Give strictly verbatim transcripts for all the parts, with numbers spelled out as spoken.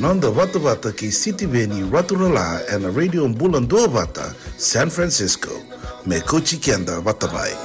Noda vatavata kei Sitiveni Raturala ena Radio Bula Duavata, San Francisco. Me kauti keda vata mai.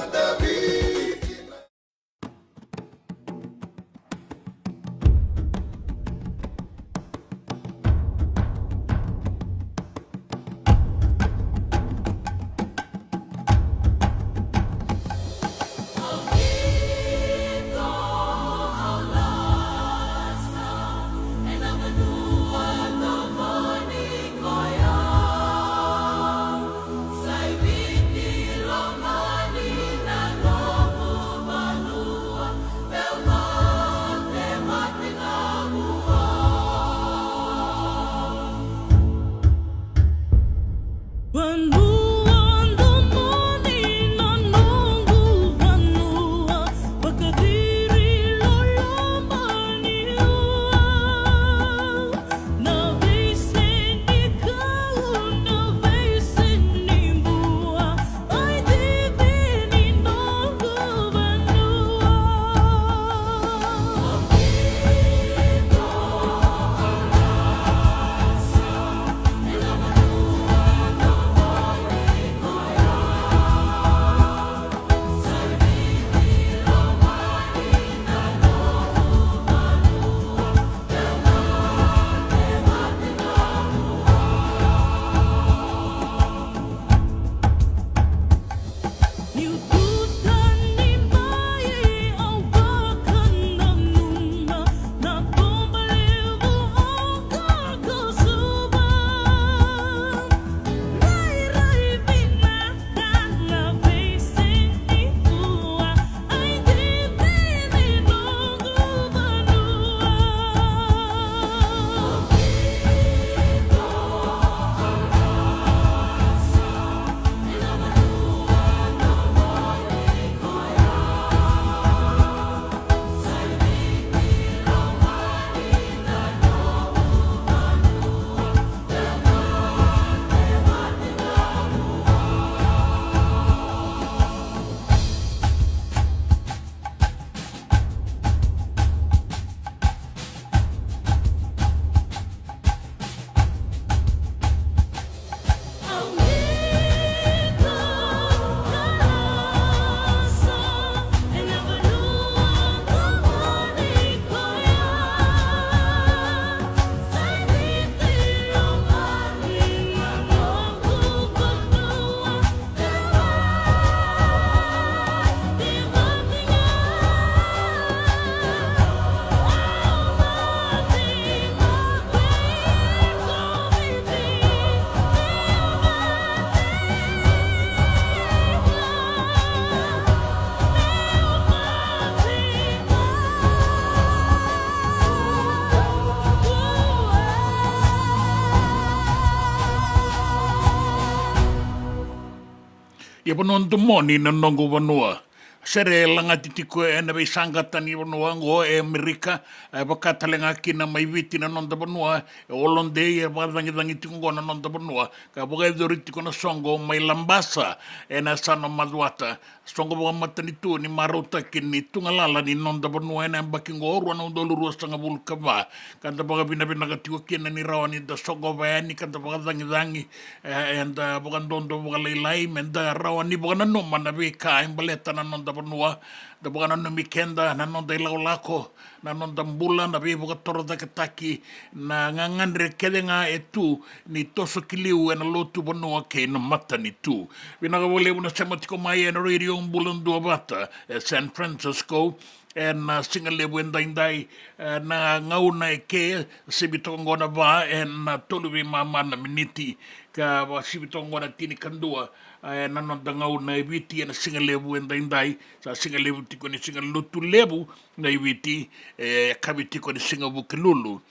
Ia vanua domoni na noqu vanua. Sere e lagati tiko ena veisaqata ni vanua oqo e Amerika, e vaka tale ga kina mai Viti na noda vanua, e holiday, e vakacagicagi tiko oqo na noda vanua, ka vakayacori tiko na soqo mai Labasa, ena yasana o Macuata. Soqo vakamatanitu ni marautaki ni tugalala ni noda vanua ena yabaki oqo rua na udolu ruasagavulu ka va. Ka da vakavinavinaka tiko kina ni rawa ni da soqova yani ka da vakacagicagi, e, eda vakadodo vakalailai, me da rawa ni vakananuma na veika e baleta na noda vanua, da vakananumi keda na noda ilakolako, na noda bula, na veivakatorocaketaki, na gagadre kece ga e tu ni toso ki liu ena lotu vanua kei na matanitu. Vinaka vakalevu na sema tiko mai ena Radio Bula Duavata e San Francisco, ena, a, siga levu edaidai, e, na gauna e ke, sivi toka oqo na va, ena, a, tolu veimama na miniti, ka va sivi toka oqo na tinikadua, e, na noda gauna e Viti ena siga levu edaidai, sa siga levu tiko ni siga lotu levu na i Viti, e, yakavi tiko ni siga Vukelulu.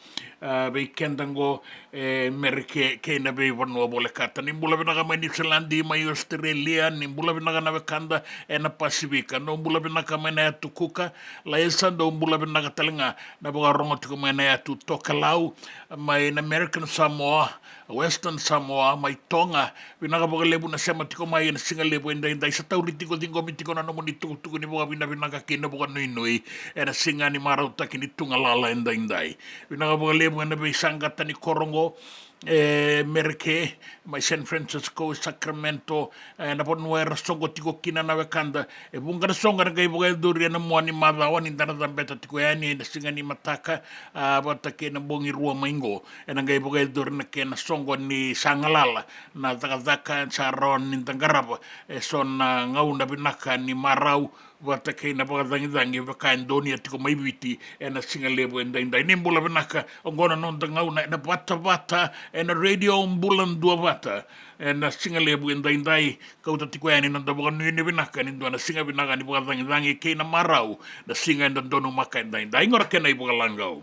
A, vei keda oqo, e, Merika kei na veivanua volekata. Ni bula vinaka mai Niusiladi, mai Australia, ni bula vinaka na wekada ena Pasifika. Dou bula vinaka mai na Yatu Kuka, Laisa, dou bula vinaka tale ga na vakarorogo tiko mai na yatu Tokelau, mai na American Samoa, Western Samoa, mai Toga. Vinaka vakalevu na sema tiko mai ena siga levu edaidai. Sa tauri tiko, ciqomi tiko na nomuni tukutuku ni vakavinavinaka kei na vakanuinui ena siga ni marautaki ni tugalala edaidai. Vinaka vakalevu ena veisaqata ni koro oqo, e Mereke, mai San Francisco, Sacramento, e na vanua era soqo tiko kina na wekada. E vuqa na soqo era qai vakayacori ena mua ni macawa ni da na cabeta tiko yani ena siga ni mataka, a, vata kei na bogi rua mai qo. Ena qai vakayacori na kena soqo ni sa galala na cakacaka, sa rawa ni da qarava eso na gauna vinaka ni marau vata kei na vakacagicagi vaka e donuya tiko mai Viti ena siga levu edaidai. Ni bula vinaka, oqo na noda gauna ena vatavata ena Radio Bula Duavata ena siga levu edaidai. Kauta tiko yani na noda vakanuinui vinaka ni dua na siga vinaka ni vakacagicagi kei na marau, na siga eda donumaka edaidai. Qo na kena ivakalagau.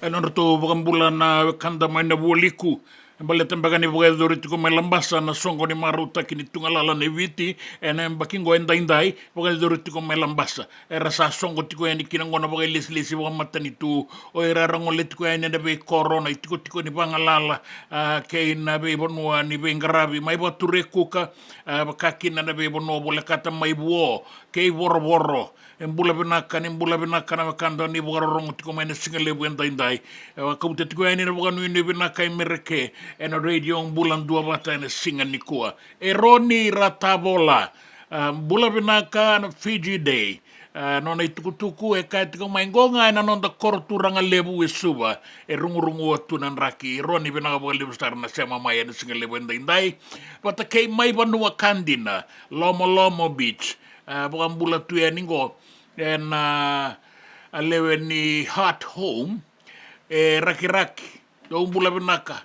E nodratou vakabula na wekada mai na Vualiku. E baleta beka ni vakayacori tiko mai Labasa na soqo ni marautaki ni tugalala nei Viti ena yabaki qo edaidai, vakayacori tiko mai Labasa. Era sa soqo tiko yani kina qo na vakailesilesi vakamatanitu o ira era gole tiko yani ena veikoro, na itikotiko ni vagalala, a, kei na veivanua ni veiqaravi mai Vature, Kuka, a, vaka kina na veivanua volekata mai Vuo kei Vorovoro. E bula vinaka, ni bula vinaka na wekada ni vakarorogo tiko mai na siga levu edaidai. E vakauta tiko yani na vakanuinui vinaka e Mereke, ena Radio Bula Duavata ena siga nikua. E Roni Ratavola, a, bula vinaka na Fiji Day. A, nona itukutuku e kaya tiko mai, qo ga ena noda koro turaga levu e Suva, e rugurugua tu na draki. Roni, vinaka vakalevu sara na sema mai ena siga levu edaidai. Vata kei Mai Vanua Kadina, Lomolomo Beach, a, vakabula tu yani qo ena, a, lewe ni Heart Home e Rakiraki. Dou bula vinaka.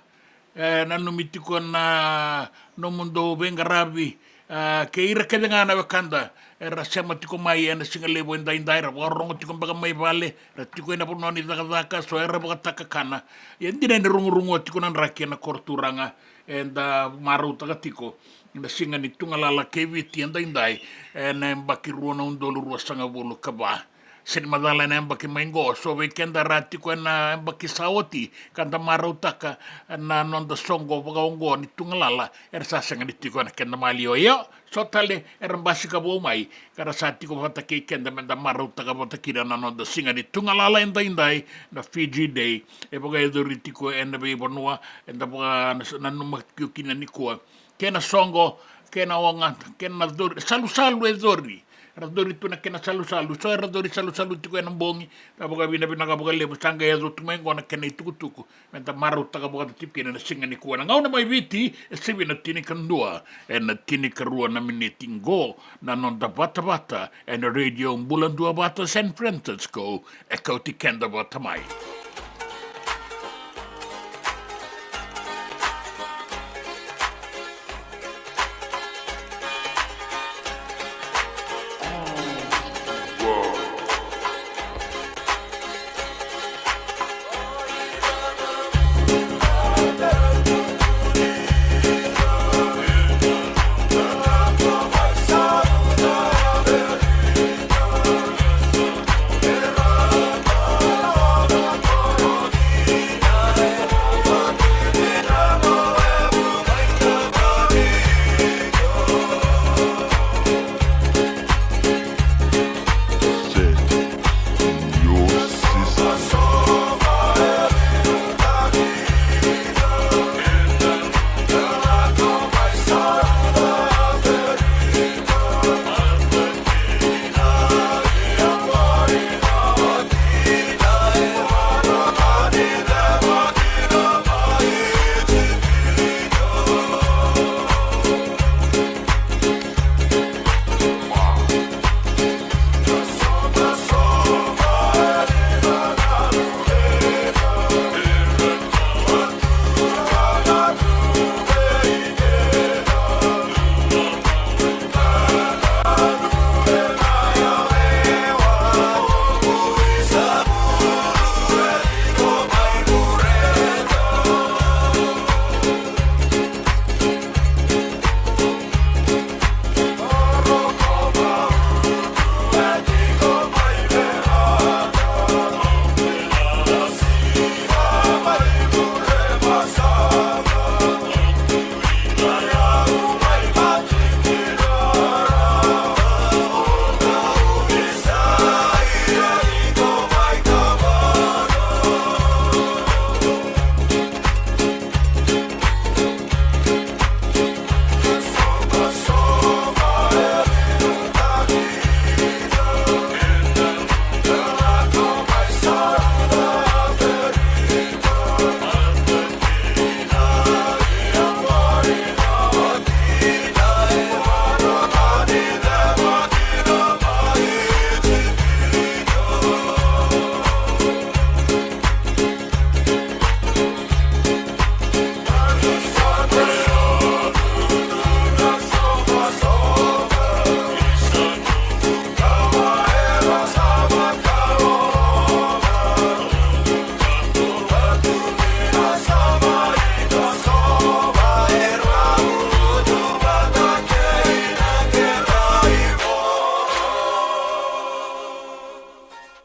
E, nanumi tiko na nomudou veiqaravi, e, kei ira kece ga na wekada era sema tiko mai ena siga levu edaidai, ra vakarorogo tiko beka mai vale, ra tiko ena vanua ni cakacaka, so era vakatakakana. Ia dina ni rugurugua tiko na draki ena koro turaga, eda marautaka tiko na siga ni tugalala kei Viti edaidai, ena yabaki rua na udolu ruasagavulu ka va. Sega ni macala ena yabaki mai qo, so vei keda ra tiko ena yabaki sa oti ka da marautaka na noda soqo vakaoqo ni tugalala, era sa sega ni tiko ena keda maliwa. Io, so tale era basika vou mai ka ra sa tiko vata kei keda me da marautaka vata kina na noda siga ni tugalala edaidai, na Fiji Day. E vakayacori tiko ena veivanua eda vakananuma tiko kina nikua. Kena soqo, kena oga, kena cori, salusalu e cori. Era cori tu na kena salusalu, so era cori salusalu tiko ena bogi. Ka vakavinavinaka vakalevu, sa qai yaco tu mai qo na kena itukutuku me da marautaka vata tiko kina na siga nikua. Na gauna mai Viti e sivi na tinikadua ena tinikarua na miniti. Qo na noda vatavata ena Radio Bula Duavata San Francisco, e kauti keda vata mai.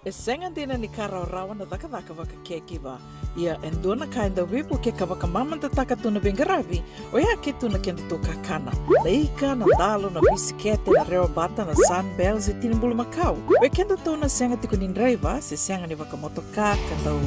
E sega dina ni ka rawarawa na cakacaka vaka caregiver. Ia e dua na ka e dau veivukei ka vakamamadataka tu na veiqaravi, oya ke tu na kedatou kakana. Na ika, na dalo, na bisikete, na rewa bata, na Sunbell, se tini bulumakau. Vei kedatou na sega tiko ni draiva, se sega ni vakamotoka, ka dau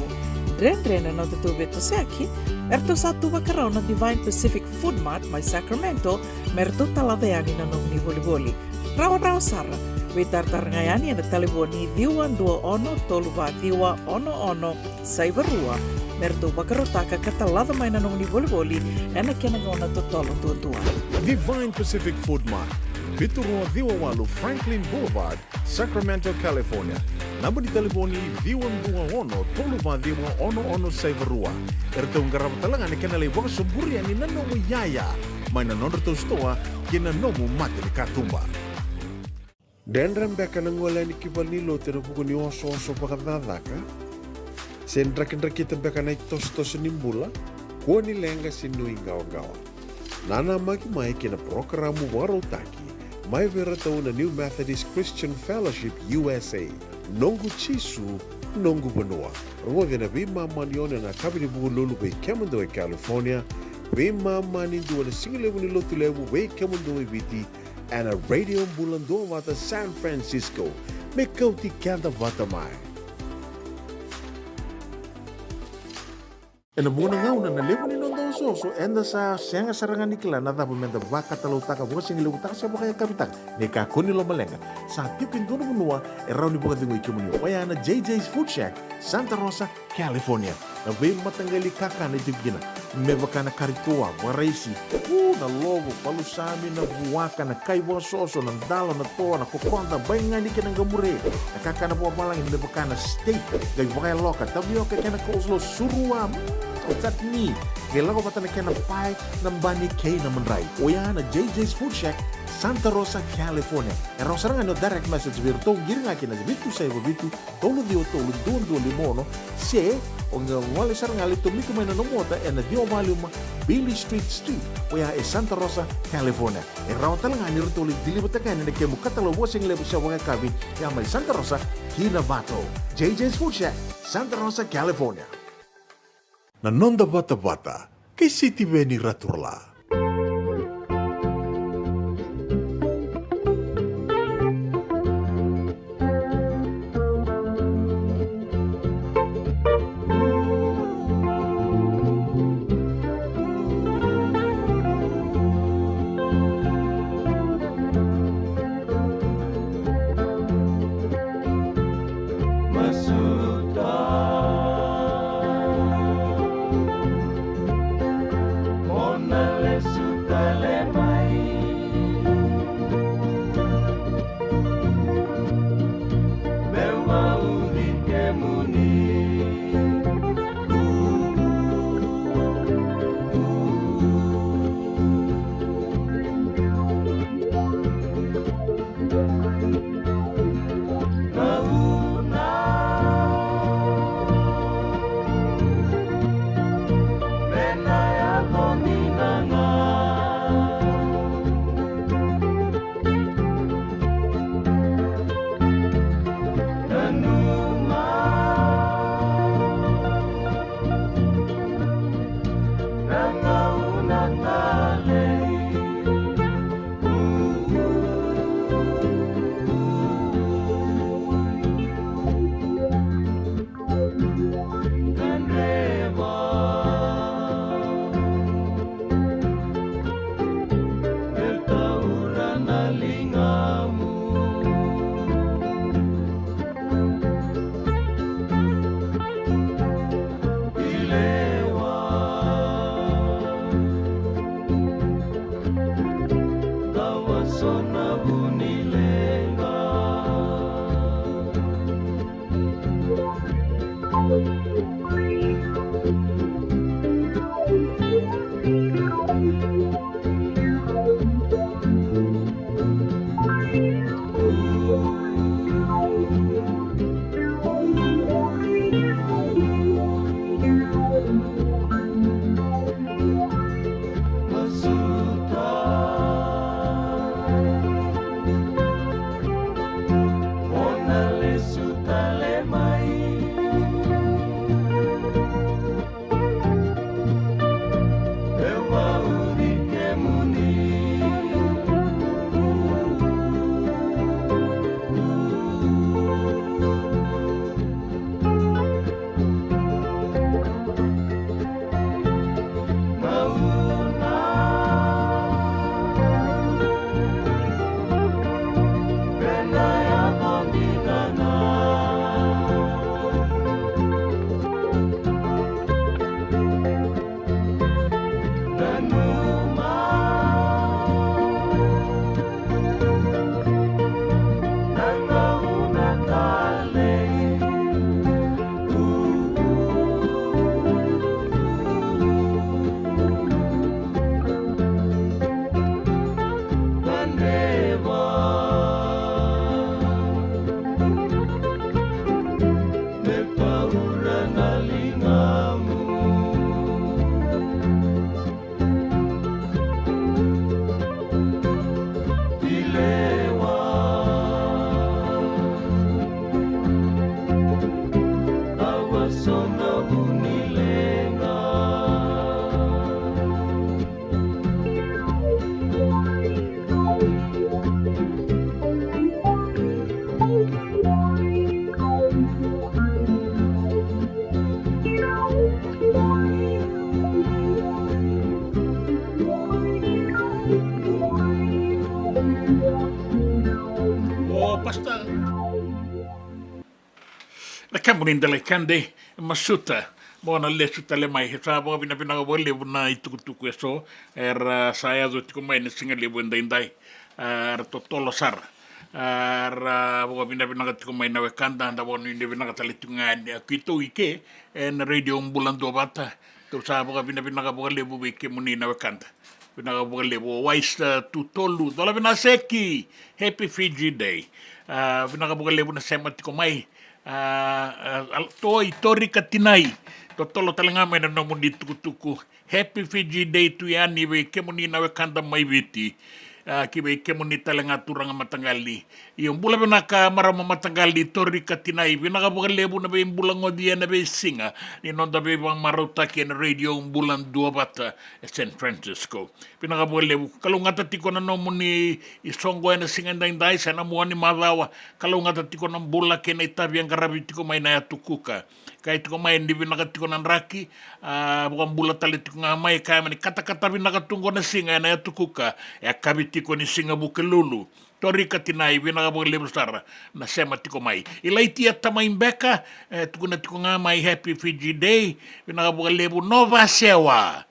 dredre na nodatou veitosoyaki, Eratou sa tu vakarau na Divine Pacific Food Mart mai Sacramento me ratou talaca yani na nomuni volivoli. Rawarawa sara, veitaratara ga yani ena talevoni ciwa dua ono tolu va ciwa ono ono saiva rua me ratou vakarautaka ka talaca mai na nomuni volivoli ena kena gauna totolo duadua. Divine Pacific Food Mart, vitu rua ciwa walu Franklin Boulevard, Sacramento, California. Naba ni talevoni ciwa dua ono tolu va ciwa ono ono saiva rua. Eratou qarava tale ga na kena lai vakasoburi yani na nomu iyaya mai na nodratou sitoa ki na nomu mata ni katuba. Dredre beka na gole yani ki valenilotu ena vuku ni osooso vakacakacaka? Se drakidrakita beka na itosotoso ni bula? Kua ni leqa se nuiqawaqawa. Nanamaki mai ki na parokaramu vakarautaki mai vei iratou na New Methodist Christian Fellowship U S A, Noqu Jisu, Noqu Vanua. Rogoci ena veimama ni ono ena yakavi ni Vukelulu vei kemudou e California, veimama ni dua na sigalevu ni Lotulevu vei kemudou e Viti, ena Radio Bula Duavata San Francisco. Me kauti keda vata mai. Ena vuqa na gauna na levu ni noda osooso, eda sa sega sara ga ni kila na cava meda vakatalautaka vakasigalevu taka se vakayakavi taka. Ni kakua ni lomaleqa, sa tiko e dua na vanua e rawa ni vakacegui kemuni, oya na J J's Food Shack, Santa Rosa, California. Na veimataqali kakana e tiko kina, me vaka na kari toa, vakaraisi, u, na lovo, palusami, na vuaka, na kai vakasoso, na dalo, na toa, na kokoda, baigani kei na qamure, na kakana vakavalagi, me vaka na steak, qai vakayaloka, tavioka kei na coleslaw, surua, mm, chutney, qai lako vata na kena pae, na bani kei na madrai. Oya na J J's Food Shack, Santa Rosa, California. E rawa sara ga ni o direct message vei iratou, qiri ga kina vitu saiva vitu, tolu ciwa tolu, dua dua lima ono, se o qai gole sara ga lai tomika mai na nomu ota ena ciwa va lima Beale Street Suite, oya e Santa Rosa, California. E rawa tale ga ni ratou lai deliver-taka yani na kemu katalau vakasigalevu se vakayakavi, ya mai Santa Rosa ki Novato. J J's Food Shack, Santa Rosa, California. Na noda vatavata kei Sitiveni Raturala. Masuta. Mo na le O Pasta. Na kemuni Delaikade, Masuta, mo na lesu tale mai. E sa vakavinavinaka vakalevu na itukutuku eso era sa yaco tiko mai na siga levu edaidai. A, era totolo sara. A, era vakavinavinaka tiko mai na wekada, da vakanuinui vinaka tale tiko ga yani, a, keitou i ke ena Radio Bula Duavata. Tou sa vakavinavinaka vakalevu vei kemuni na wekada. Vinaka vakalevu o Waisa Tutolu, cola vina Seki, happy Fiji Day. A, vinaka vakalevu na sema tiko mai. A, a, a, Toi Tori Katinai, totolo tale ga mai na nomuni tukutuku. Happy Fiji Day tu yani vei kemuni na wekada mai Viti. A, ki vei kemuni tale ga turaga mataqali. Io, bula vinaka marama mataqali Tori Katinai, vinaka vakalevu na veibulagoci ena veisiga ni noda veivakamarautaki ena Radio Bula Duavata e San Francisco. Vinaka vakalevu, kalougata tiko na nomuni isoqo ena siga edaidai, se na mua ni macawa, kalougata tiko na bula kei na itavi e qaravi tiko mai na Yatu Kuka. Kaya tiko mai ni vinaka tiko na draki, a, vakabula tale tiko ga mai, kaya mai ni katakata vinaka tu qo na siga ena Yatu Kuka, e kavi tiko ni siga Vukelulu. Tori Katinai, vinaka vakalevu sara na sema tiko mai. Ilaitia Tamai Beka, e, tukuna tiko ga mai happy Fiji Day, vinaka vakalevu Nova Sewa.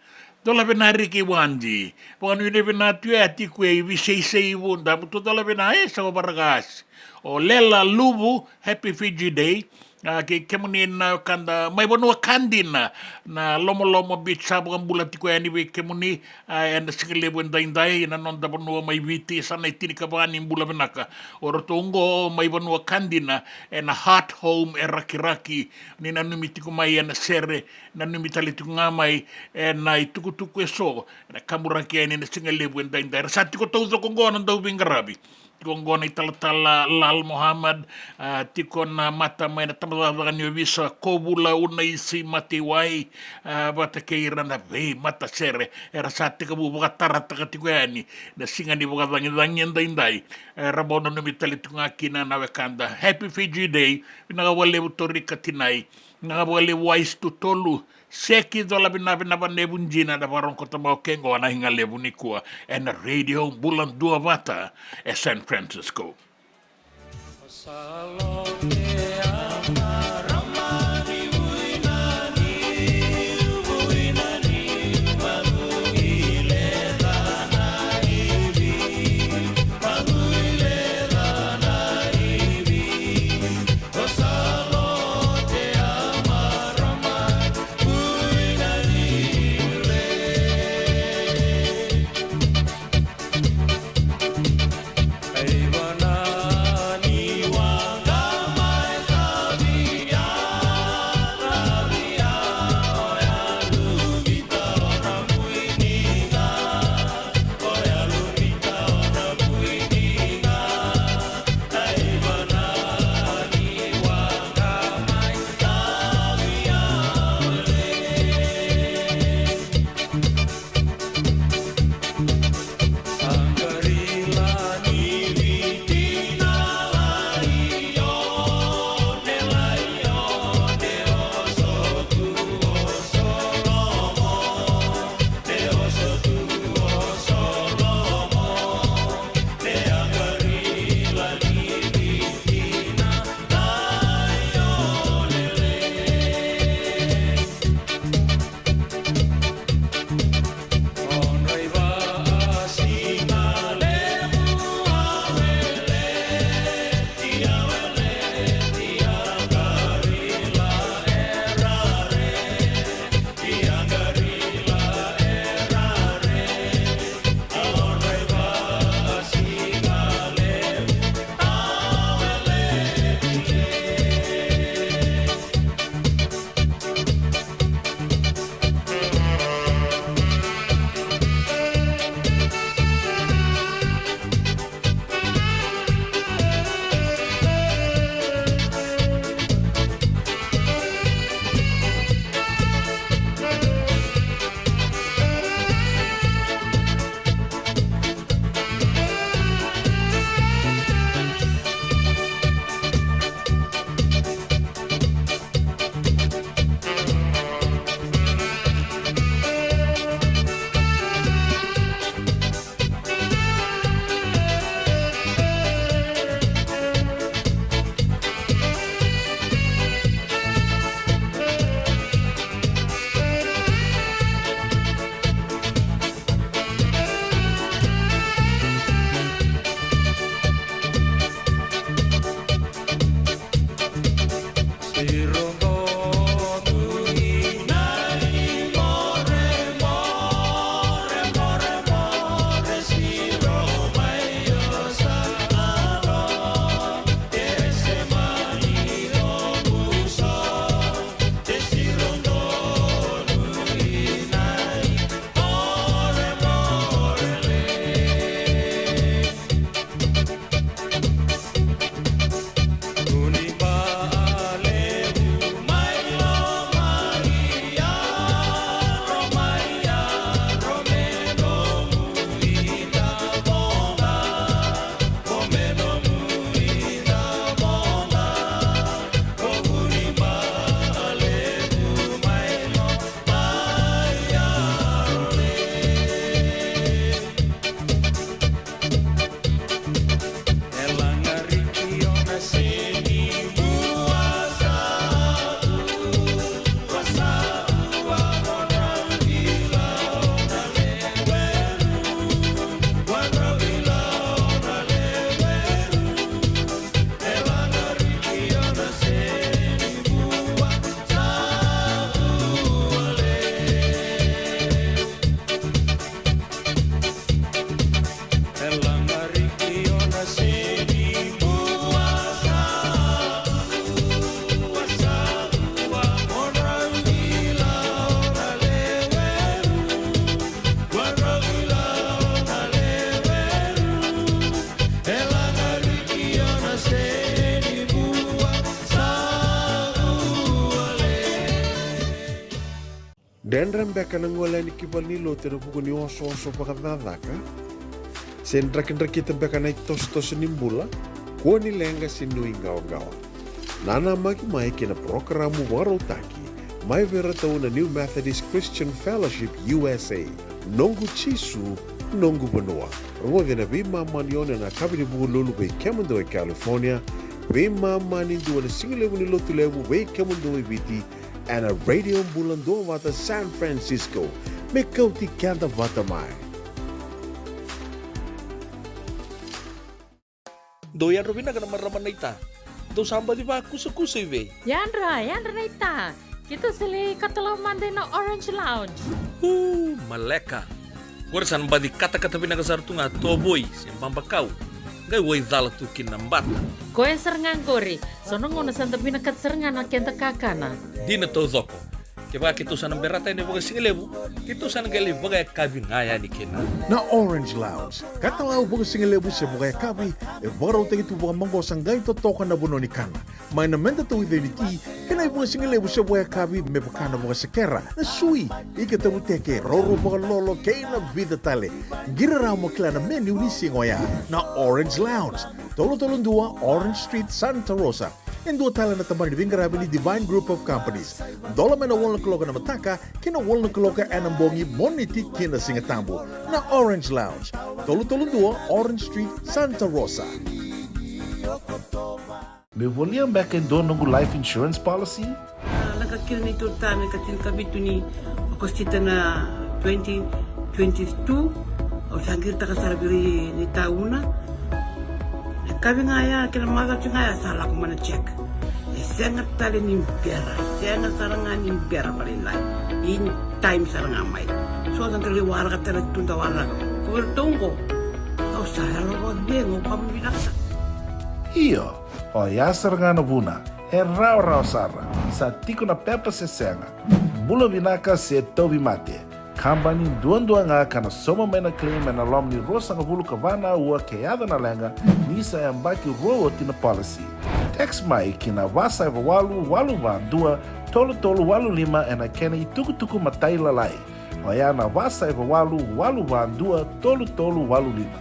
Dola vina Riki Wadi. Vakanuinui vina tu e a tiko e i Viseisei Vuda, mutu dola vina e sa varakasi. O Lela Luvu, happy Fiji Day. A, kei kemuni na wekada mai vanua ka dina, na Lomolomo Beach, sa vakabula tiko yani vei kemuni, a, ena siga levu edaidai, na noda vanua mai Viti, sa na itinikava ni bula vinaka. O ratou oqo mai vanua ka dina, ena Heart Home e Rakiraki, ni nanumi tiko mai ena sere, nanumi tale tiko ga mai ena itukutuku eso, ena kaburaki yani ena siga levu edaidai. Era sa tiko taucoko oqo na dauveiqaravi. Tiko oqo na italatala Lal Mohamad, a, tiko na mata mai na tabacakacaka ni ovisa, Kovula Unaisi Mataiwai, a, vata kei ira na veimatasere, era sa tekivu vakatarataka tiko yani na siga ni vakacagicagi edaidai, era bau nanumi tale tiko ga kina na wekada. Happy Fiji Day, vinaka vakalevu Tori Katinai, vinaka vakalevu Waisa Tutolu, Seki, cola vina vina Vanevu Jina, da vakarogoca mai o kei qo na iga levu nikua ena Radio Bula Duavata e San Francisco. Dredre beka na gole yani ki valenilotu ena vuku ni osooso vakacakacaka? Se drakidrakita beka na itosotoso ni bula? Kua ni leqa se nuiqawaqawa. Nanamaki mai ki na parokaramu vakarautaki mai vei iratou na New Methodist Christian Fellowship U S A, Noqu Jisu, Noqu Vanua. Rogoci ena veimama ni ono ena yakavi ni Vukelulu vei kemudou e California, veimama ni dua ena sigalevu ni Lotulevu vei kemudou e Viti, ena Radio Bula Duavata San Francisco. Me kauti keda vata mai. Dou yadra vinaka na marama naita. Dou sa baci vakusakusa i vei? Yadra, yadra naita. Keitou sa lai katalau mada ina Orange Lounge. Uu, maleka. Qori sa na baci katakata vinaka sara tu ga tovoi se babakau. Qai waicala tu kina na bata. Koya sara ga qori. So na gauna sa da vinakata sara ga na keda kakana. Dina taucoko. Kevaka keitou sa na berata yani vakasigalevu, keitou sa na qai lai vakayakavi ga yani kina. Na Orange Lounge, katalau vakasigalevu se vakayakavi, e vakarautaki tu vakamaqosa qai totoka na vanua ni kana. Mai na meda tauica ni ti, kei na ivakasigalevu se vakayakavi me vaka na vakasekera, na sui, ika tavuteke, roro vakalolo, kei na vica tale. Qiri rawa mo kila na menu ni siga oya. Na Orange Lounge, tolu tolu dua Orange Street, Santa Rosa. E dua tale na tabana ni veiqaravi ni Divine Group of Companies. Dola mai na walu na kaloko ena mataka ki na walu na kaloko ena bogi, Moniti ki na Sigatabu. Na Orange Lounge, tolu tolu dua Orange Street, Santa Rosa. Me volia beka e dua noqu life insurance policy? A, lako kina neitou tane ka tinikavitu ni Okosita na twenty twenty-two, au sa qiritaka sara vei ira na itauna. Na yakavi ga ya kei na macawa ga ya sa lako mai na check. E sega tale ni bera, e sega sara ga ni bera vakalailai. In time sara ga mai. So da qai waraka tale tu da waraka. Ko iratou qo, au sa yalo vakacegu, au vakavinavinaka sara. Io, oya sara ga na vuna. E rawarawa sara. Sa tiko na pepa se sega. Bula vinaka se tauvimate. Kabani duadua ga ka na sauma mai na claim ena loma ni ruasagavulu ka va na aua ke yaco na leqa ni sa yabaki rua oti na policy. Text mai ki na va saiva walu walu va dua tolu tolu walu lima ena kena itukutuku matailalai. Oya na va saiva walu walu va dua tolu tolu walu lima.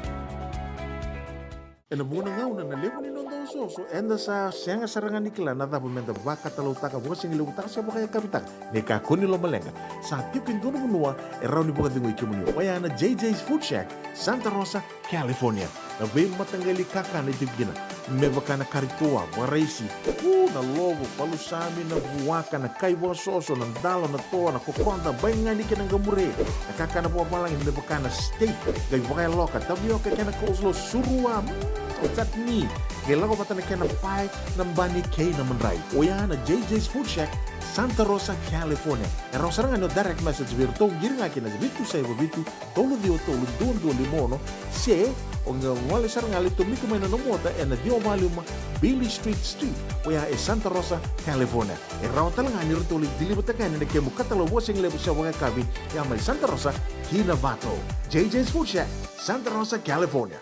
Ena vuqa na gauna na levu ni noda osooso, eda sa sega sara ga ni kila na cava meda vakatalautaka, vakasigalevu taka se vakayakavi taka. Ni kakua ni lomaleqa, sa tiko e dua na vanua e rawa ni vakacegui kemuni. Oya na J J's Food Shack, Santa Rosa, California. Na veimataqali kakana e tiko kina, me vaka na kari toa, vakaraisi, u, na lovo, palusami, na vuaka, na kai vakasoso, na dalo, na toa, na kokoda, baigani kei na qamure. Na kakana vakavalagi me vaka na steak, qai vakayaloka, tavioka kei na coleslaw, surua, mm, chutney. Qai lako vata na kena pae, na bani kei na madrai. Oya na J J's Food Shack, Santa Rosa, California. E rawa sara ga ni o direct message vei iratou, qiri ga ki na vitu saiva vitu, tolu ciwa tolu dua dua lima ono, se o qai gole sara ga lai tomika mai na nomu ota ena ciwa walu lima Beale Street Suite, oya e Santa Rosa, California. E rawa tale ga ni ratou lai deliver-taka yani na kemu katalau vakasigalevu se vakayakavi, ya mai Santa Rosa ki Novato. J J's Food Shack, Santa Rosa, California.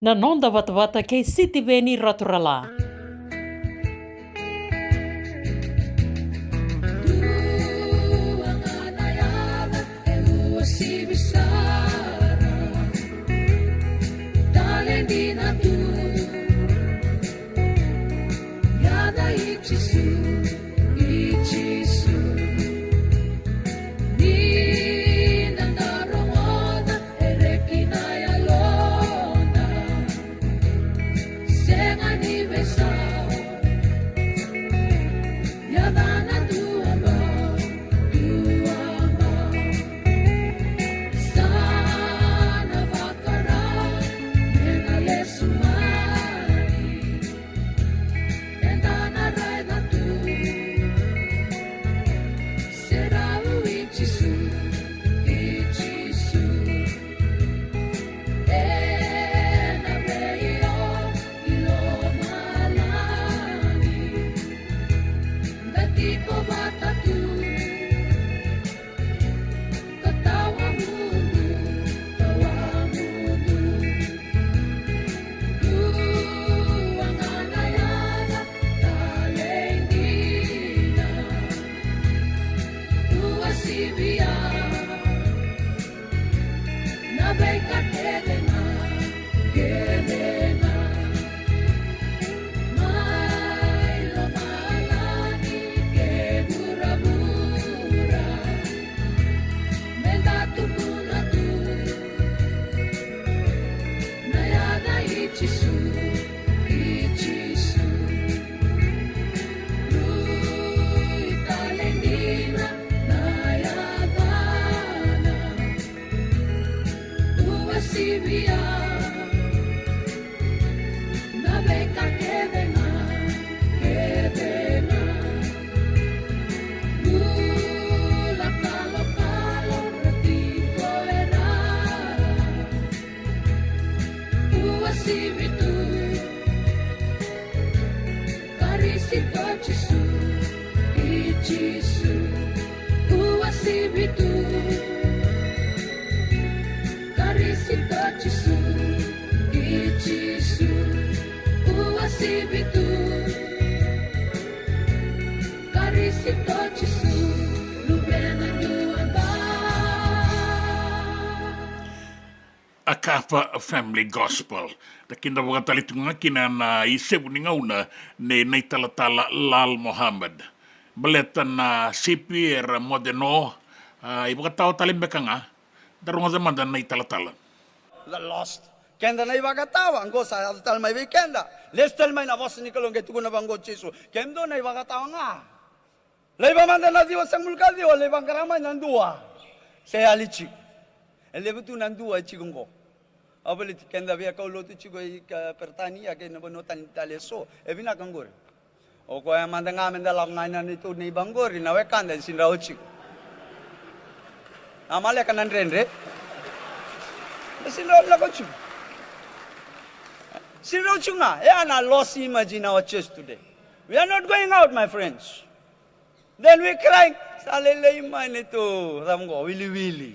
Na noda vatavata kei Sitiveni Raturala. Ni da rogoca e reki na yaloda. Sega ni veisau Sivia na veika kece ga, kece ga. Mai lomalagi kei vuravura, meda tukuna tu na yaca i Jisu, i Jisu. Rui tale dina na yacana. Uasivi au na veika kece ga, kece ga. Bula kalokalo ra tiko era. Uasivi tu Karisito Jisu, i Jisu. Uasivi tu Karisito Jisu, i Jisu. Uasivi tu Karisito Jisu, luvena dua ga. A Kapa Family Gospel. Da kida vakatale tu ga kina na isevu ni gauna nei na italatala Lal Mohammed. Baleta na sipi era moce no, a, ivakatawa tale beka ga. Da rogoca mada na italatala. The lost. Keda na ivakatawa, qo sa yaco tale mai vei keda. Lesu tale mai na vosa ni Kalou qai tukuna vaqo Jisu. Kemudou na ivakatawa ga. Laiva mada na ciwa sagavulu ka ciwa, laiva qara mai na dua. Se yali tiko. E levu tu na dua e tiko qo. Au baleti keda via kaulotu tiko i ka Peritania kei na vanua tani tale eso. E vinaka qori. O koya mada ga meda lako ga ina neitou neiba qori, na wekada e sidrau tiko. Na maleka na dredre. E sidrau lako tiko. Sidrau tiko ga. E a na lost image in our church today. We are not going out, my friends. Then we crying, sa lailai mai neitou cava qo, wiliwili.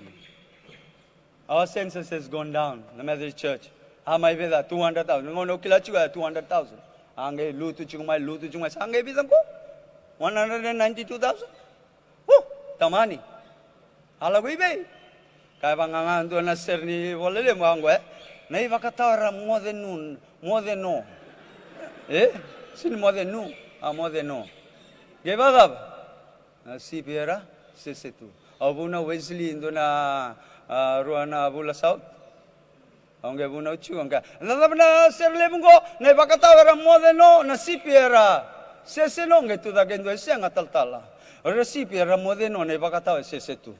Our census has gone down, the Methodist Church. A mai vica, two hundred thousand. Gauna au kila tiko ya two hundred thousand. A qai lutu tiko mai, lutu tiko mai, sa qai vica qo? One hundred and ninety-two thousand. Wu, tamani. A lako i vei? Ka e vaqaqa dua na sere ni vola lemu a qo, e? Na ivakatawa era moce nu, moce no. E? Sini moce nu, a moce no. Qai vakacava? Na sipi era sese tu. Au vunau Wesley, dua na, a, rua na vula South. Au qai vunau tiko, au qai, na cava na sere levu qo, na ivakatawa era moce no, na sipi era sese no, qai tucake dua e sega talatala. O ira sipi era moce no, na ivakatawa e sese tu.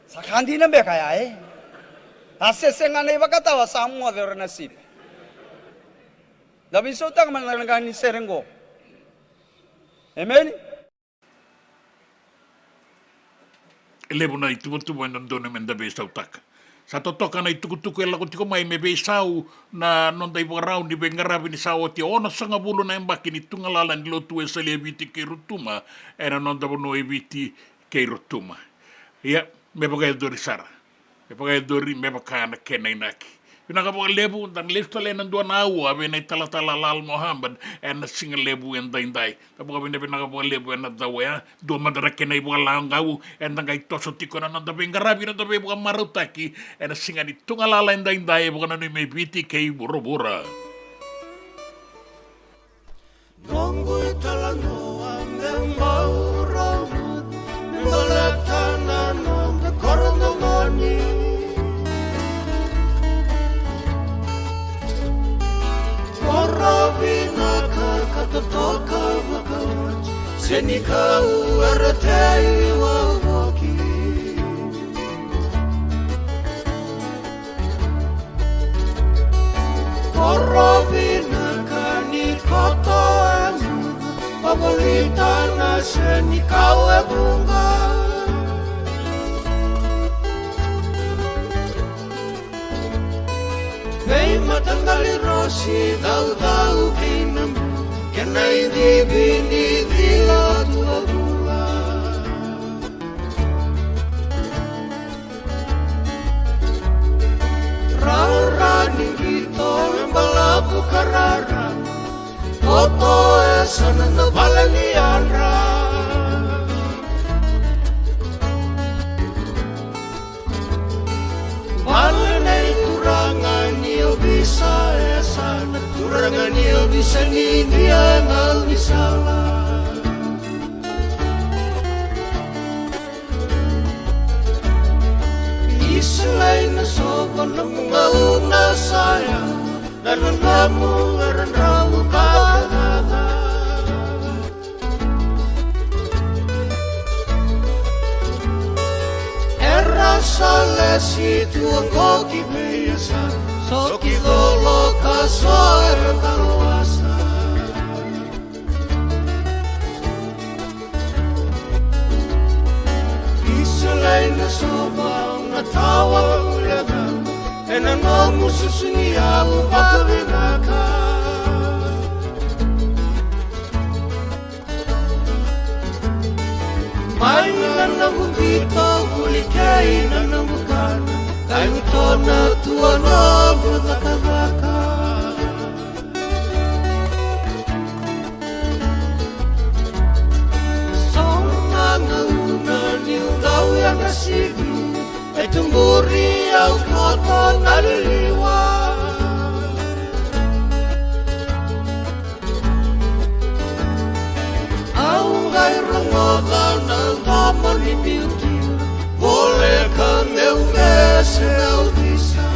Sa ka dina beka ya, e? A sese ga na ivakatawa, sa moce o ira na sipi. Da veisautaka mai na ka ni sere qo. Emeni? E levu na ituvatuva e dodonu meda veisautaka. Sa totoka na itukutuku e lako tiko mai me veisau na noda ivakarau ni veiqaravi ni sa oti e onosagavulu na yabaki ni tugalala ni lotu Wesele e Viti kei Rotuma, ena noda vanua e Viti kei Rotuma. Ia, me vakayacori sara. Me vakayacori me vaka na kena inaki. Vinaka vakalevu, da na lesu tale ena dua na aua vei na italatala Lal Mohammed ena siga levu edaidai. Da vakavinavinaka vakalevu ena cau oya, dua mada na kena ivakalagau eda qai toso tiko ena noda veiqaravi, noda veivakamarautaki ena siga ni tugalala edaidai, e vakananumi e Viti kei vuravura. Noqu italanoa me bau rauta, me baleta na noda koro domoni. Koro vinaka ka totoka vakaoti, se ni kau era tei wavoki. Koro vinaka ni koto e mudu, vavolita na se ni kau e vuqa. Veimataqali rosi caucau kei na bu, kena icivi ni cila tu a vula. Rara ni qito e balavu ka rara, koto e sana na vale ni yadra. Sega ni dua na isala. Isalaina sova na nomu gauna sa yawa, na nodramu era drau ka vakacaca. Era sa lesi tu oqo ki veiyasana, so ki colo ka so era talawasa. Isalaina sova na tawa uleca, ena nomu susu ni yavu vakavinaka. Mai na noqu qito, vuli kei na noqu kana, kai utona tua noqu cakacaka. So na gauna niu dau yadra sivi, e tuburi au koto na liliwa. Au qai rogoca na domo ni biuti, voleka meu qese au visa.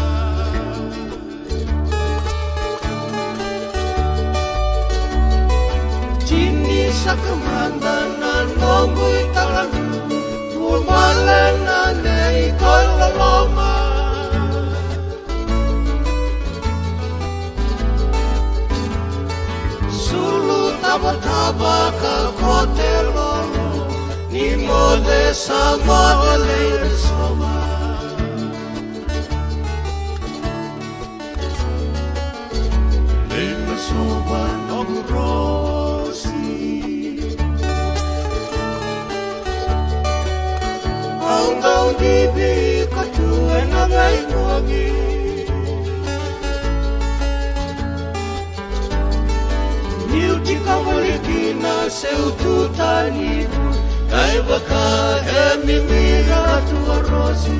Tini saka mada na noqu italanoa, ubale na nei koiloloma. Sulu tavatava ka kote lolo, ni moce sa moce lei na sova. Lei na sova noqu rosi. Au dau divi ka tu ena veivuagi. Niu tiko voli kina se u tu tani, kai vaka e mimira tu a rosi.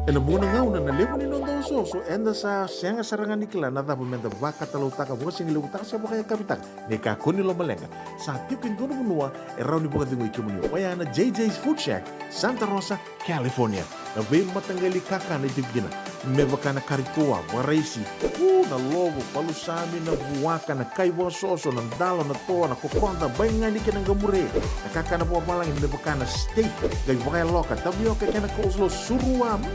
Ena vuqa na gauna na levu ni noda osooso eda sa sega sara ga ni kila na cava meda vakatalautaka, vakasigalevutaka se vakayakavitaka. Ni kakua ni lomaleqa, sa tiko e dua na vanua e rawa ni vakacegui kemuni, oya na J J's Food Shack, Santa Rosa, California. Na veimataqali kakana e tiko kina, me vaka na kari toa, vakaraisi, u, na lovo, palusami, na vuaka, na kai vakasoso, na dalo, na toa, na kokoda, baigani kei na qamure, na kakana vakavalagi me vaka na steak, qai vakayaloka, tavioka kei na coleslaw, surua, mm,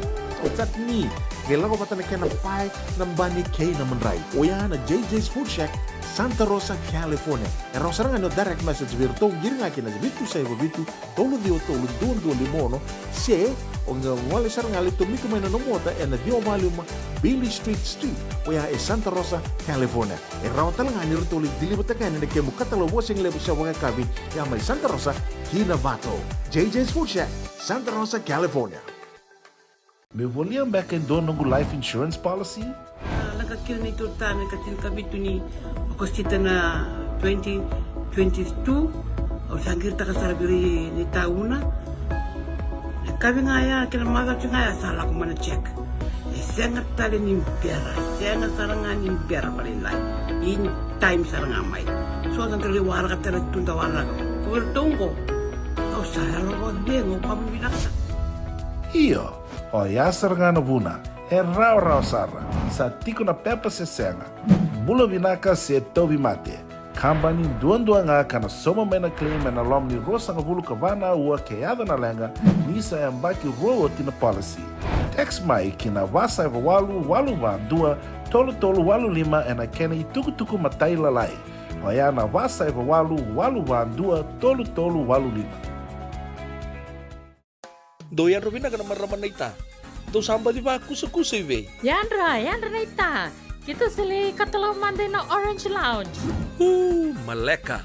o chutney, qai lako vata na kena pae, na bani kei na madrai. Oya na J J's Food Shack, Santa Rosa, California. E rawa sara ga ni o direct message vei iratou, qiri ga kina vitu saiva vitu, tolu ciwa tolu, dua dua lima ono, se o qai gole sara ga, lai tomika mai na nomu ota ena ciwa walu lima Beale Street Suite, oya e Santa Rosa, California. E rawa tale ga ni ratou lai deliver-taka yani na kemu katalau vakasigalevu se vakayakavi, ya mai Santa Rosa ki Novato. J J's Food Shack, Santa Rosa, California. Meu volia beka e dua noqu life insurance policy? A, leqa kina neitou ta me ka tinikavitu ni Okosita na twenty twenty-two. Au sa qiritaka sara vei ira na itauna. Na yakavi ga ya kei na macawa ga ya sa lako mai na check. E sega tale ni bera, e sega sara ga ni bera vakalailai. In time sara ga mai. So sa qai lai waraka tale tu da waraka. Ko iratou oqo, au sa yalo vakacegu, au vakavinavinaka. Io. Oya sara ga na vuna, e rawarawa sara, sa tiko na pepa se sega. Bula vinaka se tauvimate. Kabani duadua ga ka na sauma mai na claim ena loma ni ruasagavulu ka va na aua ke yaco na leqa, ni sa yabaki rua oti na policy. Text mai ki na va saiva walu walu va dua tolu tolu walu lima ena kena itukutuku matailalai. Oya na va saiva walu walu va dua tolu tolu walu lima. Dou yadra vinaka na marama naita. Dou sa baci vakusakusa i vei? Yadra, yadra naita. Keitou sa lai katalau mada ina Orange Lounge. Uu, maleka.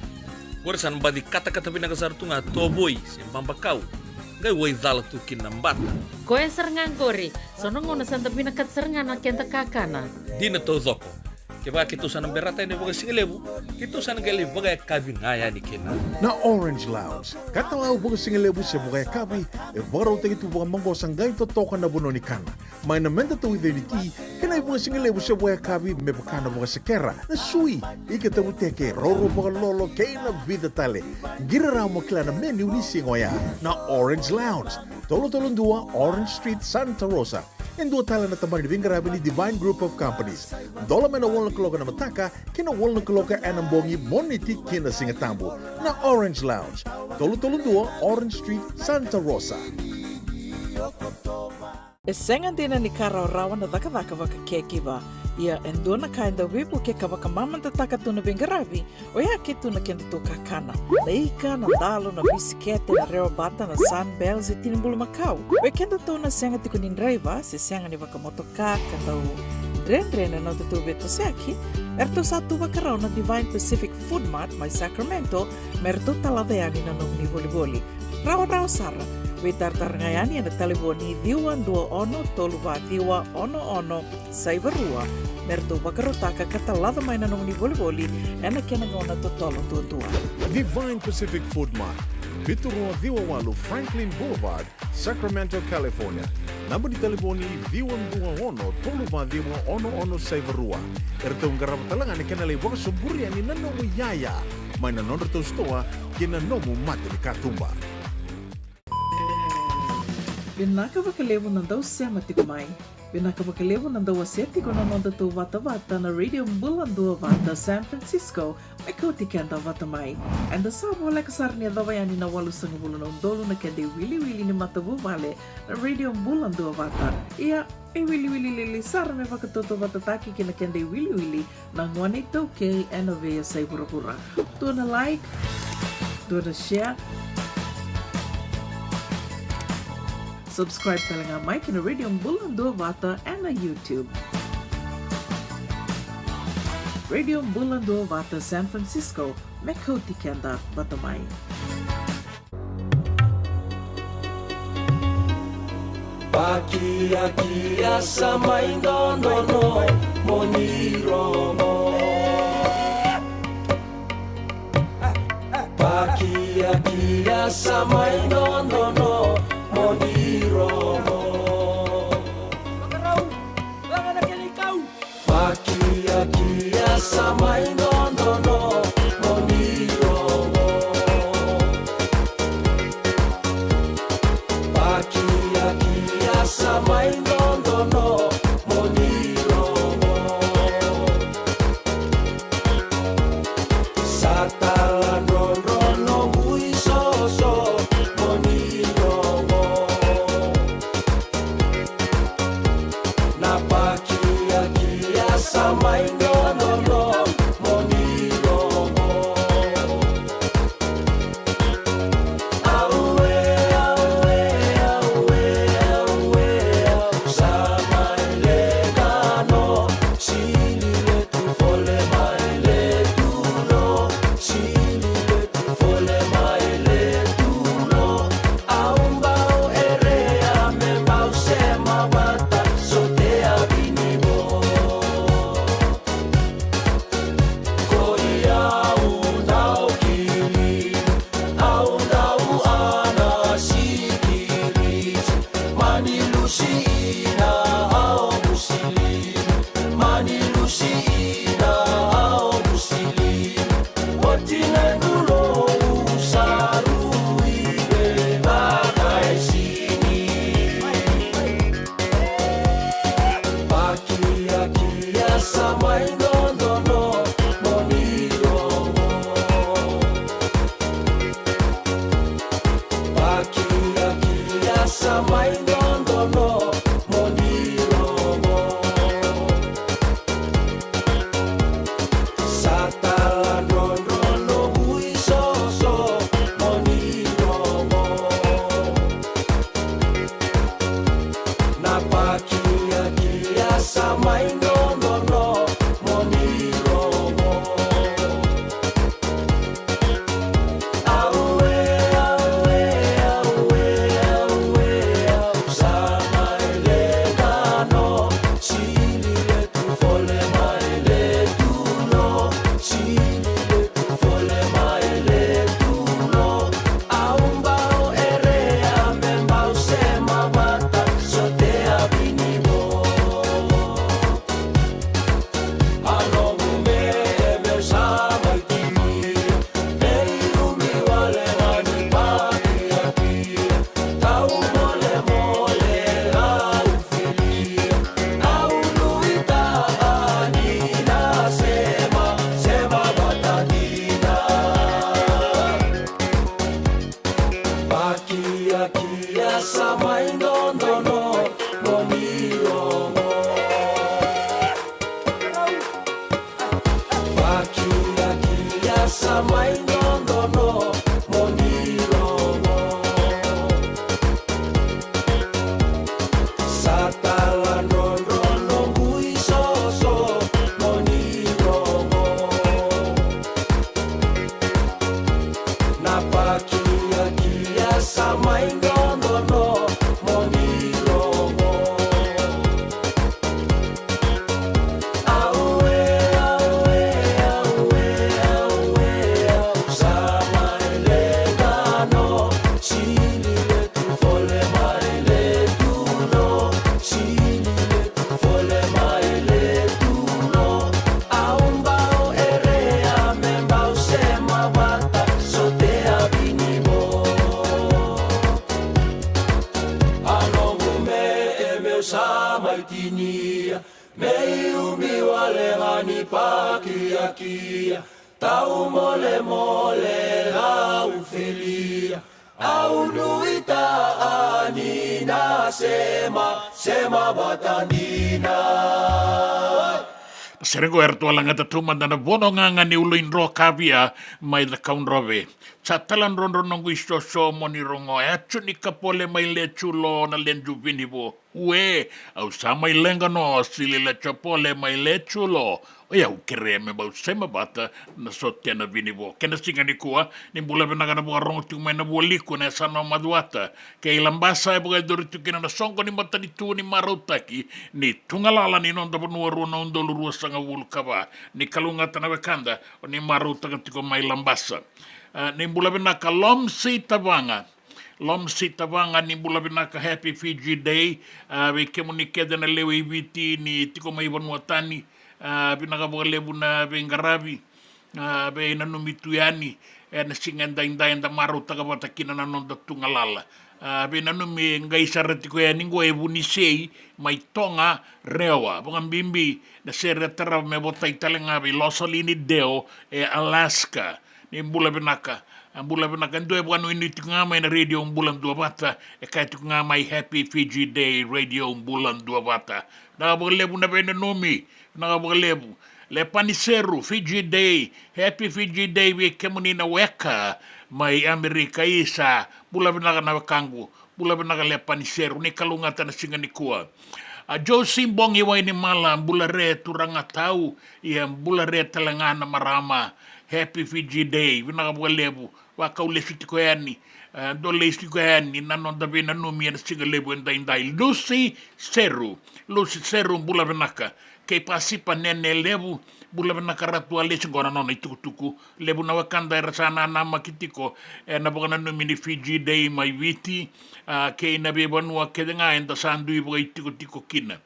Qori sa na baci katakata vinaka sara tu ga tovoi se babakau. Qai waicala tu kina na bata. Koya sara ga qori. So na gauna sa da vinakata sara ga na keda kakana. Dina taucoko. Vaka keitou sa na berata yani vakasigalevu, keitou sa na qai lai vakayakavi ga yani kina. Na Orange Lounge, katalau vakasigalevu se vakayakavi, e vakarautaki tu vakamaqosa qai totoka na vanua ni kana. Mai na meda tauica ni ti, kei na ivakasigalevu se vakayakavi me vaka na vakasekera, na sui, ika tavuteke, rourou vakalolo kei na vica tale. Qiri rawa mo kila na menu ni siga oya. Na Orange Lounge, tolu tolu dua Orange Street, Santa Rosa. E dua tale na tabana ni veiqaravi ni Divine Group of Companies. Dola mai na walu na kaloko ena mataka ki na walu na kaloko ena bogi, Moniti ki na Sigatabu. Na Orange Lounge, tolu tolu dua Orange Street, Santa Rosa. E sega dina ni ka rawarawa na cakacaka vakacaregiver. Ia e dua na ka e dau veivuke ka vakamamadataka tu na veiqaravi, oya e tu na kedatou kakana. Na ika, na dalo, na bisikete, na rewa bata, na Sunbell se tini bulumakau. Vei kedatou na sega tiko ni draiva se sega ni vakamotoka ka dau dredre na nodatou veitosoyaki, eratou sa tu vakarau na Divine Pacific Food Mart mai Sacramento me ratou talaca yani na nomuni volivoli. Rawarawa sara. Veitaratara ga yani ena talevoni ciwa dua ono tolu va ciwa ono ono saiva rua me ratou vakarautaka ka talaca mai na nomuni volivoli ena kena gauna totolo duadua. Divine Pacific Food Mart, vitu rua ciwa walu Franklin Boulevard, Sacramento, California. Naba ni talevoni ciwa dua ono tolu va ciwa ono ono saiva rua. Eratou qarava tale ga na kena lai vakasoburi yani na nomu iyaya mai na nodratou sitoa kei na nomu mata ni katuba. Vinaka vakalevu na dau sema tiko mai. Vinaka vakalevu na dau wasea tiko na nodatou vatavata na Radio Bula Duavata San Francisco, me kauti keda vata mai. Eda sa voleka sara ni yacova yani na walusagavulu na udolu na keda iwiliwili ni matavuvale na Radio Bula Duavata. Ia, e wiliwili lili sara me vakatautauvatataki kei na keda iwiliwili na gone iTaukei ena veiyasai vuravura. Dua na like, dua na share. Subscribe tale ga mai ki na Radio Bula Duavata ena YouTube. Radio Bula Duavata San Francisco, me kauti keda vata mai. Pakiakia sa mai dodonu mo ni rogo. Pakiakia sa mai dodonu mo ni rogo. Pakiakia sa mai dodonu mo ni rogo. Pakiakia sa mai dodonu mo ni rogo. Sa taladrodro noqu isoso. Sa mai dodonu mo ni rogo. Sa taladrodro noqu isoso mo ni rogo. Na pakiakia sa mai dodonu mo ni rogo. Aue, aue, aue, aue, au sa mai leqa no. Sili le tu fole mai le tu no. Sili le tu fole mai le tu no. Au bau erea me bau sema vata sotea vinivo. A noqu me e meu sa mai tinia. Me iubi wale ga ni pakiakia. Tau molemole au felia. Au nuita a ni na sema, sema vata dina. Sere qo era tu a lagata tu mada na vono gaga ni ului dro kavia mai Cakaudrove. Sa taladrodro noqu isoso mo ni rogo, e a cu ni kapole mai le culo na le juvinivo. Ue, au sa mai leqa no, sili le capole mai le culo. O yau kerea me bau sema vata na sotea na vinivo. Kena siga nikua, ni bula vinaka na vakarogo tiko mai na Vualiku na yasana o Macuata. Kei Labasa e vakayacori tiko kina na soqo ni matanitu ni marautaki ni tugalala ni noda vanua rua na udolu ruasagavulu ka va. Ni kalougata na wekada o ni marautaka tiko mai Labasa. A, ni bula vinaka Lomsi Tavaga. Lomsi Tavaga, ni bula vinaka, happy Fiji Day. A, vei kemuni kece na lewe i Viti ni tiko mai vanua tani, a, vinaka vakalevu na veiqaravi, a, veinanumi tu yani ena siga edaidai eda marautaka vata kina na noda tugalala. A, veinanumi qai sara tiko yani qo e Vunisei mai Toga, Rewa, vakabibi na sere e tarava me votai tale ga vei Losolini Deo e Alaska. Ni bula vinaka. A, bula vinaka. E dua e vakanuinui tiko ga mai na Radio Bula Duavata, e kaya tiko ga mai, happy Fiji Day, Radio Bula Duavata. Vinaka vakalevu na veinanumi. Vinaka vakalevu. Lepaniseru, Fiji Day. Happy Fiji Day vei kemuni na weka mai Amerika. Isa, bula vinaka na wekaqu. Bula vinaka Lepaniseru, ni kalougata na siga nikua. A, Josi Bogi Wainimala, bula re turaga tau, ia bula re tale ga na marama. Happy Fiji Day, vinaka vakalevu. Vakau lesu tiko yani, e, dua lesu tiko yani na noda veinanumi ena siga levu edaidai. Lusi Seru, Lusi Seru, bula vinaka. Kei Pasipa Nene Levu, bula vinaka Ratu Alesi, qo na nona itukutuku. Levu na wekada era sa nanamaki tiko ena vakananumi ni Fiji Day mai Viti, a, kei na veivanua kece ga eda sa dui vakaitikotiko kina.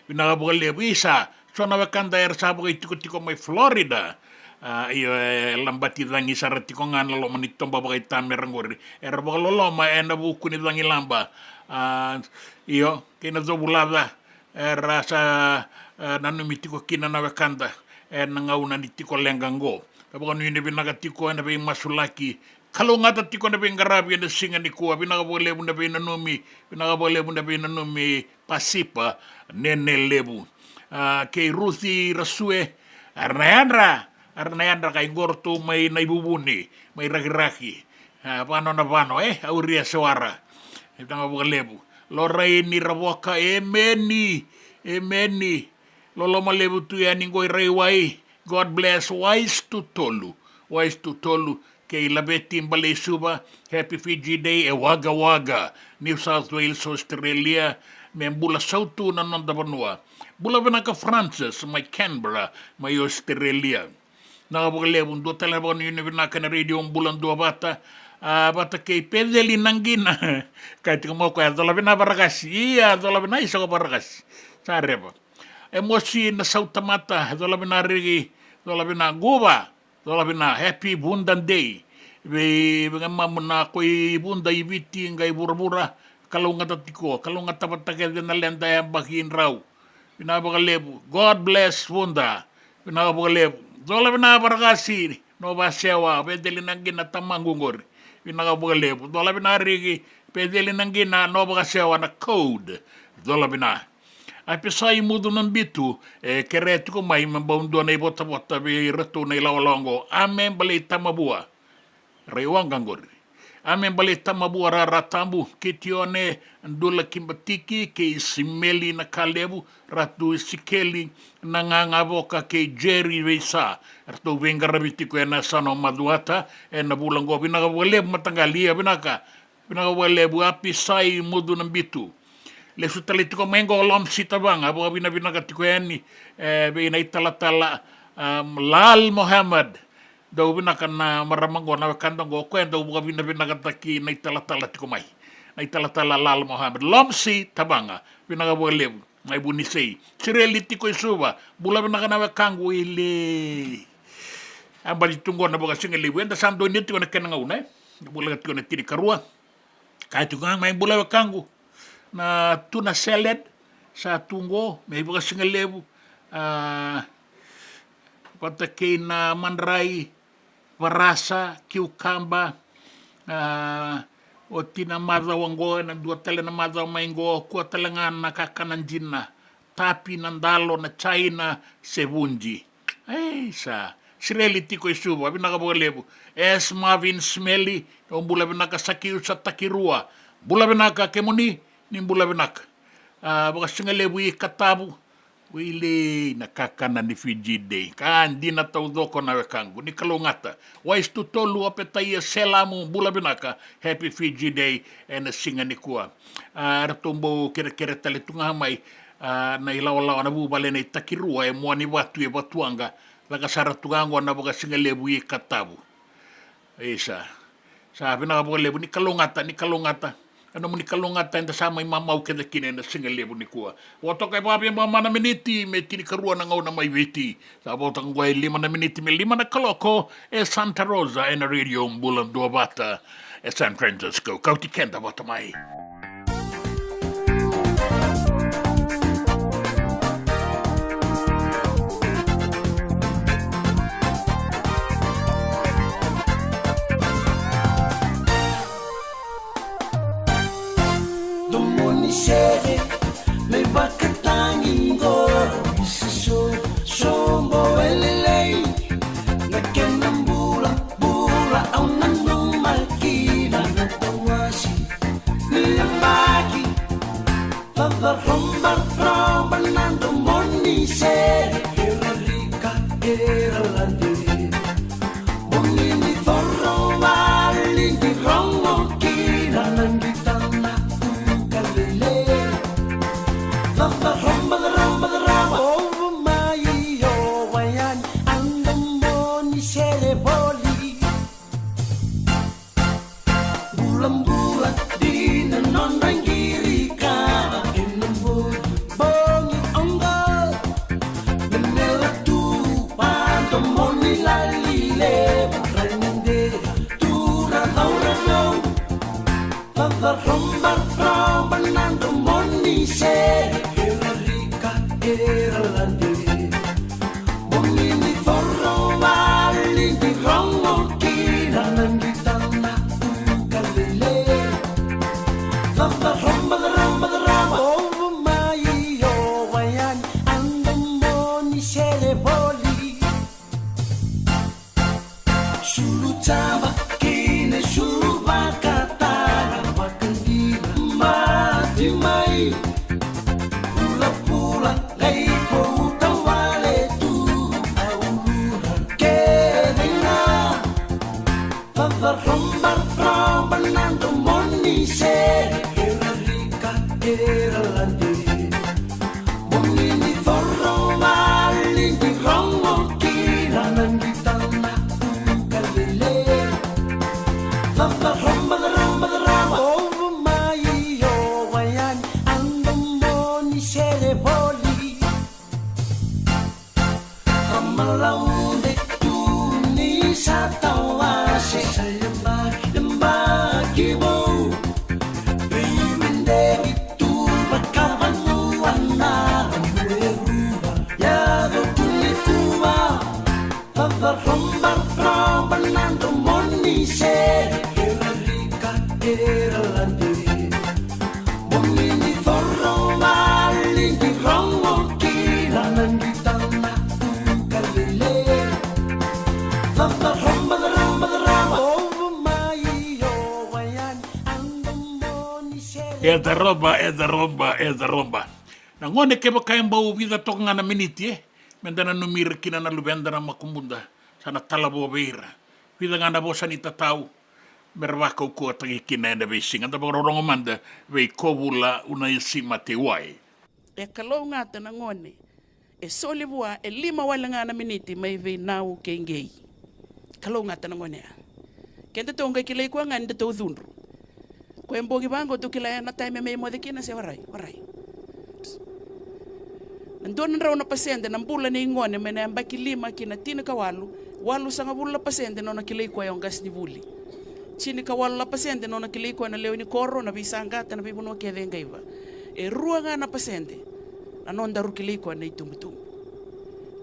Vinaka vakalevu. Isa, so na wekada era sa vakaitikotiko mai Florida. A, io, e labati cagi sara tiko ga na loma ni toba vakaitamera qori. Era vakaloloma ena vuku ni cagilaba. A, io, kei na covulaca era sa, e, nanumi tiko kina na wekada ena gauna ni tiko leqa qo. Na vakanuinui vinaka tiko ena veimasulaki. Kalougata tiko na veiqaravi ena siga nikua. Vinaka vakalevu na veinanumi. Vinaka vakalevu na veinanumi Pasipa Nene Levu. A, kei Ruci Rasue. Era na yadra. Era na yadra, kai qo ratou mai Naivuvuni, mai Rakiraki. A, vano na vano, e, Auria Sewara. Vinaka vakalevu. Loraini Ravoka, emeni, emeni. Loloma levu tu yani qo i Raiwai. God bless, Wise Tutolu. Wise Tutolu, kei Laveti Baleisuva, happy Fiji Day e Wagga Wagga, New South Wales, Australia. Me bula sautu na noda vanua. Bula vinaka Francis, mai Canberra, mai Australia. Vinaka vakalevu, dua tale na vakanuinui vinaka na Radio Bula Duavata. A, vata kei Peceli Naqina. Kaya tiko mai o koya, cola vina Varakasi. Ia, cola vina Isoko Varakasi. Sa reva. Emosi Nasautamata, cola vina Riki, cola vina Guva, cola vina, happy Vuda Day. Vei, vei kemuni na ko i Vuda i Viti, qai vuravura, kalougata tiko, kalougata vata kece na leda yabaki drau. Vinaka vakalevu. God bless Vuda. Vinaka vakalevu. Cola vina Varakasi, Nova Sewa, Peceli Naqina tamaqu qori. Vinaka vakalevu. Cola vina Riki, Peceli Naqina, Nova Sewa na code. Cola vina. Apisai Mucu na Bitu, e kerea tiko mai me bau dua na ivotavota vei iratou na ilawalawa oqo. Ame Balei Tamavua. Rai waqa qori. Ame Balei Tamavua, Rara Tabu, Kitione Dula Kibatiki, kei Simeli Nakalevu, Ratu Isikeli Nagagavoka, kei Jerry Veisa. Eratou veiqaravi tiko ena yasana o Macuata ena vula oqo. Vinaka vakalevu mataqali, ia vinaka. Vinaka vakalevu. Apisai Mucu na Bitu. Lesu tale tiko mai qo Lomsi Tavaga, vakavinavinaka tiko yani, e, vei na italatala, um, Lal Mohammed. Dau vinaka na marama qo, na wekada qo, o koya dau vakavinavinakataki na italatala tiko mai. Na italatala Lal Mohammed. Lomsi Tavaga, vinaka vakalevu. Mai Vunisei. Sireli tiko i Suva, bula vinaka na wekaqu, ili. A bati tu qo na vakasigalevu, eda sa donuya tiko na kena gauna, e. Bula tiko na tinikarua. Kaya tiko ga mai, bula wekaqu. Na tuna salad sa tu qo, me ivakasigalevu. A, vata kei na madrai, varasa, kiukaba. A, oti na macawa qo, ena dua tale na macawa mai qo, kua tale ga na kakana dina. Tapi, na dalo, na jaina, se vuji. Ei, sa. Sireli tiko i Suva, vinaka vakalevu. S Marvin Smeli, o bula vinaka. Sakiusa Takirua, bula vinaka kemuni, ni bula vinaka. A, vakasigalevu i Katavu, wili na kakana ni Fiji Day. Ka dina taucoko na wekaqu, ni kalougata. Wais Tutolu, Opetaia Selamu, bula vinaka. Happy Fiji Day ena siga nikua. A, eratou bau kerekere tale tu ga mai, a, na ilawalawa, na vuvale nei Takirua e Muanivatu e Vatuwaqa. Caka sara tu ga qo na vakasigalevu i Katavu. Isa. Sa vinaka vakalevu, ni kalougata, ni kalougata. E nomuni kalougata eda sa mai mamau kece kina ena sigalevu nikua. Vo toka e va vei, va va na miniti me tinikarua na gauna mai Viti. Sa vo toka qo e lima na miniti me lima na kaloko, e Santa Rosa, ena Radio Bula Duavata, e San Francisco. Kauti keda vata mai. Domo ni sere, me vakatagi qo, isa so, sobo e lelei. Na kena bula, bula au nanuma kina, na tawasi ni yabaki. Vavaroborobo na domo ni sere, era rika, era lade. Bogi ni coro vale ni rogo kina na qita na uka lele. Vavaroborobo, vavaroborobo, ovo mai o wayani, a domo ni sere voli. Bulabula dina nodra qiri kava ena bogi, bogi oqo. Memela tu, pa domo ni lali levu, ra ni dea tu ra cau ra cau. Vavaroborobo na domo ni sere, era rika, era lade. Bogi ni coro vale ni rogo kina na qita na uka lele. Vavaroborobo, vavaroborobo, ovo mai o wayani, a domo ni sere voli. Sulu java kei na sulu vakatara, vakadina mati mai. Pulapula qai kauta wale tu, a ulura kece ga. Vavaroborobo na domo ni sere, era rika, era lade. Bogi ni coro vale ni rogo kina na qita na uka lele. Vavaroborobo, vavaroborobo, ovo mai o wayani, a domo ni sere voli. Vamalaude tu ni sa tawase, sa yabaki, yabaki vou. Veivedevi tu vakavanua na ramu e rua, yaco tu nikua. Vavaroborobo na domo ni sere, era rika, era lade. Bogi ni coro vale ni rogo E caroba, e caroba, e caroba. Na gone, kevaka e bau vica toka ga na miniti, e, meda nanumi ira kina na luveda, na makubuda, sa na talavo vei ira. Vica ga na vosa ni tatau me ra vakaukauwataki kina ena veisiga. Da vakarorogo mada vei Kovula Unaisi Mateiwai. E kalougata na gone e soli vua e lima wale ga na miniti mai vei Nau kei Qei. Kalougata na gone ya. Kedatou qai kilai koya ga ni datou cudru. Koya e bogi vaqo, tou kila ya na taimi me moce kina se warai, warai. Na dua na drau na pasede na bula nei gone mai na yabaki lima ki na tinikawalu, walusagavulu na pasede na nona kilai koya o qasenivuli. Tinikawalu na pasede na nona kilai koya na lewe ni koro, na veisaqata, na veivanua kece e qaiva. E rua ga na pasede na nodaru kilai koya na itubutubu.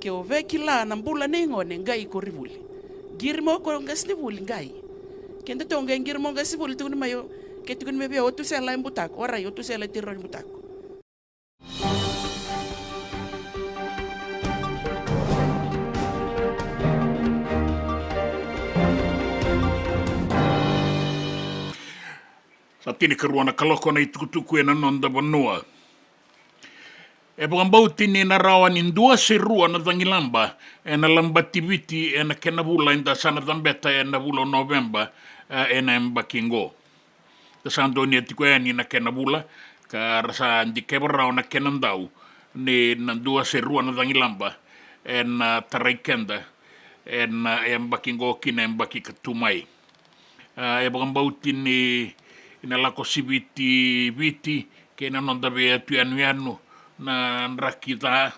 Ke o via kila na bula nei gone, qai koronivuli. Qiri mai o koya o qasenivuli, qai. Kedatou qai qiri mai o qasenivuli, tukuni mai o, ke tukuni mai vei au, o Tusela e butako, warai, o Tusela e tiro ni butako. Sa tinikarua na kaloko na itukutuku ena noda vanua. E vakabauti ni na rawa ni dua se rua na cagilaba ena labati Viti ena kena vula eda sa na cabeta ena vula o Noveba, e, ena yabaki qo. Da sa donuya tiko yani na kena vula, ka ra sa dikeva rawa na kena dau ni na dua se rua na cagilaba ena, a, tarai keda ena, a, yabaki qo ki na yabaki ka tu mai. A, e vakabauti ni na lako siviti Viti kei na noda veiyatu yanuyanu na draki ca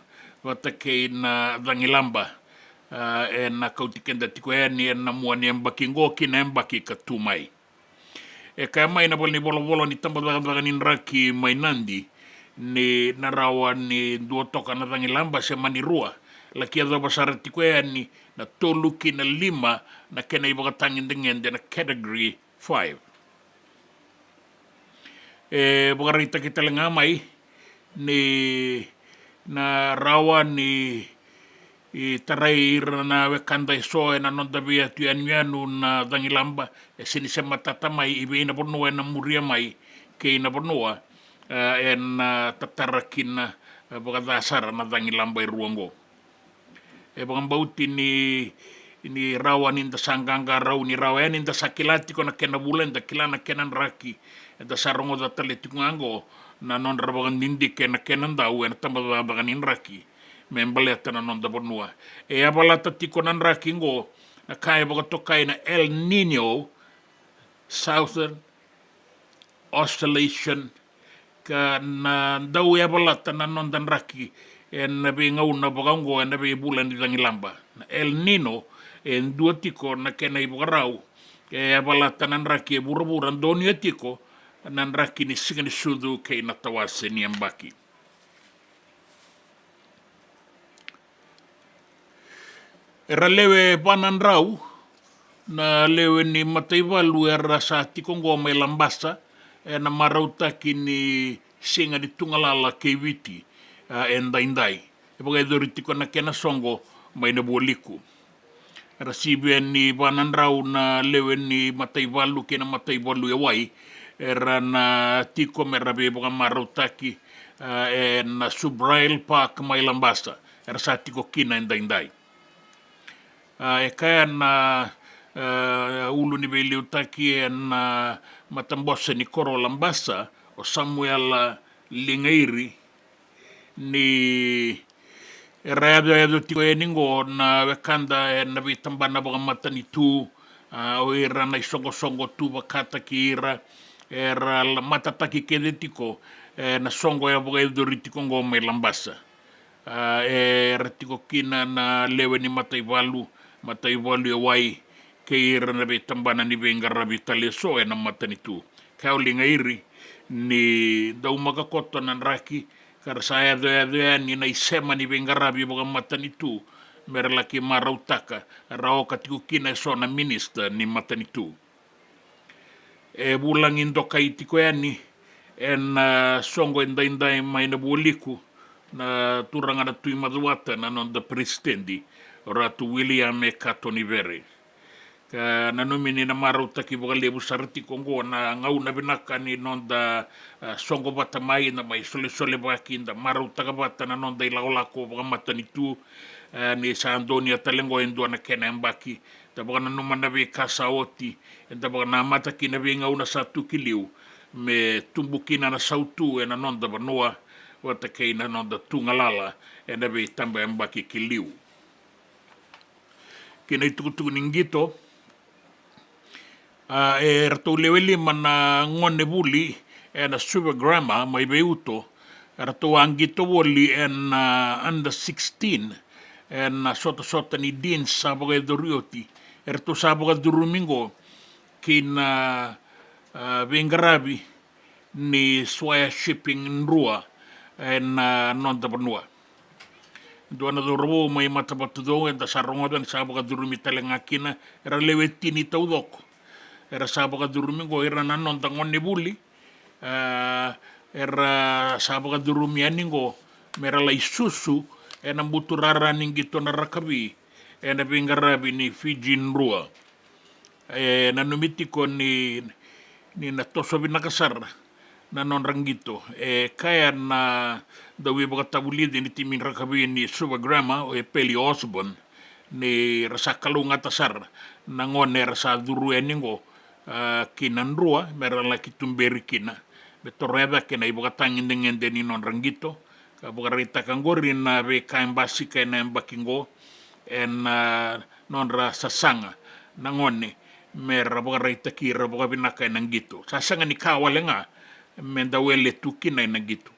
vata kei na cagilaba, a, ena kauti keda tiko yani ena mua ni yabaki qo ki na yabaki ka tu mai. E kaya mai na valenivolavola ni tabacakacaka ni draki mai Nadi ni na rawa ni dua toka na cagilaba se mani rua. Laki yacova sara tiko yani na tolu ki na lima na kena ivakatagedegede, na category five. E vakaraitaki tale ga mai ni na rawa ni, i, tarai ira na wekada eso ena noda veiyatu yanuyanu na cagilaba, e sega ni se matata mai i vei na vanua ena muria mai kei na vanua, e, ena, a, tatara kina, e, vakaca sara na cagilaba e rua oqo. E vakabauti ni, ni rawa ni da sa qaqarauni rawa yani, da sa kila tiko na kena vula, eda kila na kena draki, eda sa rogoca tale tiko ga oqo na nodra vakadidike na kena dau ena tabacakacaka ni draki me baleta na noda vanua. E yavalata tiko na draki oqo na ka e vakatokai na El Nino, Southern Oscillation, ka na dau yavalata na noda draki ena veigauna vaka oqo ena veivula ni cagilaba. Na El Nino e dua tiko na kena ivakarau e yavalata na draki e vuravura, donuya tiko na draki ni Siga ni Sucu kei na tawase ni yabaki. Era lewe va na drau na lewe ni mataivalu era sa tiko oqo mai Labasa ena marautaki ni siga ni tugalala kei Viti, a, edaidai. E vakayacori tiko na kena soqo mai na Vualiku. Era sivia ni va na drau na lewe ni mataivalu kei na mataivalu e wai era na tiko me ra veivakamarautaki, a, ena Subrail Park mai Labasa. Era sa tiko kina edaidai. A, e kaya na, a, ulu ni veiliutaki ena matabose ni koro o Labasa, o Samuela Ligairi, ni era yacoyaco tiko yani oqo na wekada ena veitabana vakamatanitu, a, o ira na isoqosoqo tu vakataki ira, era la-, matataki kece tiko ena soqo e vakayacori tiko oqo mai Labasa. A, era tiko kina na lewe ni mataivalu, mataivalu e wai, kei ira na veitabana ni veiqaravi tale eso ena matanitu. Kaya o Ligairi ni daumaka koto na draki, ka ra sa yacoyaco yani na isema ni veiqaravi vakamatanitu me ra laki marautaka, ra oka tiko kina eso na minisita ni matanitu. E vulagi dokai tiko yani ena, a, soqo edaidai mai na Vualiku na turaga na Tui Macuata, na noda peresitedi, o Ratu William Katonivere. Ka nanumi ni na marautaki vakalevu sara tiko oqo na gauna vinaka ni noda, a, soqo vata mai, da mai solesolevaki, da marautaka vata na noda ilakolako vakamatanitu. A, ni sa donuya tale oqo e dua na kena yabaki, da vakananuma na veika sa oti, eda vakanamata kina veigauna sa tu ki liu, me tubu kina na sautu ena noda vanua, vata kei na noda tu galala ena veitabayabaki ki liu. Kei na itukutuku ni qito, a, e ratou lewe lima na gone vuli ena Suva Grammar mai Veiuto, e ratou a qito voli ena under sixteen ena sotasota ni Deans sa vakayacori oti. E ratou sa vakacurumi oqo ki na, a, veiqaravi ni Swire Shipping Drua ena noda vanua. Dua na cauravou mai Matavatucou eda sa rogoca ni sa vakacurumi tale ga kina, era lewe tini taucoko. Era sa vakacurumi oqo ira na noda gone vuli, a, era sa vakacurumi yani oqo me ra lai susu ena buturara ni qito na rakavi ena veiqaravi ni Fiji Drua. E nanumi tiko ni, ni na toso vinaka sara na nodra qito. E kaya na dauveivakatavulici ni timi rakavi ni Suva Grammar, o Epeli Osborne, ni ra sa kalougata sara na gone era sa curu yani oqo, a, ki na Drua me ra laki tuberi kina, me toroya cake na ivakatagedegede ni nodra qito. Ka vakaraitaka oqori na veika e basika ena yabaki oqo, ena, a, nodra sasaga na gone me ra vakaraitaki ira vakavinaka ena qito. Sa sega ni ka wale ga me da wele tu kina ena qito.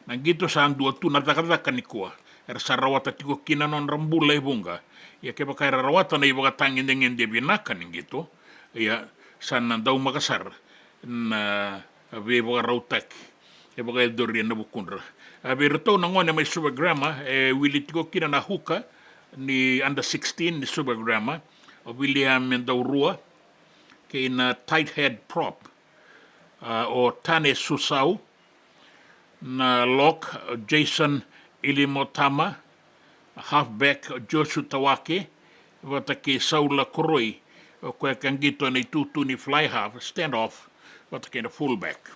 Na qito sa dua tu na cakacaka nikua, era sa rawata tiko kina nodra bula e vuqa. Ia kevaka era rawata na ivakatagedegede vinaka ni qito, ia sa na daumaka sara na veivakarautaki e vakayacori ena vukudra. A, vei iratou na gone mai Suva Grammar, e wili tiko kina na hooker ni under sixteen ni Suva Grammar, o William Daurua, kei na tight head prop, a, o Tane Susau, na lock, o Jason Ilimotama, halfback, o Joshua Tawake, vata kei Saula Koroi, o koya ka qito ena itutu ni fly half, stand off, vata kei na fullback.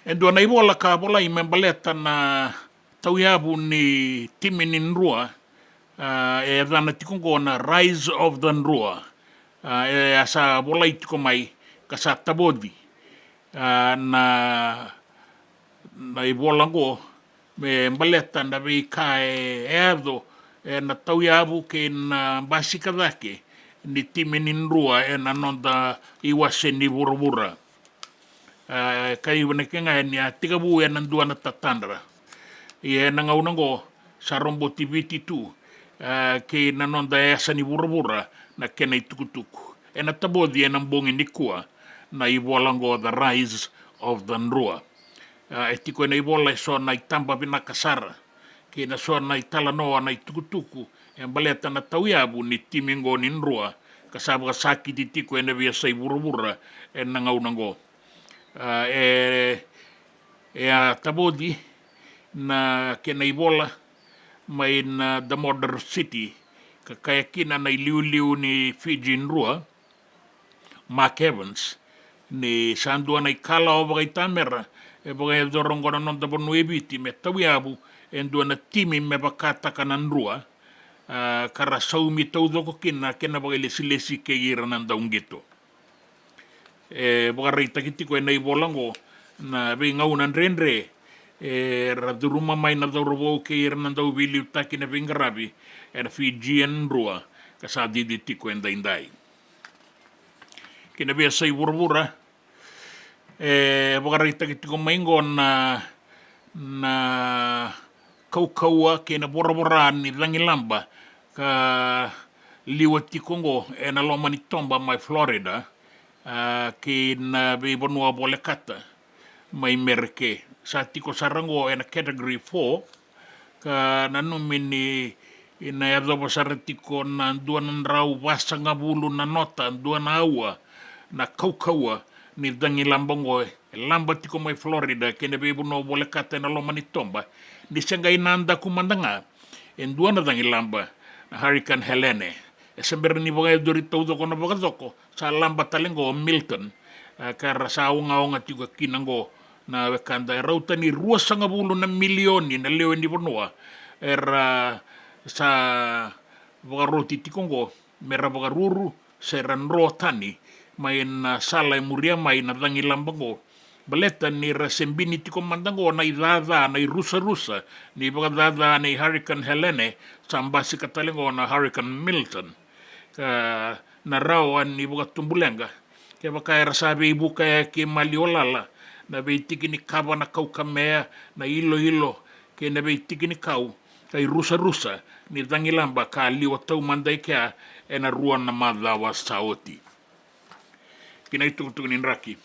E dua na ivola ka volai me baleta na tauyavu ni timi ni Drua, a, e yacana tiko oqo na Rise of the Drua. A, e a sa volai tiko mai ka sa tavoci, a, na, na ivola oqo me baleta na veika e, e yaco ena tauyavu kei na basika cake ni timi ni Drua ena noda iwase ni vuravura. A, kaya vinaka ga ni a tekivu ena dua na tatadra. Ia ena gauna oqo sa roboti Viti tu, a, kei na noda yasa ni vuravura na kena itukutuku. Ena tavoci ena bogi nikua na ivola oqo, The Rise of the Drua. A, e tiko ena ivola eso na itaba vinaka sara kei na so na italanoa, na itukutuku e baleta na tauyavu ni timi oqo ni Drua, ka sa vakasakiti tiko ena veiyasai vuravura ena gauna oqo. A, e, e a tavoci na kena ivola mai na The Modern City, ka kaya kina na iliuliu ni Fiji Drua, Mark Evans, ni sa dua na ikalawa vakaitamera e vakayacora oqo na noda vanua e Viti me tauyavu e dua na timi me vakataka na Drua, a, ka ra saumi taucoko kina na kena vakailesilesi kei ira na dauqito. E vakaraitaki tiko ena ivola oqo na veigauna dredre era curuma mai na cauravou kei ira na dauveiliutaki na veiqaravi ena Fijian Drua, ka sa cici tiko edaidai. Kei na veiyasai vuravura, e vakaraitaki tiko mai oqo na, na kaukauwa kei na voravora ni cagilaba ka liwa tiko oqo ena loma ni toba mai Florida, a, kei na veivanua volekata mai Mereke. Sa tiko sara oqo ena category four, ka nanumi ni na yacova sara tiko na dua na drau vasagavulu na nota, dua na aua, na kaukauwa ni cagilaba oqo e laba tiko mai Florida kei na veivanua volekata ena loma ni toba, ni se qai nadaku mada ga e dua na cagilaba na Hurricane Helene. E se bera ni vakayacori taucoko na vakacoko, sa laba tale qo o Milton. E, ka ra sa ogaoga tiko kina qo na wekada, e rauta ni ruasagavulu na milioni na lewe ni vanua era sa vakaroti tiko qo me ra vakaruru se ra dro tani mai na sala e muria mai na cagilaba qo. Baleta ni ra se bini tiko mada qo na icaca, na irusarusa ni vakacaca nei Hurricane Helene, sa basika tale qo na Hurricane Milton. Ka na rawa ni vakatubu leqa, kevaka era sa veivukayaki e maliwa lala na veitiki ni kava, na kaukamea, na iloilo, kei na veitiki ni kau, ka irusarusa ni cagilaba ka liwa taumada e kea ena rua na macawa sa oti. Ki na itukutuku ni draki.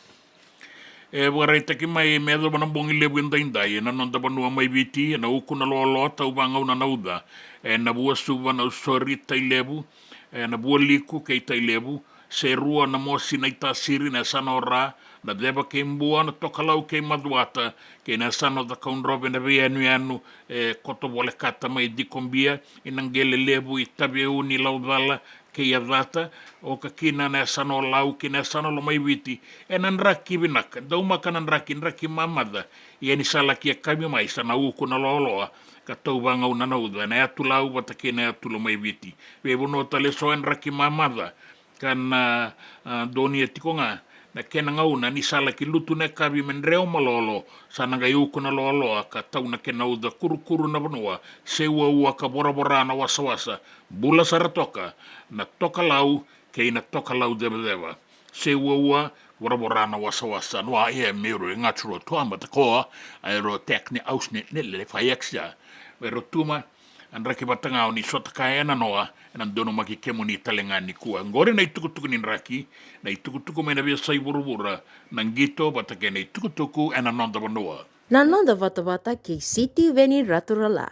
E vakaraitaki mai me yacova na bogi levu edaidai ena noda vanua mai Viti, ena Ukunaloaloa, Tauvagauna, Nauca, ena Vuasuva, Nausori, Tailevu, ena Vualiku kei Tailevu, Serua, Namosi, Naitasiri, na yasana o Ra, Naceva kei Bua, Natokalau kei Macuata, kei na yasana o Cakaudrove, na veiyanuyanu e koto volekata mai Cikobia, i Naqelelevu, i Taveuni, Laucala kei Yacata, oka kina na yasana o Lau kei na yasana o Lomaiviti. Ena draki vinaka, daumaka na draki, draki mamaca. Ia ni sa laki yakavi mai, sa na Ukunaloaloa ka Tauvagauna, Nauca, na yatu Lau vata kei na yatu Lomaiviti. Veivanua tale eso e draki mamaca ka na, a, donuya tiko ga na kena gauna ni sa laki lutu na yakavi me dreo malolo, sa na qai Ukunaloaloa ka tau na kena uca kurukuru na vanua, seuaua ka voravora na wasawasa. Bula sara toka na tokalau kei na tokalau cevaceva. Seuaua, voravora na wasawasa. Noa ia me ro e gatu ro tua mata koa, a ro tekni ausne ne le fa yaksia. Vero tuma, a draki vata ga o ni sota kaya ena noa, ena donumaki kemuni tale ga nikua. Qori na itukutuku ni draki, na itukutuku mai na veiyasai vuravura, na qito vata kei na itukutuku ena noda vanua. Na noda vatavata kei Sitiveni Raturala.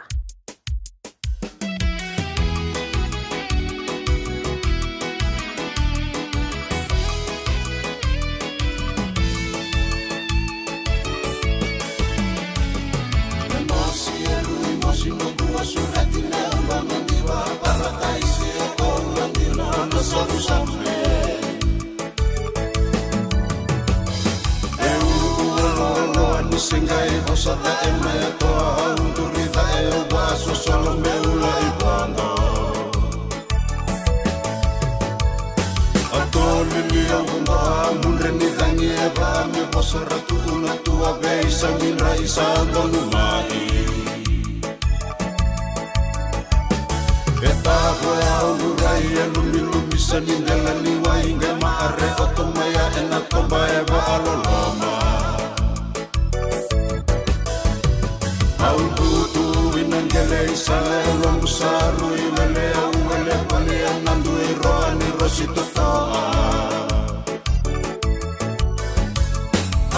E ulu aloaloa ni se qai vosa tae mai a toa, au duri tae au vasosolo me ula i vodo. A tolili au vodo a mudre ni cagi e va me vosa ra tu na tua vei sa midra i sa donu mai. E tavo e au lurai e lumilumi sa ni dela ni wai qai maare oto mai a ena toba e vaaloloma. Au dutu ina qele i sala e lobu sa rui wele au wele vali ena dui roa ni rosi totoa.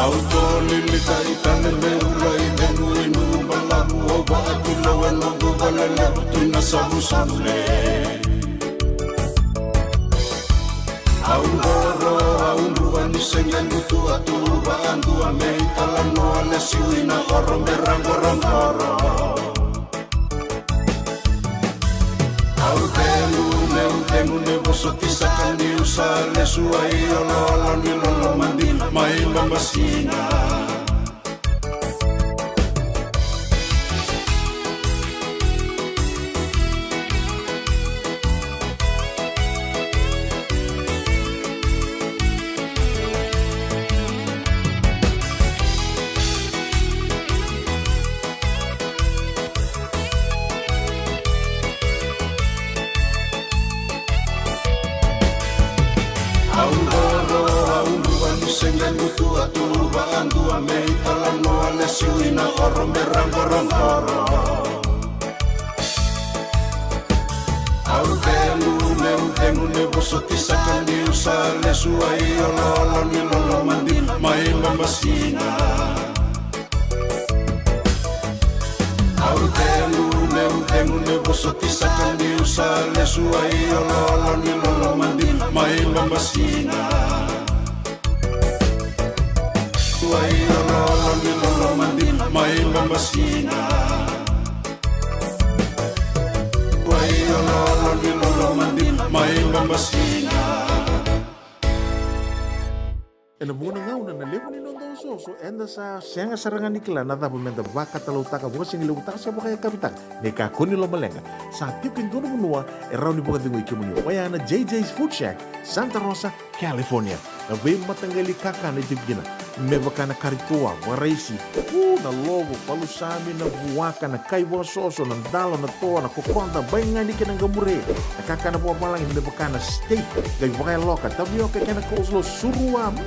Au tolili ka i tale me ula i cegu i nuku balavu au vaatilo e noqu vale levu tu i na savusavu le. Au qoro au dua ni se qai butu a tu vaadua me i talanoa le siu i na oro me raqoraqoro. Au cegu, meu cegu, meu vosoti saka niu sa lesu ai oloolo ni loloma dina mai Babasina. Au qoro, au dua ni se qai butu a tu vaadua me i talanoa le siu i na oro me raqoraqoro. Au cegu, meu cegu, meu vosoti saka niu sa lesu ai oloolo ni loloma dina mai Babasina. Au cegu, meu cegu, meu vosoti saka niu sa lesu ai oloolo ni loloma dina mai Babasina. Ai oloolo ni loloma dina mai Babasina. Ai oloolo Ena vuqa na gauna na levu ni noda osooso, eda sa sega sara ga ni kila na cava meda vakatalautaka, vakasigalevuataka se vakayakavitaka. Ni kakua ni lomaleqa, sa tiko e dua na vanua e rawa ni vakacegui kemuni, oya na J J's Food Shack, Santa Rosa, California. Na veimataqali kakana e tiko kina, me vaka na kari toa, vakaraisi, u, na lovo, palusami, na vuaka, na kai vakasoso, na dalo, na toa, na kokoda, baigani kei na qamure. Na kakana vakavalagi me vaka na steak, qai vakayaloka, tavioka kei na coleslaw, surua, mm,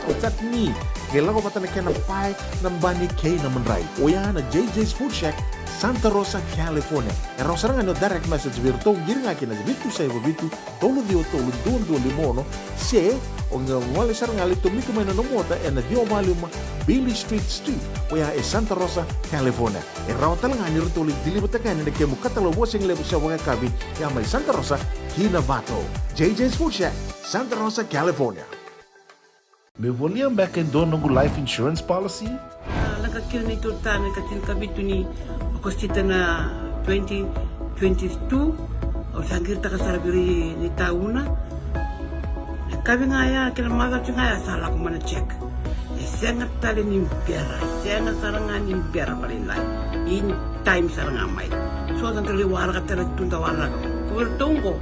o chutney. Qai lako vata na kena pae, na bani kei na madrai. Oya na J J's Food Shack, Santa Rosa, California. E rawa sara ga ni o direct message vei iratou, qiri ga kina vitu saiva vitu, tolu ciwa tolu dua dua lima ono, se o qai gole sara ga lai tomika mai na nomu ota ena ciwa walu lima Beale Street Suite, oya e Santa Rosa, California. E rawa tale ga ni ratou lai deliver-taka yani na kemu katalau vakasigalevu se vakayakavi, ya mai Santa Rosa ki Novato. J J's Food Shack, Santa Rosa, California. Meu volia beka e dua noqu life insurance policy? A, leqa kina neitou ta na ika tinikavitu ni Okosita na twenty twenty-two. Au sa qiritaka sara vei ira na itauna. Na yakavi ga ya kei na macawa ga ya sa lako mai na check. E sega tale ni bera, e sega sara ga ni bera vakalailai. In time sara ga mai. So sa da lai waraka tale tu, da waraka. Ko iratou qo,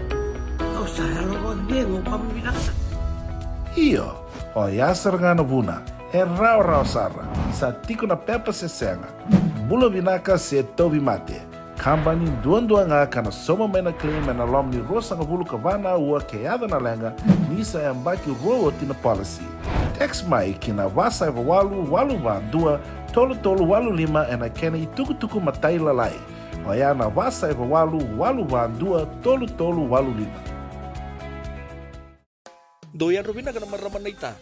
au sa yalo vakacegu, au kama vinaka sara. Io. Oya sara ga na vuna, e rawarawa sara, sa tiko na pepa se sega, bula vinaka se tauvimate. Kabani duadua ga ka na sauma mai na claim ena loma ni ruasagavulu ka va na aua ke yaco na leqa, ni sa yabaki rua oti na policy. Text mai ki na va saiva walu walu va dua tolu tolu walu lima ena kena itukutuku matailalai. Oya na va saiva walu walu va dua tolu tolu walu lima. Dou yadra vinaka na marama naita.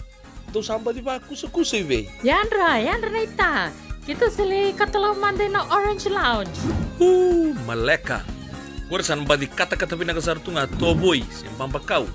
Dou sa baci vakusakusa i vei? Yadra, yadra naita. Keitou sa lai katalau mada ina Orange Lounge. U, maleka. Qori sa na baci katakata vinaka sara tu ga tovoi se babakau.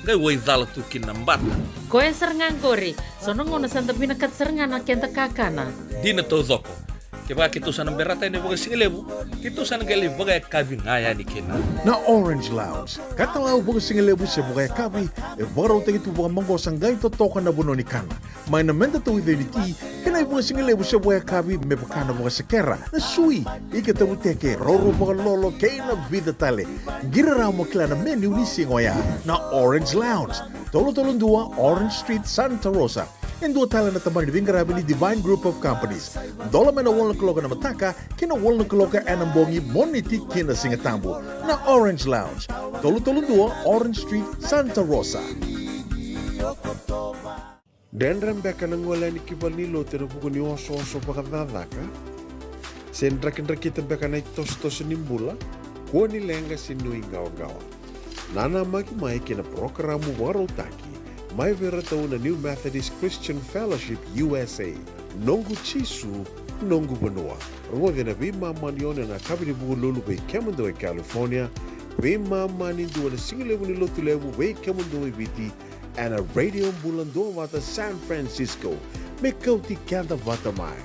Qai waicala tu kina na bata. Koya sara ga qori. So na gauna sa da vinakata sara ga na keda kakana. Dina taucoko. Kevaka keitou sa na berata yani vakasigalevu, keitou sa na qai lai vakayakavi ga yani kina. Na Orange Lounge, katalau vakasigalevu se vakayakavi, e vakarautaki tu vakamaqosa qai totoka na vanua ni kana. Mai na meda tauica ni ti, kei na ivakasigalevu se vakayakavi me vaka na vakasekera, na sui, ika tavuteke, raurau vakalolo, kei na vica tale. Qiri rawa mo kila na menu ni siga oya. Na Orange Lounge, tolu tolu dua Orange Street, Santa Rosa. E dua tale na tabana ni veiqaravi ni Divine Group of Companies. Dola mai na walu na kaloko ena mataka ki na walu na kaloko ena bogi, Moniti ki na Sigatabu. Na Orange Lounge, tolu tolu dua Orange Street, Santa Rosa. Dredre beka na gole yani ki valenilotu ena vuku ni osooso vakacakacaka? Se drakidrakita beka na itosotoso ni bula? Kua ni leqa se nuiqawaqawa. Nanamaki mai ki na parokaramu vakarautaki mai vei iratou na New Methodist Christian Fellowship U S A, Noqu Jisu, Noqu Vanua. Rogoci ena veimama ni ono ena yakavi ni Vukelulu vei kemudou e California, veimama ni dua ena sigalevu ni Lotulevu vei kemudou e Viti, ena Radio Bula Duavata San Francisco. Me kauti keda vata mai.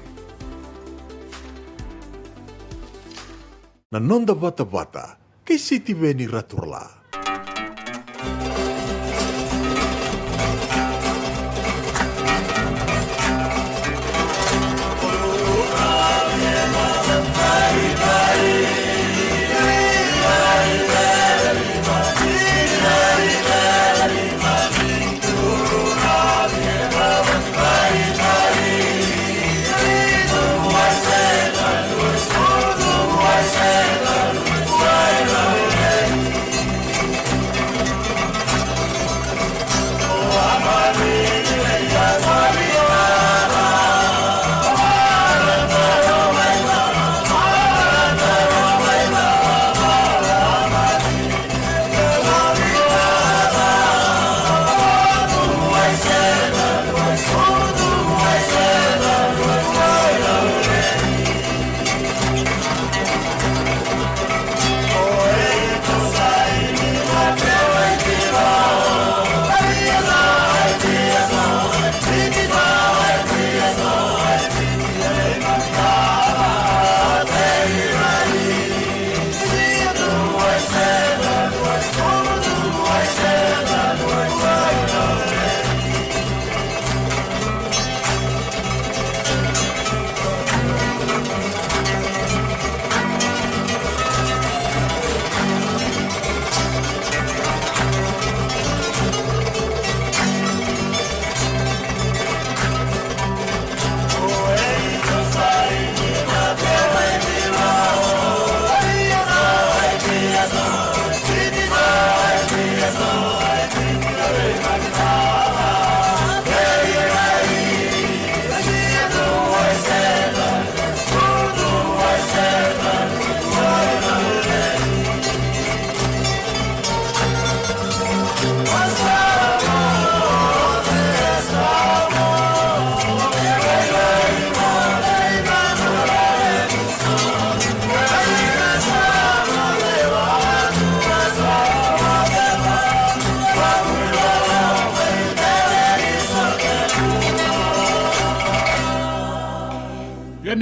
Na noda vatavata kei Sitiveni Raturala.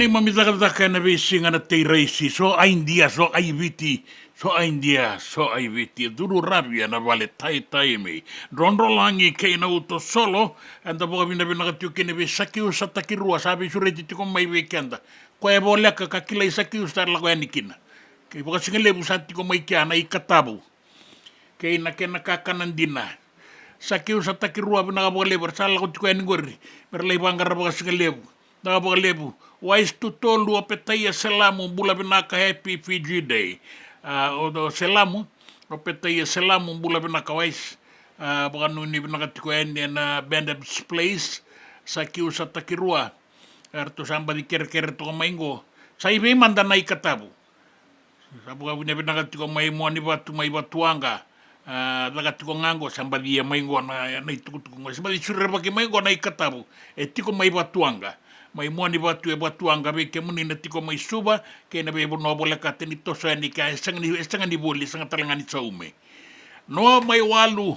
Neimami cakacaka ena veisiga na tei raisi, so aidia, so aiviti, so aidia, so aiviti. E curu ravi ena vale taitai mai Drodrolagi kei Nautosolo. Eda vakavinavinaka tiko kina vei Sakiusa Takirua, sa veisureti tiko mai vei keda. Koya e voleka ka kilai Sakiusa, sa lako yani kina. Kei vakasigalevu sa tiko mai kea na ikatavu kei na kena kakana dina. Sakiusa Takirua, vinaka vakalevu, era sa lako tiko yani qori me ra lai vaqara vakasigalevu. Vinaka vakalevu. Wise Tutolu, o Petaia Selamu, bula vinaka, happy Fiji Day. A, o, o Selamu, o Petaia Selamu, bula vinaka Wise. A, vakanuinui vinaka tiko yani ena Bendham's Place. Sakiusa Takirua, eratou sa baci kerekere toka mai qo. Sa i vei mada na ikatavu? Sa vakavinavinaka tiko mai Muanivatu mai Vatuwaqa. A, caka tiko ga qo, sa baci ia mai qo na, na itukutuku qo. Sa baci surevaki mai qo na ikatavu. E tiko mai Vatuwaqa. Mai Muanivatu e Vatuwaqa, vei kemuni na tiko mai Suva kei na veivanua volekata ni toso yani kea, e sega ni, e sega ni voli, e sega tale ga ni saume. Noa mai Walu,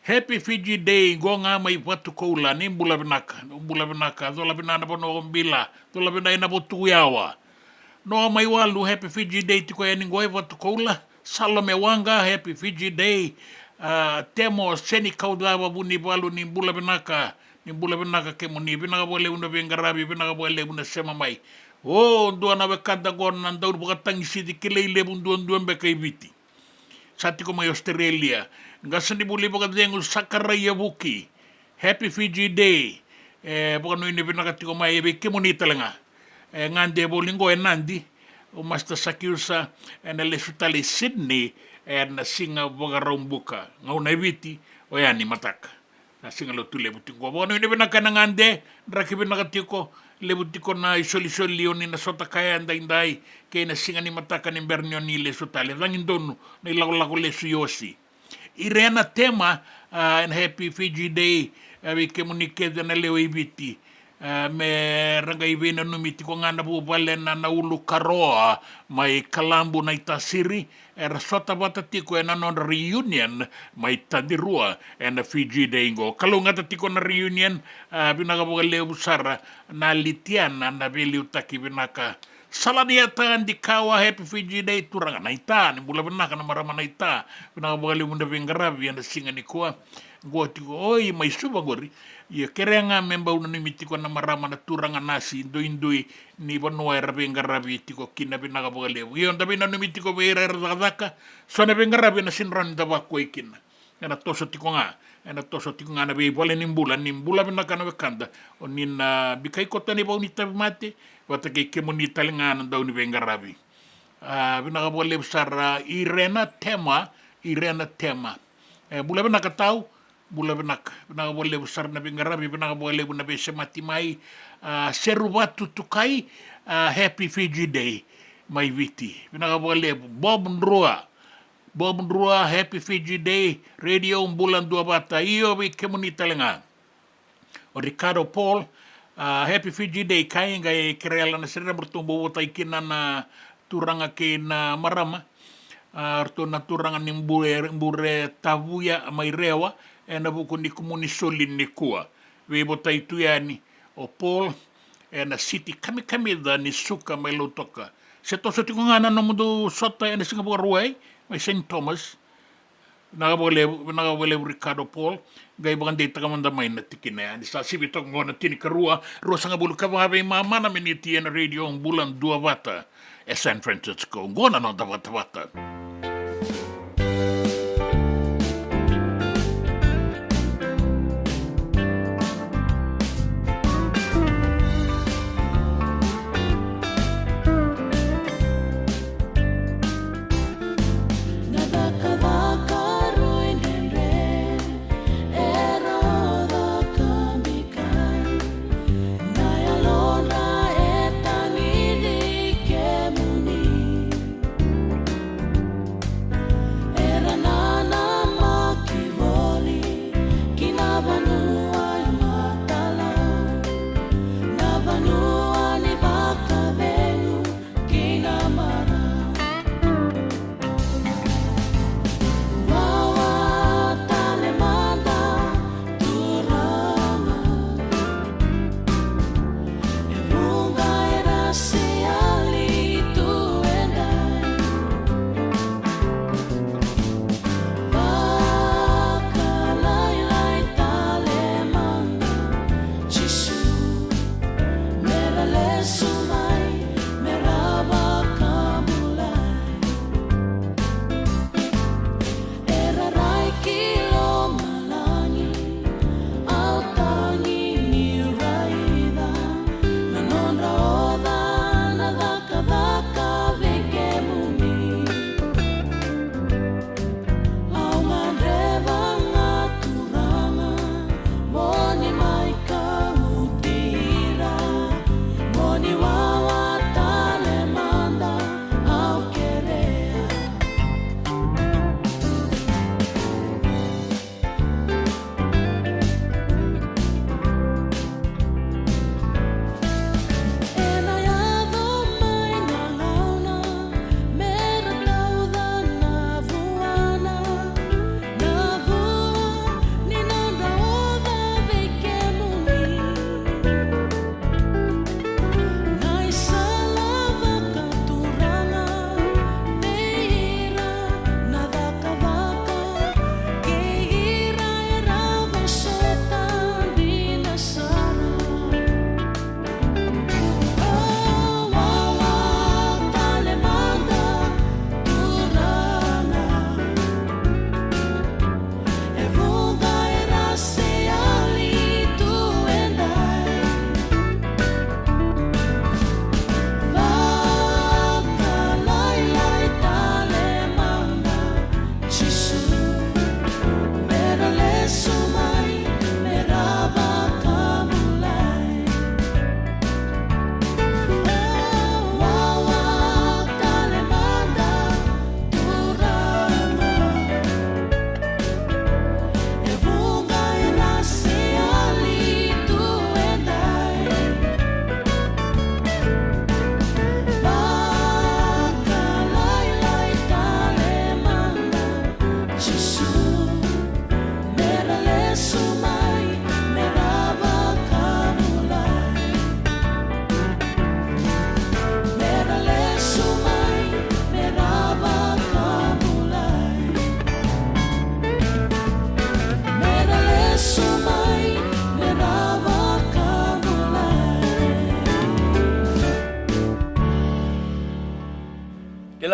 happy Fiji Day, qo ga mai Vatukoula, ni bula vinaka, bula vinaka, cola vinaka na vanua o bila, cola vinaka ena Vatuyawa. Noa mai Walu, happy Fiji Day tiko yani qo e Vatukoula. Salome Waqa, happy Fiji Day. A, Temo Senikaucava Vunivalu, ni bula vinaka, ni bula vinaka kemuni, vinaka vakalevu na veiqaravi, vinaka vakalevu na sema mai. O, dua na wekada qo na dau vakatagisici kilai levu duadua beka i Viti. Sa tiko mai Australia. Qasenivuli Vakacegu Sakaraia Vuki, happy Fiji Day. E vakanuinui vinaka tiko mai vei kemuni tale ga. E gade voli qo e Nadi o Master Sakiusa, ena lesu tale i Sydney ena siga Vakaraubuka. Gauna e Viti, oya ni mataka. Na siga Lotulevu tiko qo. Vakanuinui vinaka ena gade, draki vinaka tiko, levu tiko na isolisoli o ni na sota kaya edaidai kei na siga ni mataka ni bera ni o ni lesu tale. Cagi donu na ilakolako lesu i Osi. Irena Tema, a, ena happy Fiji Day, a, vei kemuni kece na lewe i Viti. A, me ra qai veinanumi tiko ga na vuvale na, na Ulukaroa mai Kalabu, Naitasiri, era sota vata tiko ena nodra reunion mai Tadirua ena Fiji Day qo. Kalougata tiko na reunion, a, vinaka vakalevu sara na Litiana na veiliutaki vinaka. Salaniata Dikawa, happy Fiji Day turaga. Naita, ni bula vinaka na marama Naita. Vinaka vakalevu na veiqaravi ena siga nikua. Qo tiko, oi, mai Suva qori. Ia kerea ga me bau nanumi tiko na marama na turaga nasi duidui ni vanua era veiqaravi tiko kina, vinaka vakalevu. Io, da veinanumi tiko vei ira era cakacaka, so na veiqaravi ena sega ni rawa ni da vakuai kina. Ena toso tiko ga, ena toso tiko ga na veivale ni bula, ni bula vinaka na wekada. O ni na bikai koto ni vau ni tauvimate, vata kei kemuni tale ga na dau ni veiqaravi. A, vinaka vakalevu sara Irena Tema, Irena Tema. E, bula vinaka tau, bula vinaka. Vinaka vakalevu sara na veiqaravi, vinaka vakalevu na veisemati mai. A, Seruvatu Tukai, a, happy Fiji Day mai Viti. Vinaka vakalevu. Bob Drua, Bob Drua, happy Fiji Day. Radio Bula Duavata, io, vei kemuni tale ga. O Ricardo Paul, a, happy Fiji Day, kai qai kerea na sere me ratou bau votai kina na turaga kei na marama. A, ratou na turaga ni Bure, Bure Tavuya mai Rewa, ena vuku ni kumuni soli nikua. Veivotai tu yani o Paul ena siti kamikamica ni Suka mai Lautoka. Se toso tiko ga na nomudou sota ena siga Vakarauwai mai Saint Thomas. Vinaka vakalevu, vinaka vakalevu Ricardo Paul. Qai vakadeitaka mada mai na tikina ya. Ni sa sivi toka qo na tinikarua, ruasagavulu ka va veimama na miniti ena Radio Bula Duavata e San Francisco. Qo na noda vatavata. Na cakacaka rui dredre era caka bikai, na yalodra e tagicei kemuni.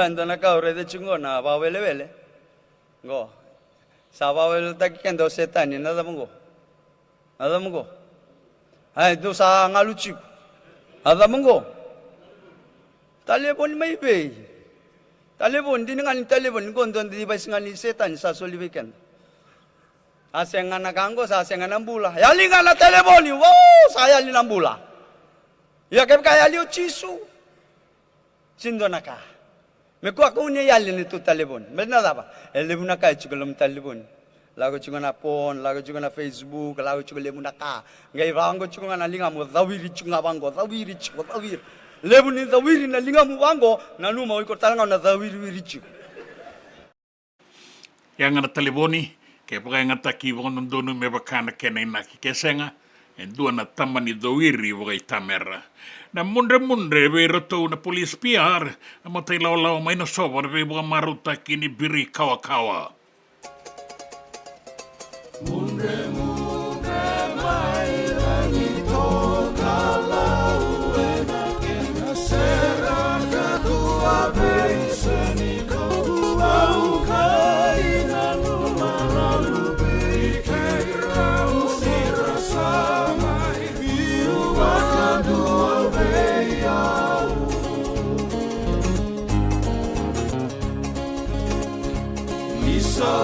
E dua na ka au raica tiko qo na vakawelewele. Qo. Sa vakaweleweletaki keda o Setani, na cava qo? Na cava qo? Ai, dou sa galu tiko. Na cava qo? Talevoni mai vei? Talevoni, dina ga ni talevoni, qo dua na device ga ni Setani sa soli vei keda. A sega na ka qo, sa sega na bula. Yali ga na talevoni, wow, sa yali na bula. Ia kevaka yali o Jisu. Sega ni dua na ka. Me kua kau ni yali na neitou talevoni. Me na cava? E levu na ka e tiko e loma ni talevoni. Lako tiko na phone, lako tiko na Facebook, lako tiko levu na ka. Qai vaqo tiko ga na ligamu, cawiri tiko ga vaqo, cawiri tiko, cawiri. Levu ni cawiri na ligamu vaqo, nanuma o iko tale ga o na cawiriwiri tiko. Ia ga na talevoni, ke vakayagataki vakadodonu me vaka na kena inaki, ke sega, e dua na tama ni cowiri vakaitamera. Na mudremudre vei iratou na police P R, na matailawalawa mai Nasova, na veivakamarautaki ni biri kawakawa. Mudremudre mai ragi toka lau ena kena sera ka tua vei Senegal. Au kai na numa na luvei kei rau ni ra sa mai biu vakadua vei au. Isa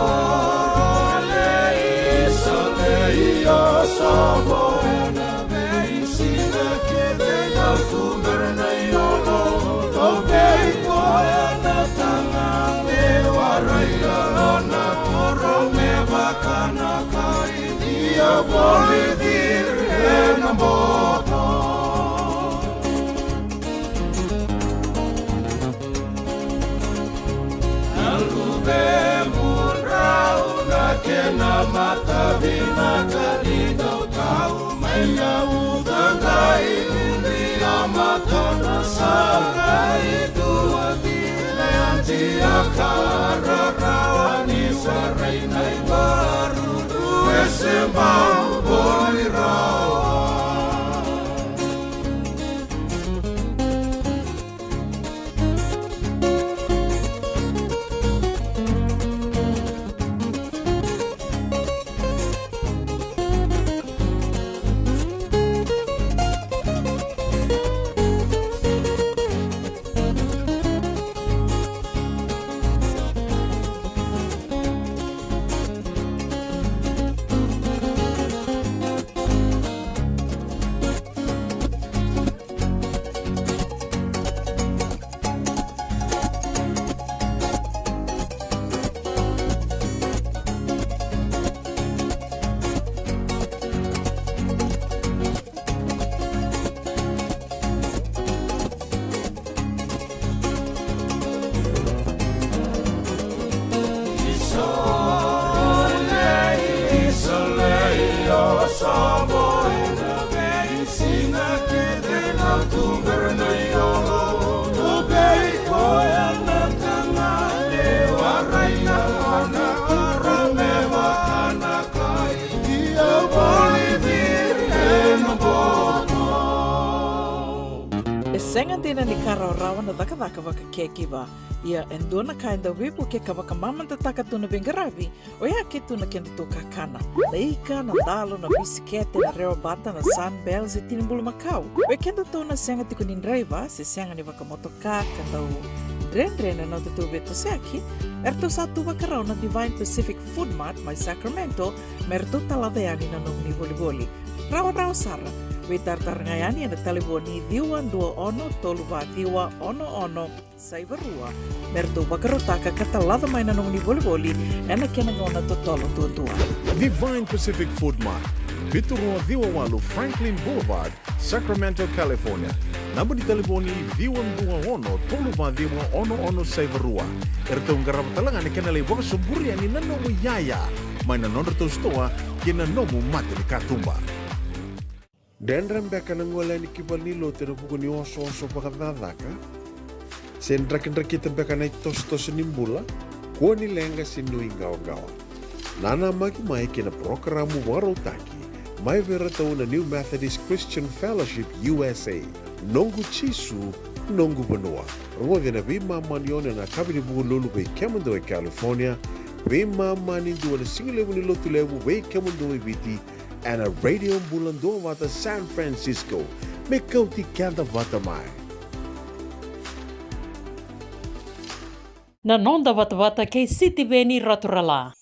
lei, isa lei, o Savo ena veisiga kece na tubera na iyolo. Tovei koya na taga me warai iyolo na koro me vaka na kai. Ia voli ciri ena boto. Na luvemudrau na kena matavinaka ni dau tau mai na ucaqai ni a matana sa qai dua. Leanti a ka rarawa ni sa rai na ivaru. Ese mau voli rawa. E sega dina ni ka rawarawa na cakacaka vaka caregiver. Ia e dua na ka e dau veivuke ka vakamamadataka tu na veiqaravi, oya ke tu na kedatou kakana. Na ika, na dalo, na bisikete, na rewabata, na Sunbell, se tini bulumakau. Vei kedatou na sega tiko ni draiva, se sega ni vakamotoka, ka dau dredre na nodatou veitosoyaki, eratou sa tu vakarau na Divine Pacific Food Mart mai Sacramento, me ratou talaca yani na nomuni volivoli. Rawarawa sara, veitaratara ga yani ena talevoni ciwa dua ono tolu va ciwa ono ono saiva rua, me ratou vakarautaka ka talaca mai na nomuni volivoli ena kena gauna totolo duadua. Divine Pacific Food Mart, vitu rua ciwa walu Franklin Boulevard, Sacramento, California. Naba ni talevoni ciwa dua ono tolu va ciwa ono ono saiva rua. Eratou qarava tale ga na kena lai vakasoburi yani na nomu iyaya mai na nodratou sitoa kei na nomu mata ni katuba. Dredre beka na gole yani ki valenilotu ena vuku ni osooso vakacakacaka? Se drakidrakita beka na itosotoso ni bula? Kua ni leqa se nuiqawaqawa. Nanamaki mai ki na parokaramu vakarautaki mai vei iratou na New Methodist Christian Fellowship U S A, Noqu Jisu Noqu vanua. Rogoci na veimama ni ono ena yakavi ni Vukelulu vei kemudou e California, veimama ni dua na sigalevu ni Lotulevu vei kemudou e Viti, ena Radio Bula Duavata San Francisco. Me kauti keda vata mai. Na noda vatavata kei Sitiveni Raturala.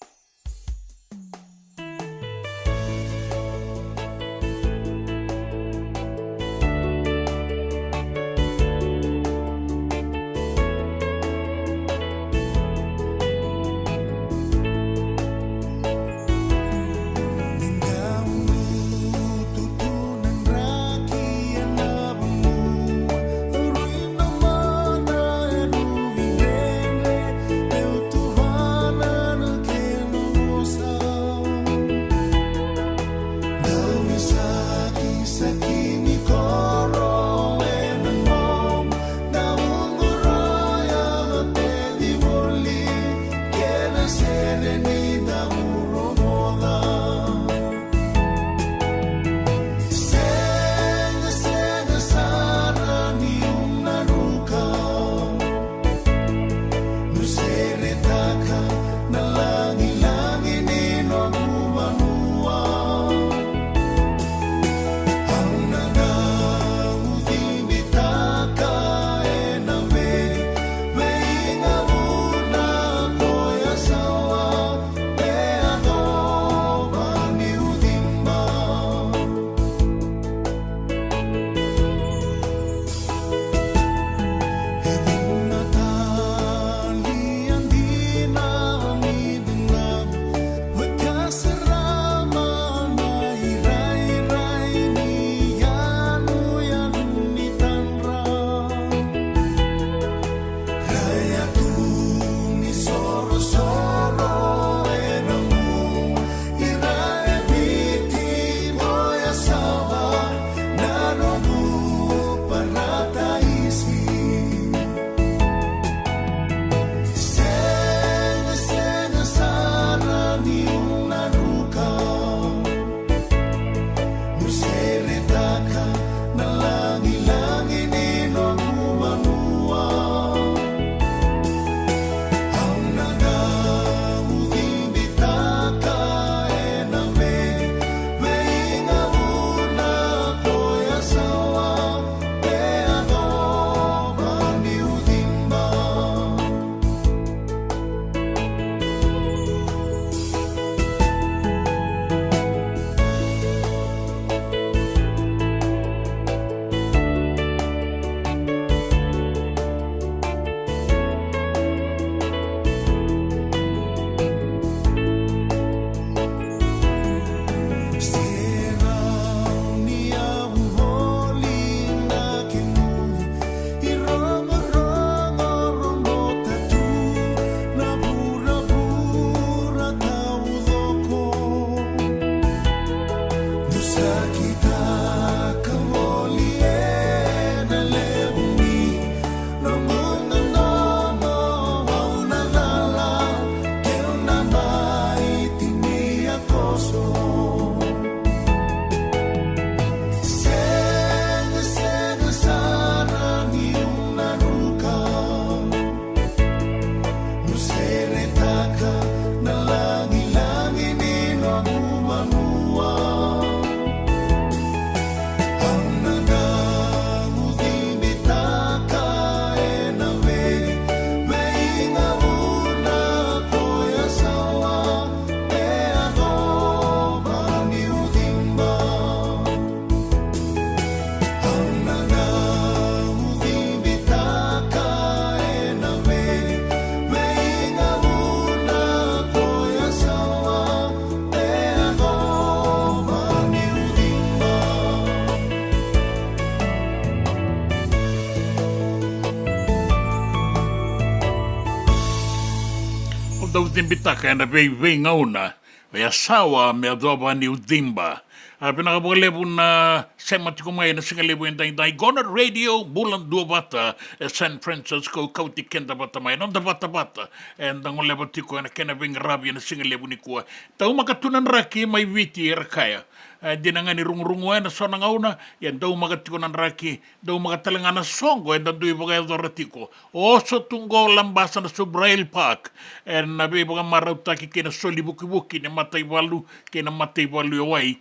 O dau cibitaka ena veiveigauna, o yasawa me yacova ni uciba. A, vinaka vakalevu na sema tiko mai ena siga levu edaidai qo na Radio Bula Duavata e San Francisco, kauti keda vata mai, noda vatavata eda goleva tiko ena kena veiqaravi ena siga levu nikua. Daumaka tu na draki mai Viti era kaya. E, dina ga ni rugurugua ena so na gauna, ia daumaka tiko na draki, daumaka tale ga na soqo eda dui vakayacora tiko. Oso tu qo Labasa na Subrail Park ena veivakamarautaki kei na soli vukivuki ni mataivalu kei na mataivalu e wai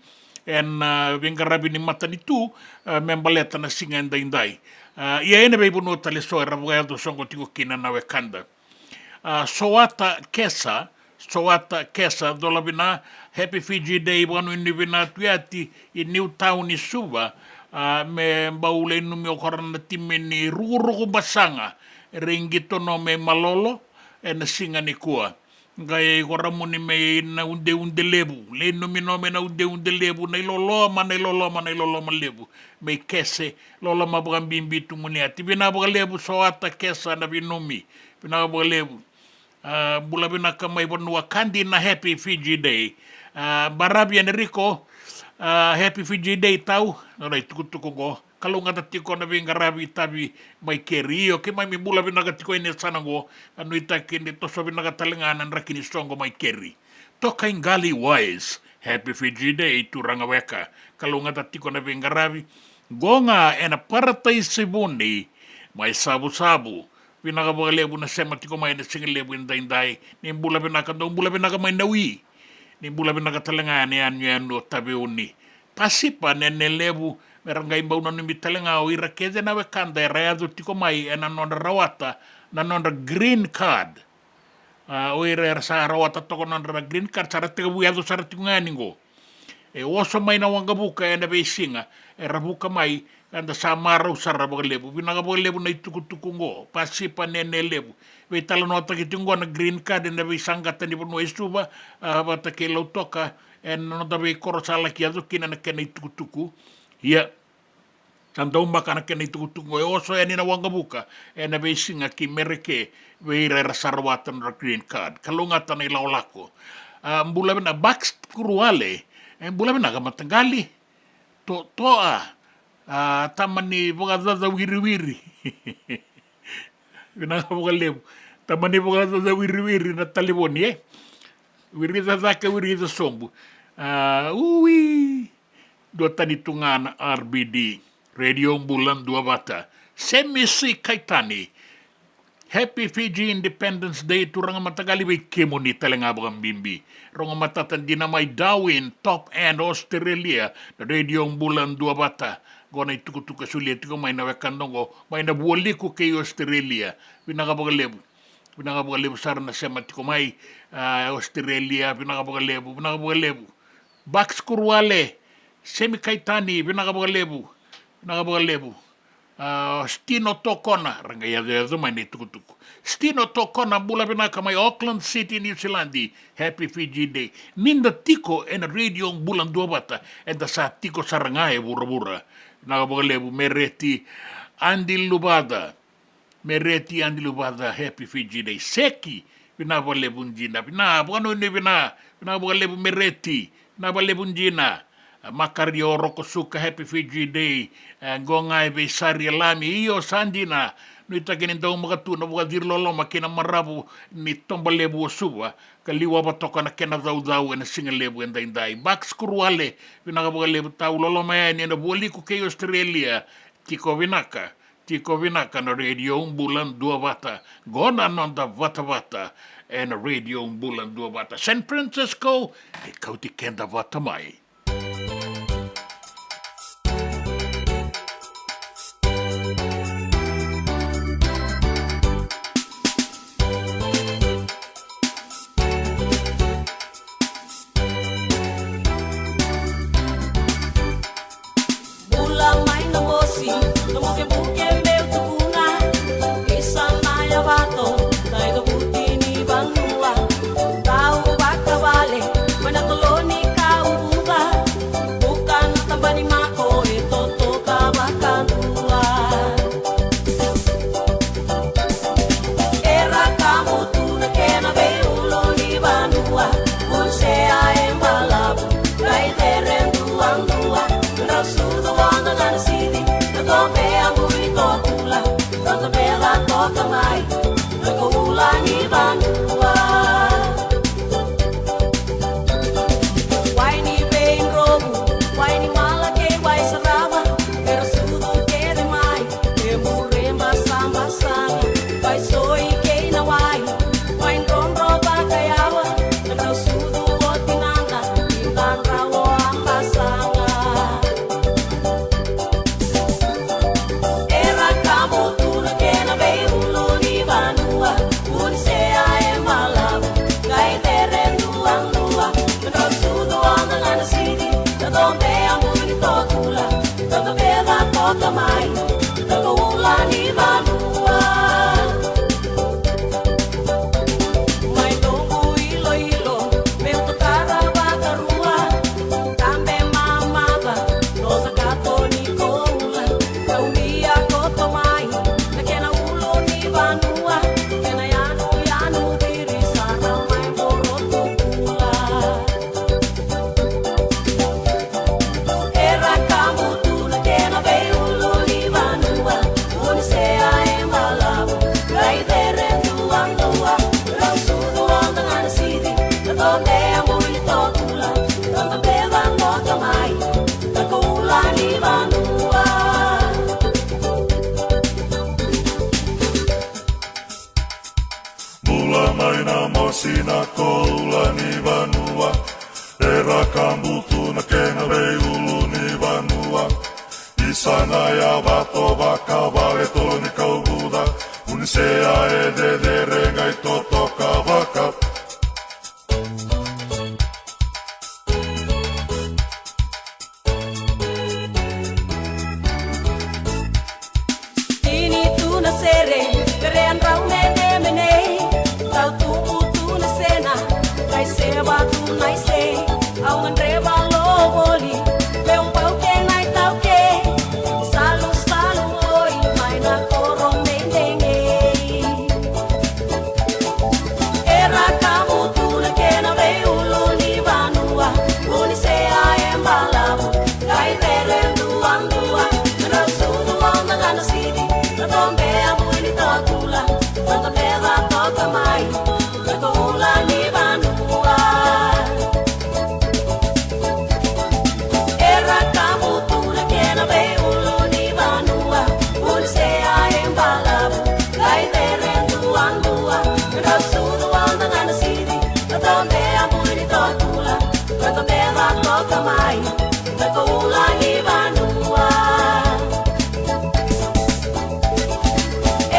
ena, a, veiqaravi ni matanitu, a, me baleta na siga edaidai. A, ia ena veivanua tale so era vakayaco soqo tiko kina na wekada. A, Sowata Kesa, Sowata Kesa, cola vina, Happy Fiji Day, vakanuinui vina tu yati i Newtown i Suva, a, me bau lai numi o kora na timi ni Rukuruku Basaga, rei qito no me malolo ena siga nikua. Qai koramuni mai na udeude levu, lai numi no me na udeude levu, na iloloma, na iloloma, na iloloma levu, mai Kese, loloma vakabibi tu muni yati. Vinaka vakalevu Sowata Kesa na veinumi, vinaka vakalevu. A, bula vinaka mai vanua ka dina, Happy Fiji Day. A, baravi ena riko, a, Happy Fiji Day tau, nona itukutuku qo. Kalougata tiko na veiqaravi tavi mai keri. Io, keimami bula vinaka tiko ena yasana qo, a nuitaki ni toso vinaka tale ga na draki ni soqo mai keri. Toka i Gali Wise, Happy Fiji Day, turaga weka. Kalougata tiko na veiqaravi. Qo ga ena Parataisi Vuni, mai Savusavu. Vinaka vakalevu na sema tiko mai ena siga levu edaidai. Ni bula vinaka, dou bula vinaka mai Nawi. Ni bula vinaka tale ga ena yanuyanu o Taveuni. Pasipa Nene Levu, me ra qai bau nanumi tale ga o ira kece na wekada era yaco tiko mai ena nodra rawata na nodra green card. A, o ira era sa rawata toka na nodra green card, sa ra tekivu yaco sara tiko ga yani qo. E oso mai na waqavuka ena veisiga era vuka mai, eda sa marau sara vakalevu. Vinaka vakalevu na itukutuku qo, Pasipa Nene Levu. Veitalanoataki tiko qo na green card ena veisaqata ni vanua e Suva, a, vata kei Lautoka, ena noda veikoro sa laki yaco kina na kena itukutuku. Ia, sa daumaka na kena itukutuku qo, e oso yani na waqavuka ena veisiga ki Mereke vei ira era sa rawata na green card. Kalougata na ilakolako. A, bula vinaka Bax Kuruwale. E, bula vinaka mataqali. Totoa. A, tama ni vakacaca wiriwiri. Vinaka vakalevu. Tama ni vakacaca wiriwiri na talevoni, e? Wirica cake, wirica sobu. A, ui. Duatani tu ga na R B D, Radio Bula Duavata. Semisi Kaitani. Happy Fiji Independence Day, turaga mataqali, vei kemuni tale ga vakabibi. Rogo matata dina mai Darwin, Top End, Australia, na Radio Bula Duavata. Qo na itukutuku e solia tiko mai na wekada qo, mai na vualiku kei Australia. Vinaka vakalevu. Vinaka vakalevu sara na sema tiko mai, a, Australia, vinaka vakalevu, vinaka vakalevu. Bax Kuruwale, Semi Kaitani, vinaka vakalevu, vinaka vakalevu. A, Stino Tokona, ra qai yacoyaco mai na itukutuku. Stino Tokona, bula vinaka mai Auckland City, New Zealand, Happy Fiji Day. Ni da tiko ena Radio Bula Duavata, eda sa tiko sara ga e vuravura. Vinaka vakalevu, Mereti Adi Luvada. Mereti Adi Luvada, Happy Fiji Day. Seki, vinaka vakalevu dina. Vinaka, vakanuinui vinaka, vinaka vakalevu Mereti, vinaka vakalevu dina. A, Makario Rokosuka, Happy Fiji Day. E, qo ga e veisari e Lami, io sa dina. Nuitaki ni daumaka tu na vakaciri loloma kei na maravu ni toba levu o Suva, ka liwava toka na kena caucau ena siga levu edaidai. Bax Kuruwale, vinaka vakalevu tau, loloma yani ena vualiku kei Australia. Tiko vinaka. Tiko vinaka na Radio Bula Duavata, qo na noda vatavata ena Radio Bula Duavata. San Francisco, e kauti keda vata mai. Bula mai na mosi, na bukebuke meu tukuna. Isa na yavato, na icavuti ni vanua. Kau vakavale, mai na toloni kau vuca. Buka na taba ni mako, e totoka vakadua. Era kamutu na kena veiulunivanua, Bunisea e balavu, qai cere duadua. Sina koula ni vanua, era kabutu na kena veiulu ni vanua. Isa na yavato vakavale tolo ni kauvuca, unisea e cecere qai totoka vaka. Tini tu na sere, kere a drau menemene. Tau tubu tu na sena, kai seva tu na ise. Au gadreva lo voli, meu pau ke nai tau ke. Salu, salu, oi, mai na koro menemene. Era kabutu na kena veiulu ni vanua, unisea e balavu, kai cere duadua, na sucu o dagana sidi, na tobe a bui ni toa kula, na tobe va toka mai, na koula ni vanua. Era kabutu na kena veiulu ni vanua, unisea e balavu, kai cere duadua, na sucu o dagana sidi, na tobe a bui ni toa kula, na tobe va toka mai, na koula ni vanua.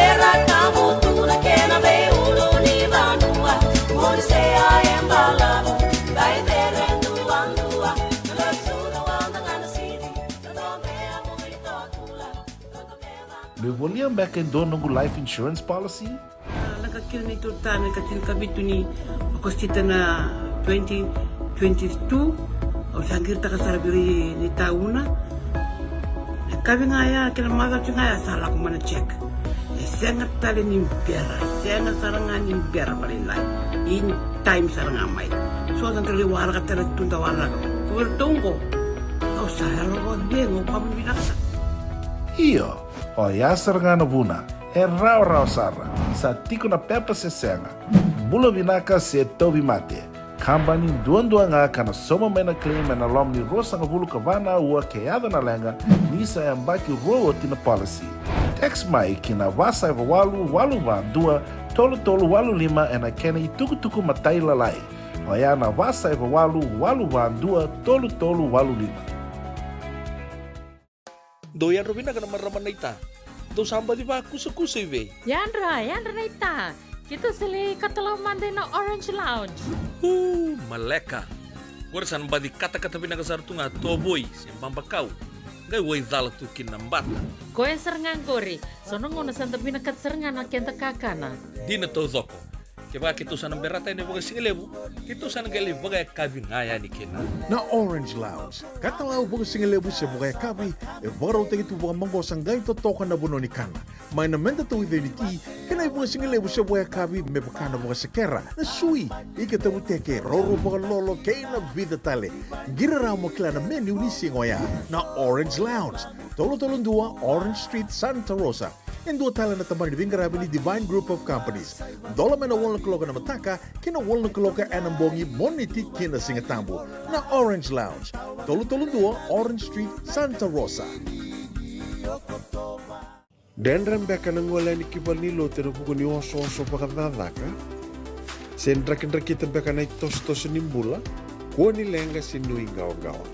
Era kabutu na kena veiulu ni vanua, unisea e balavu, kai cere duadua, na sucu o dagana sidi, na tobe a bui ni toa kula, na tobe va. Meu volia beka e dua noqu life insurance policy? A, lako kina ni tolu tani ka tinikavitu ni Okosita na twenty twenty-two, au sa qiritaka sara vei ira ni tauna. Na kavi ga ya kei na macawa ga ya sa lako mai na check. E sega tale ni bera, e sega sara ga ni bera valailai. In time sara ga mai. So da qai waraka tale tu da waraka. Ko iratou qo, au sa yalo vakacegu, au vakavinavinaka sara. Io. Oya sara ga na vuna, e rawarawa sara, sa tiko na pepa se sega. Bula vinaka se tauvimate. Kabani duadua ga ka na sauma mai na claim ena loma ni ruasagavulu ka va na aua ke yaco na leqa, ni sa yabaki rua oti na policy. Text mai ki na va saiva walu walu va dua tolu tolu walu lima ena kena itukutuku matailalai. Oya na va saiva walu walu va dua tolu tolu walu lima. Dou yadra vinaka na marama naita. Dou sa baci vakusakusa i vei? Yadra, yadra naita. Keitou sa lai katalau mada ina Orange Lounge. Uu, maleka. Qori sa na baci katakata vinaka sara tu ga tovoi se babakau. Qai waicala tu kina na bata. Koya sara ga qori. So na gauna sa da vinakata sara ga na keda kakana. Dina taucoko. Kevaka keitou sa na berata yani vakasigalevu, keitou sa na qai lai vakayakavi ga yani kina. Na Orange Lounge, katalau vakasigalevu se vakayakavi, e vakarautaki tu vakamaqosa qai totoka na vanua ni kana. Mai na meda tauica ni ti, kei na ivakasigalevu se vakayakavi me vaka na vakasekera, na sui, ika tavuteke, roro vakalolo, kei na vica tale. Qiri rawa mo kila na menu ni siga oya. Na Orange Lounge, tolu tolu dua Orange Street, Santa Rosa. E dua tale na tabana ni veiqaravi ni Divine Group of Companies. Dola mai na walu na kaloko ena mataka ki na walu na kaloko ena bogi, Moniti ki na Sigatabu. Na Orange Lounge, tolu tolu dua Orange Street, Santa Rosa. Dredre beka na gole yani ki valenilotu ena vuku ni osooso vakacakacaka? Se drakidrakita beka na itosotoso ni bula? Kua ni leqa se nuiqawaqawa.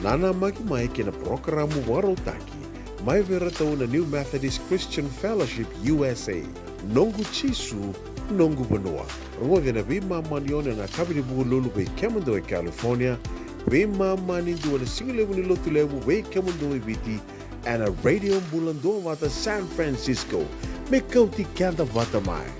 Nanamaki mai ki na parokaramu vakarautaki mai vei iratou na New Methodist Christian Fellowship U S A, Noqu Jisu, Noqu Vanua. Rogoci ena veimama ni ono ena yakavi ni Vukelulu vei kemudou e California, veimama ni dua ena sigalevu ni Lotulevu vei kemudou e Viti, ena Radio Bula Duavata San Francisco. Me kauti keda vata mai.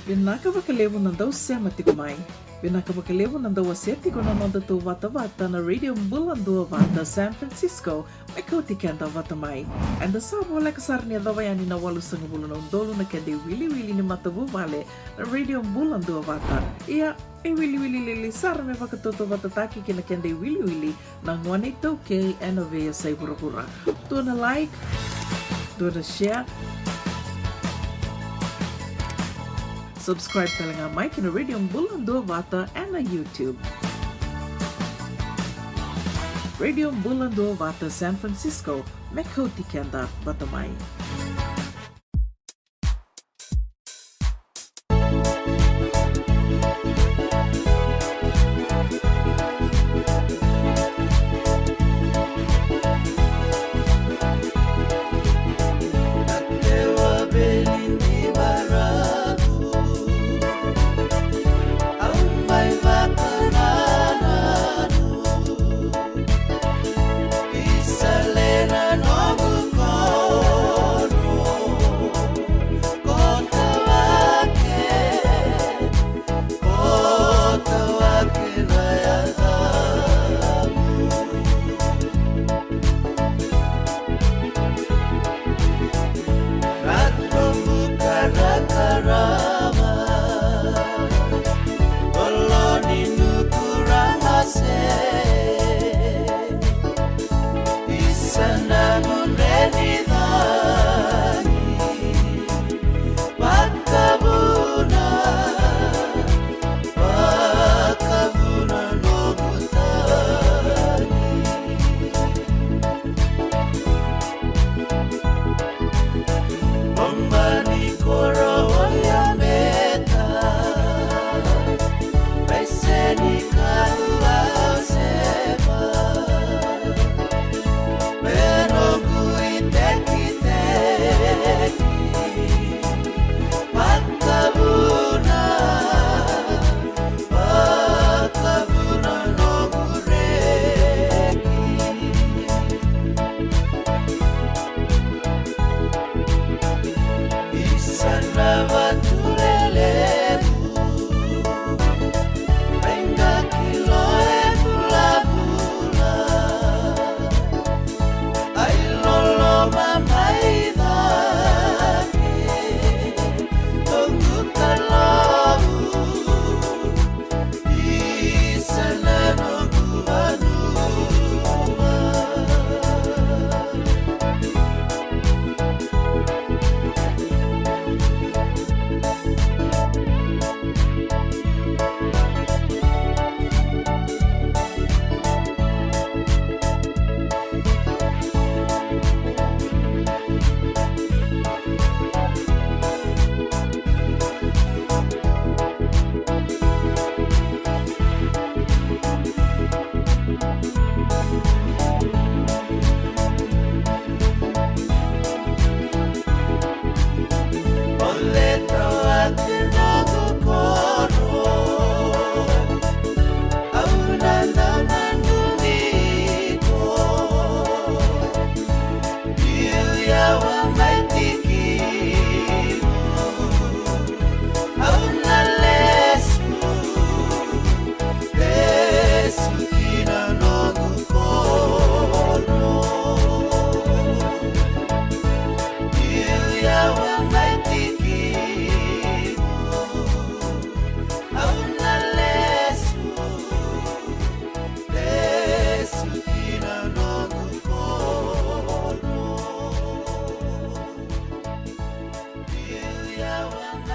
Vinaka vakalevu na dau sema tiko mai. Vinaka vakalevu na dau wasea tiko na noda tou vatavata na Radio Bula Duavata San Francisco, me kauti keda vata mai. Eda sa voleka sara ni yacova yani na walusagavulu na udolu na keda iwiliwili ni matavuvale na Radio Bula Duavata. Ia, e wiliwili lili sara me vakatautauvatataki kei na keda iwiliwili na gone iTaukei ena veiyasai vuravura. Dua na like, dua na share. Subscribe tale ga mai ki na Radio Bula Duavata ena YouTube. Radio Bula Duavata San Francisco, me kauti keda vata mai.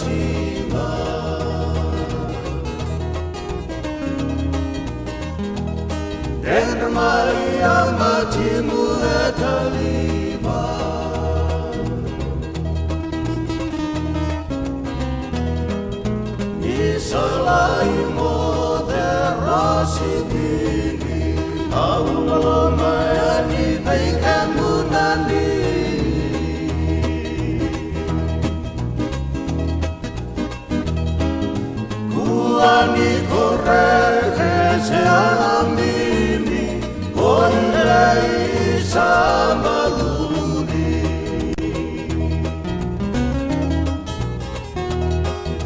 siga. Dredre mai a matimu e taliva. Ni sa lai moce rosivili, au loloma yani vei kemuni. Kua ni koreke se amini, o ni lai sa maluli.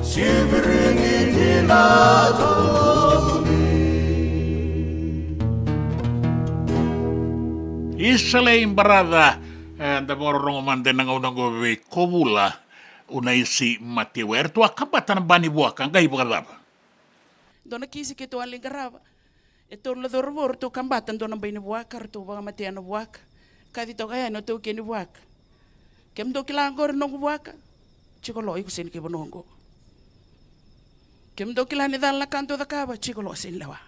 Sivirini ni na toloni. Isa lei baraca, e, da vakarorogo mada ena gauna oqo vei Kovula, Unaisi Mateu. Eratou a kabata na ba ni vuaka, qai vakacava? Dua na kisi keitou a lai qarava. E tolu na cauravou ratou kabata dua na bai ni vuaka, ratou vakamatea na vuaka. Kaci toka yani o taukei ni vuaka. Kemudou kila oqori noqu vuaka? Jiko lo, iko sega ni kai vanua oqo. Kemudou kila ni cala na ka dou cakava? Jiko lo, sega ni lewa.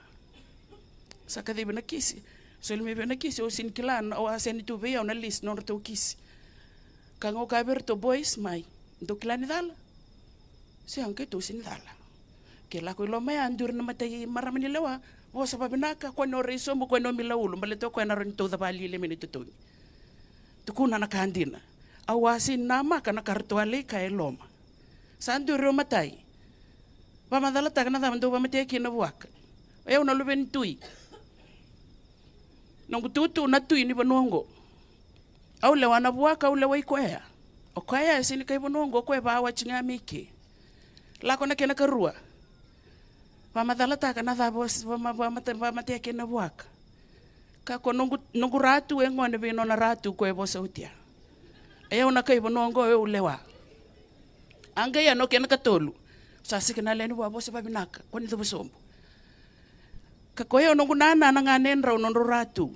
Sa kacivi na kisi. Soli mai vei na kisi, au sega ni kila, au a sega ni tu vei au na list nodratou kisi. Ka qo kaya vei iratou, boys, mai. Dou kila ni cala? Sega, keitou sega ni cala. Ke lako i loma ya, duri na matai marama ni lewa. Vosa vavinaka, kua ni o rai sobu, kua ni o mila ulu, baleta o koya na rawa ni tauca vakalili mai na itotogi. Tukuna na ka dina. Au a sega ni namaka na ka ratou a lai kaya e loma. Sa duri o matai. Vakamacalataka na cava dou vakamatea kina na vuaka. O yau na luve ni tui. Noqu tutu na tui ni vanua oqo. Au lewa na vuaka, au lewai koya. O koya e sega ni kai vanua oqo, o koya e vawati ga mai ke. Lako na kena karua. Vakamacalataka na cava, vama-, vamate-, vamatea kina na vuaka. Ka ko noqu, noqu ratu e gone vei nona ratu ko e vosa oti ya. E au na kai vanua oqo, e au lewa. A qai ya na kena katolu. Sa sika na lewe ni vua, vosa vavinaka, ko ni cuva sobu. Ka koya o noqu nana na ganedrau nodrau ratu.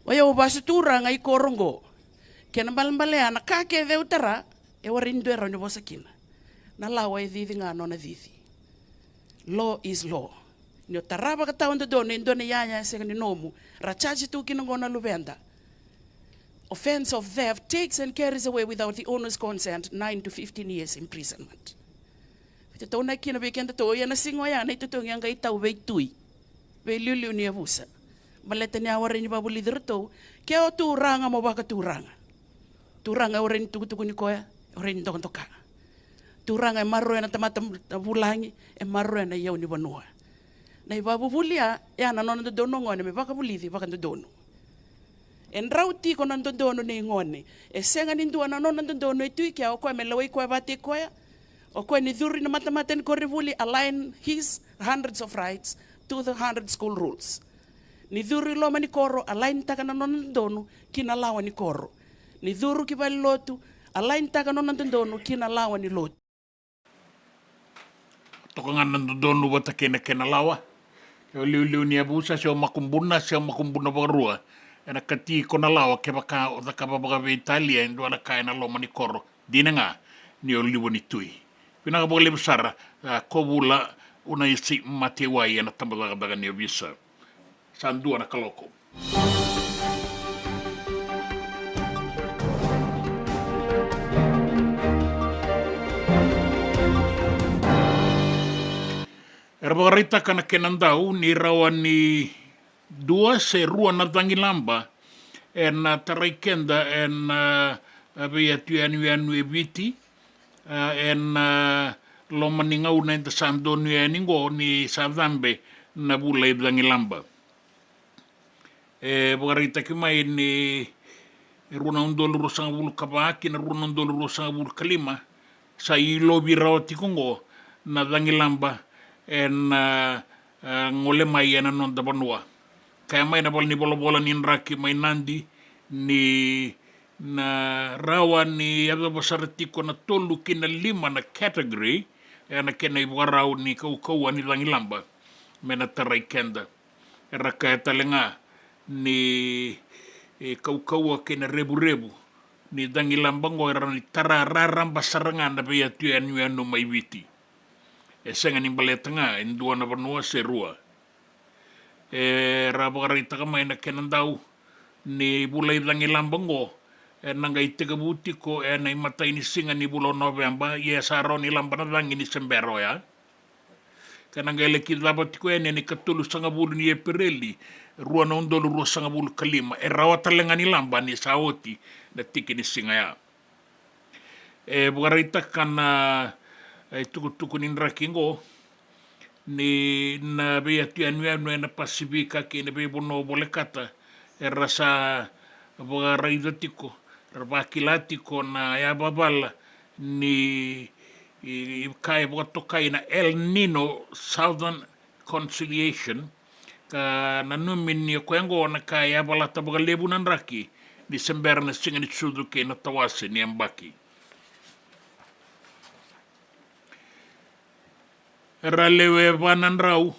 Oya au vasu turaga i koro oqo. Kena balebale ya na ka kece au tara e warai ni dua e rawa ni vosa kina. Na lawa e cici ga nona cici. Law is law. Ni o tara vakatawa dodonu e dua na iyaya e sega ni nomu, ra charge tu kina oqo na luveda. Offence of theft takes and carries away without the owner's consent nine to fifteen years imprisonment. Veitataunaki kina vei kedatou, ia na siga oya na itotogi a qai tau vei tui, vei liuliu ni yavusa. Baleta ni a warai ni vavulici iratou. Ke o turaga mo vakaturaga. Turaga e warai ni tukutukuni koya, e warai ni dokadoka. Turaga e maroroya na tamata vulagi, e maroroya na iyau ni vanua. Na ivavuvuli ya, ya na nona dodonu o gone me vakavulici vakadodonu. E drau tiko na dodonu nei gone. E sega ni dua na nona dodonu e tu i kea, o koya me lewai koya vata i koya. O koya ni curu i na matamata ni koronivuli, align his hundreds of rights to the hundred school rules. Ni curu i loma ni koro, align taka na nona dodonu ki na lawa ni koro. Ni curu ki valenilotu, align taka na nona dodonu ki na lawa ni lotu. Toka ga na dodonu vata kei na kena lawa. Ke o liuliu ni yavusa, se o makubuna, se o makubuna vakarua, ena kati iko na lawa kevaka o cakava vakaveitalia e dua na ka ena loma ni koro. Dina ga ni o liwa ni tui. Vinaka vakalevu sara, a, Kovula Unaisi Matewai ena tabacakacaka ni ovisa. Sa dua na kaloko. Era vakaraitaka na kena dau ni rawa ni dua se rua na cagilaba ena tarai keda ena, a, veiyatu yanuyanu e Viti, a, ena, a, loma ni gauna eda sa donuya yani qo ni sa cabe na vula i cagilaba. E vakaraitaki mai ni rua na udolu ruasagavulu ka va ki na rua na udolu ruasagavulu ka lima, sa ilovi rawa tiko qo na cagilaba ena, a, a, gole mai ena noda vanua. Kaya mai na valenivolavola ni draki mai Nadi ni na rawa ni yacova sara tiko na tolu ki na lima na category ena kena ivakarau ni kaukauwa ni cagilaba me na tarai keda. Era kaya tale ga ni, e, kaukauwa kei na revurevu ni cagilaba oqo era na tara raraba sara ga na veiyatu yanuyanu mai Viti. E sega ni baleta ga e dua na vanua se rua. Era vakaraitaka mai na kena dau ni vula i cagilaba oqo ena qai tekivu tiko ena imatai ni siga ni vula o Noveba, ia sa rawa ni laba na cagi ni se bera oya. Ka na qai laki cava tiko yani ena ikatolusagavulu ni Epereli, rua na udolu ruasagavulu ka lima. E rawa tale ga ni laba ni sa oti na tiki ni siga ya. E vakaraitaka na, e, tukutuku ni draki oqo ni na veiyatu yanuyanu ena Pasifika kei na veivanua volekata era sa vakaraica tiko, era vakila tiko na yavavala ni, i, i ka e vakatokai na El Nino Southern Conciliation, ka nanumi ni o koya oqo na ka e yavalata vakalevu na draki ni se bera na siga ni sucu kei na tawase ni yabaki. Era lewe va na drau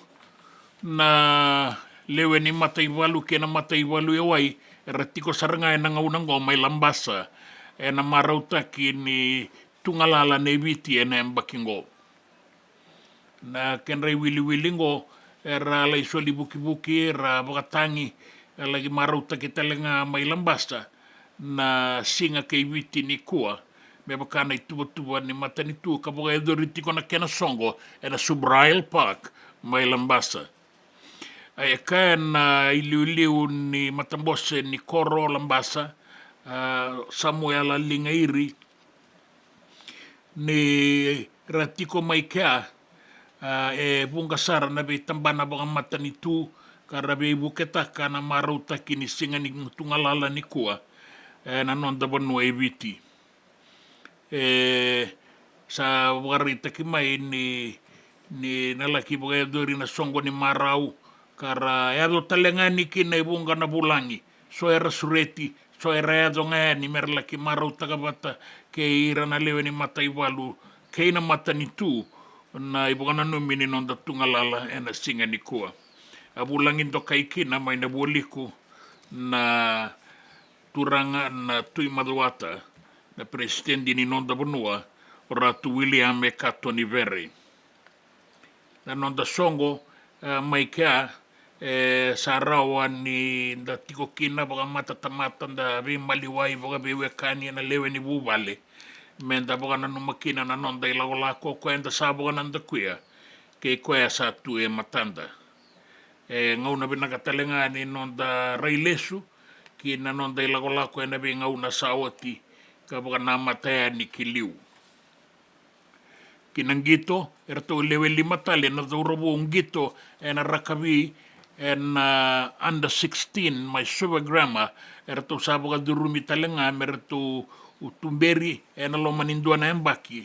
na lewe ni mataivalu kei na mataivalu e wai era tiko sara ga ena gauna oqo mai Labasa ena marautaki ni tugalala nei Viti ena yabaki oqo. Na kedra iwiliwili oqo era lai soli vukivuki, era vakatagi, e laki marautaki tale ga mai Labasa na siga kei Viti nikua, me vaka na ituvatuva ni matanitu ka vakayacori tiko na kena soqo ena Subrail Park mai Labasa. E kaya na iliuliu ni matabose ni koro Labasa, a, Samuela Ligairi, ni ra tiko mai kea, a, e vuqa sara na veitabana vakamatanitu ka ra veivuketaka na marautaki ni siga ni tugalala nikua, e, na noda vanua e Viti. E, sa vakaraitaki mai ni, ni na laki vakayacori na soqo ni marau, ka ra yaco tale ga yani kina e vuqa na vulagi. So era sureti, so era yaco ga yani me ra laki marautaka vata kei ira na lewe ni mataivalu kei na matanitu Na ivakananumi ni noda tugalala ena siga nikua. A vulagi dokai kina mai na vualiku na turaga na Tui Macuata, na peresitedi ni noda vanua, o Ratu William Ekato ni Vere. Na noda soqo, e, mai kea, e, sa rawa ni da tiko kina vakamatatamata, da veimaliwai, vakaveiwekani ena lewe ni vuvale, me da vakananuma kina na noda ilakolako ko eda sa vakanadakuya kei koya sa tu e matada. E gauna vinaka tale ga ni noda rai lesu ki na noda ilakolako ena veigauna sa oti ka vakanamata yani ki liu. Ki na qito, eratou lewe lima tale na cauravou qito ena rakavi ena under sixteen mai Suva Grammar, eratou sa vakacurumi tale ga me ratou tuberi ena loma ni dua na yabaki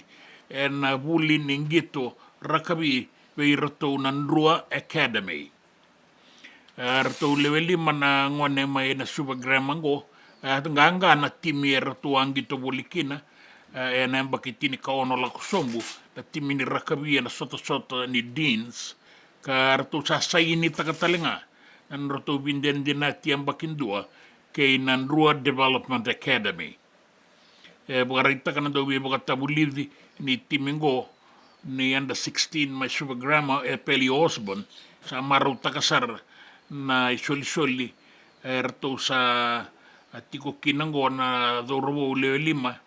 ena vuli ni qito rakavi vei iratou na Drua Academy. E, eratou lewe lima na gone mai na Suva Grammar qo. E, qaqa na timi eratou a qito voli kina, e, ena yabaki tinikaono lako sobu, na timi ni rakavi ena sotasota ni Deans. Ka ratou sa sainitaka tale ga na nodratou veidinadinati yabaki dua kei na Drua Development Academy. E vakaraitaka na dauveivakatavulici ni timi qo ni under sixteen mai Suva Grammar, e Peli Osborne, sa marautaka sara na isolisoli, e, eratou sa, a, tiko kina qo na cauravou lewe lima,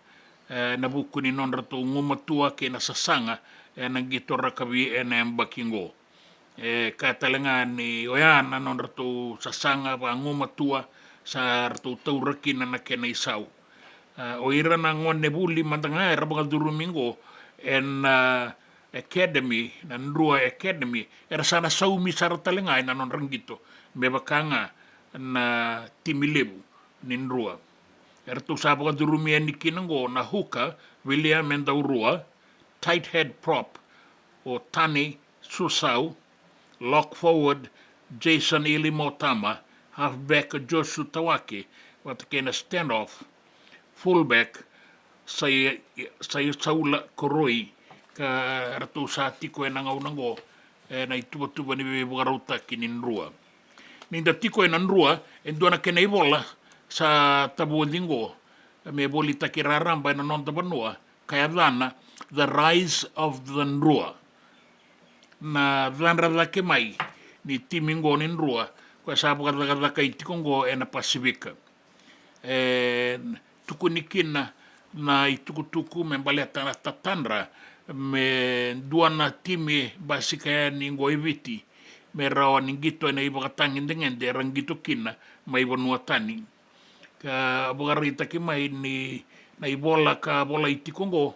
e, ena vuku ni nodratou gumatua kei na sasaga ena qito rakavi ena yabaki qo. E kaya tale ga ni oya na nodratou sasaga vagumatua sa ratou taura kina na kena isau. A, o ira na gone vuli mada ga era vakacurumi qo ena, a, academy, na Drua Academy, era sa na saumi sara tale ga ena nodra qito me vaka ga na timi levu ni Drua. Eratou sa vakacurumi yani kina qo na hooker, William Edaurua, tight head prop, o Tani Susau, lock forward, Jason Ilimotama, halfback, Josu Tawake, vata kei na stand off, fullback, Sai, Sai Saula Koroi, ka ratou sa tiko ena gauna qo ena ituvatuva ni veivakarautaki ni Drua. Ni da tiko ena Drua, e dua na kena ivola sa tavoci qo me volitaki raraba ena noda vanua, ka yacana The Rise of the Drua. Na cadra cake mai ni timi qo ni Drua, koya sa vakacakacakai tiko qo ena Pasifika. E tukuni kina na itukutuku me baleta na tatadra me dua na timi basika yani qo e Viti me rawa ni qito ena ivakatagedegede era qito kina mai vanua tani. Ka vakaraitaki mai ni na ivola ka volai tiko qo,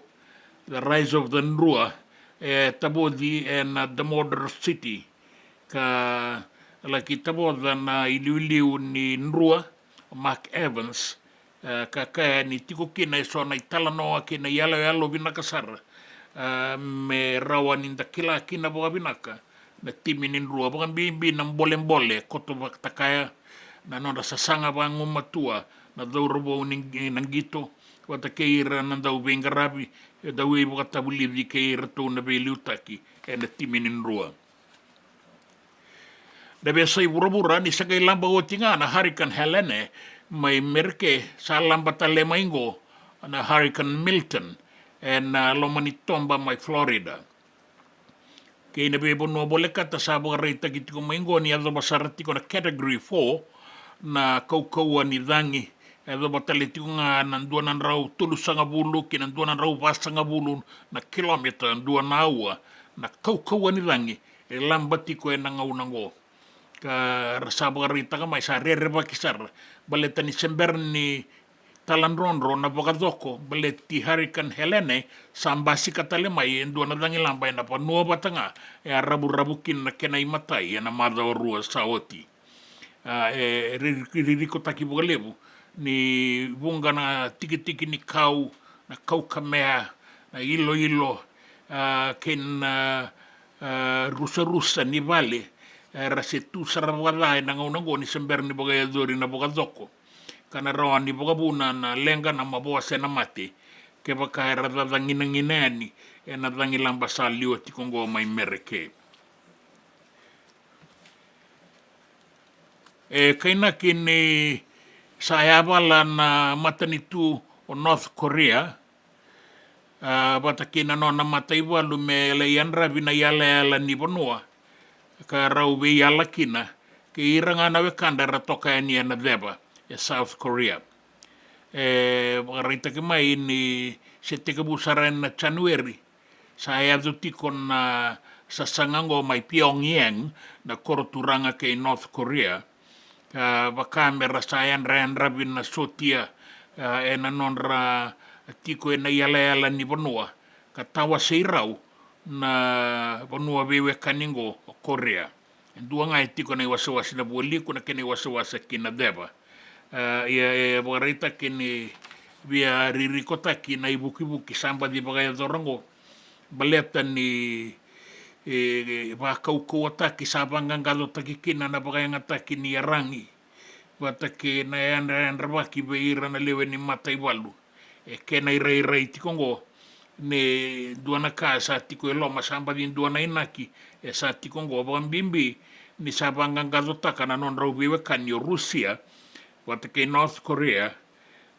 The Rise of the Drua, e tavoci ena The Modern City, ka laki tavoca na iliuliu ni Drua, Mark Evans, e, ka kaya ni tiko kina eso na italanoa kei na iyaloyalo vinaka sara, e, me rawa ni da kila kina vakavinaka na timi ni Drua, vakabibi na bolebole koto vakatakaya, na nodra sasaga vagumatua na cauravou ni, na qito, vata kei ira na dauveiqaravi, e, dauveivakatavulici kei iratou na veiliutaki ena timi ni Drua. Na veiyasai vuravura ni sa qai laba oti ga na Hurricane Helene mai Merika, sa laba tale mai qo na Hurricane Milton ena loma ni toba mai Florida. Kei na veivanua volekata sa vakaraitaki tiko mai qo ni yacova sara tiko na Category four na kaukauwa ni cagi. Yacova tale tiko ga na dua na drau tolusagavulu ki na dua na drau vasagavulu na kilomita dua na aua na kaukauwa ni cagi e laba tiko ena gauna qo. Ka ra sa vakaraitaka mai sa rerevaki sara baleta ni se bera ni taladrodro na vakacoko baleti Hurricane Helene, sa basika tale mai e dua na cagilaba ena vanua vata ga e a ravuravu kina na kena imatai ena macawa rua sa oti. A, e ri-, ririkotaki vakalevu ni vuqa na tikitiki ni kau, na kaukamea, na iloilo, a, kei na, a, rusarusa ni vale, e, ra se tu sara vakaca ena gauna qo ni se bera ni vakayacori na vakacoko. Ka na rawa ni vakavuna na leqa, na mavoa se na mate kevaka era cacagina yani ena cagilaba sa liwa tiko oqo mai Mereke. E kainaki ni sa yavala na matanitu o North Korea, a, vata kei na nona mataivalu me lai yadravi na iyalayala ni vanua ka rau veiyala kina kei ira ga na wekada era toka yani ena ceva e South Korea. E vakaraitaki mai ni se tekivu sara ena Janueri sa yaco tiko na sasaga oqo mai Pyongyang, na koroturaga kei North Korea, ka vaka me ra sa yadrayadravi na sotia, a, ena nodra tiko ena iyalayala ni vanua ka tawasei rau na vanua veiwekani oqo o Korea. E dua ga e tiko na iwasewase na Vualiku, na kena iwasewase ki na ceva. A, ia e vakaraitaki ni via ririkotaki na ivukivuki sa baci vakayacora oqo, baleta ni, e, vakaukauwataki sa vaqaqacotaki kina na vakayagataki ni iyaragi vata kei na yadrayadravaki vei ira na lewe ni mataivalu. E kena irairai tiko oqo ni dua na ka sa tiko e loma, sa baci dua na inaki e sa tiko oqo, vakabibi ni sa vaqaqacotaka na nodrau veiwekani o Rusia vata kei North Korea,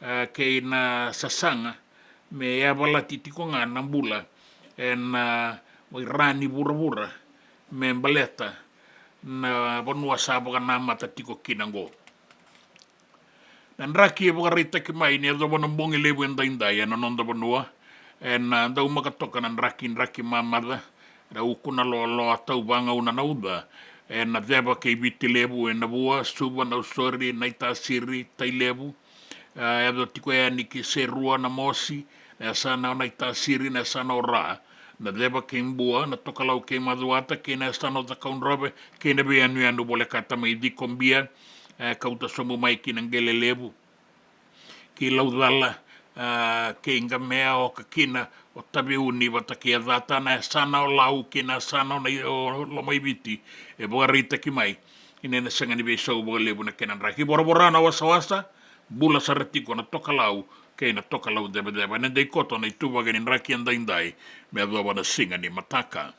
a, kei na sasaga me yavalati tiko ga na bula ena, a, ra ni vuravura me baleta na vanua sa vakanamata tiko kina oqo. Na draki e vakaraitaki mai ni yacova na bogi levu edaidai ena noda vanua, ena daumaka toka na draki, draki mamaca, na uku, na loaloa, tauvagauna, na uca, ena ceva kei Viti Levu, ena Vua, Suva, Nausori, Naitasiri, Tailevu, a, yaco tiko yani ki Serua, Namosi, na yasana o Naitasiri, na yasana o Ra, na ceva kei Bua, na tokalau kei Macuata, kei na yasana o Cakaudrove, kei na veiyanuyanu volekata mai Cikobia, e, kauta sobu mai ki na Qele Levu, kei Laucala, a, kei Qamea, oka kina o Taveuni vata kei Yacata, na yasana o Lau kei na yasana o Nai-, o Lomaiviti, e vakaraitaki mai ni na sega ni veisau vakalevu na kena draki. Voravora na wasawasa, bula sara tiko na tokalau kei na tokalau cevaceva. Ena dei koto na ituvaki ni draki edaidai me yacova na siga ni mataka.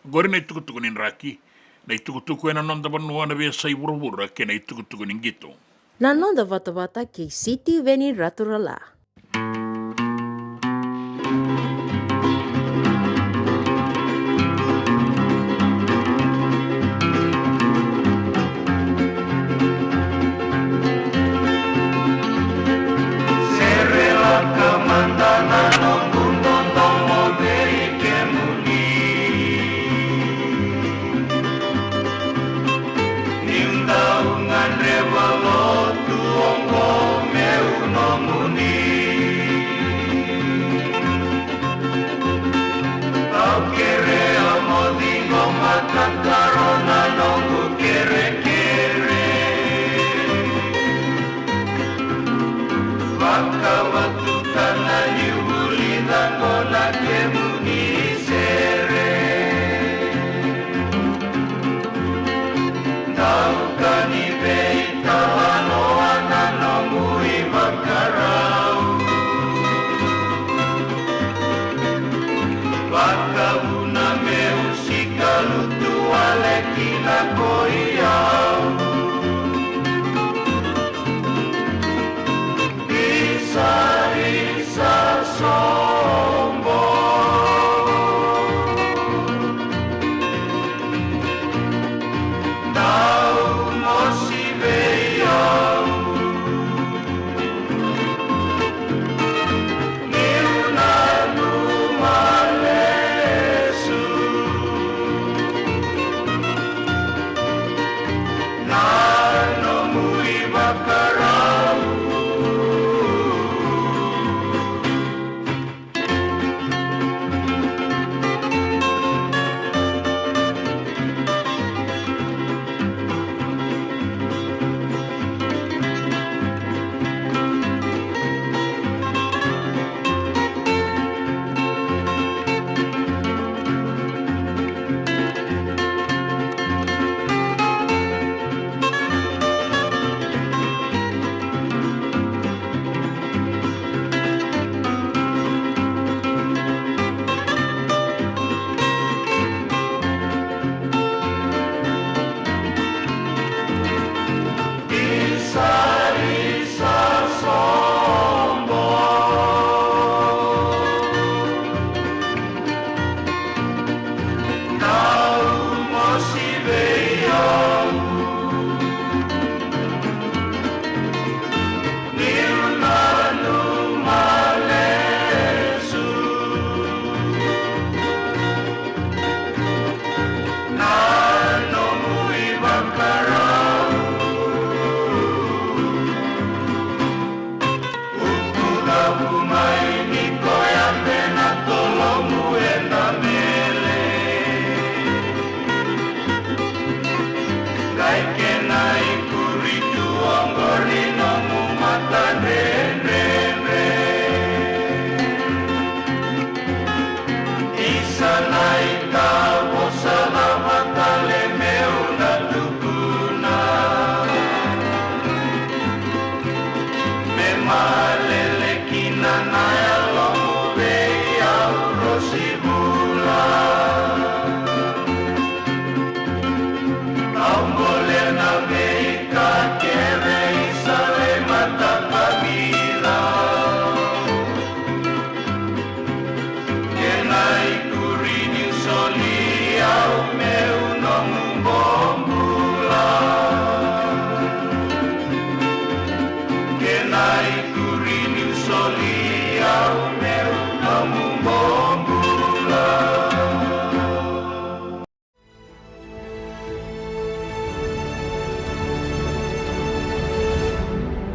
Oqori na itukutuku ni draki, na itukutuku ena noda vanua, na veiyasai vuravura kei na itukutuku ni qito. Na noda vatavata kei Sitiveni Raturala. Serelaka mada na noqu dodomo vei kemuni. Niu dau gadreva lotu oqo meu nomuni. Au kerea mo ciqoma tataro na noqu kerekere. Vakavatuka na niu vulica qo na kemuni sere. Dau ka ni veitalanoa na nomu ivakarau. Vakavuna meu sikalutu wale kina ko i au. Isa, isa sobo. Dau mosi vei au. Niu nanuma lesu.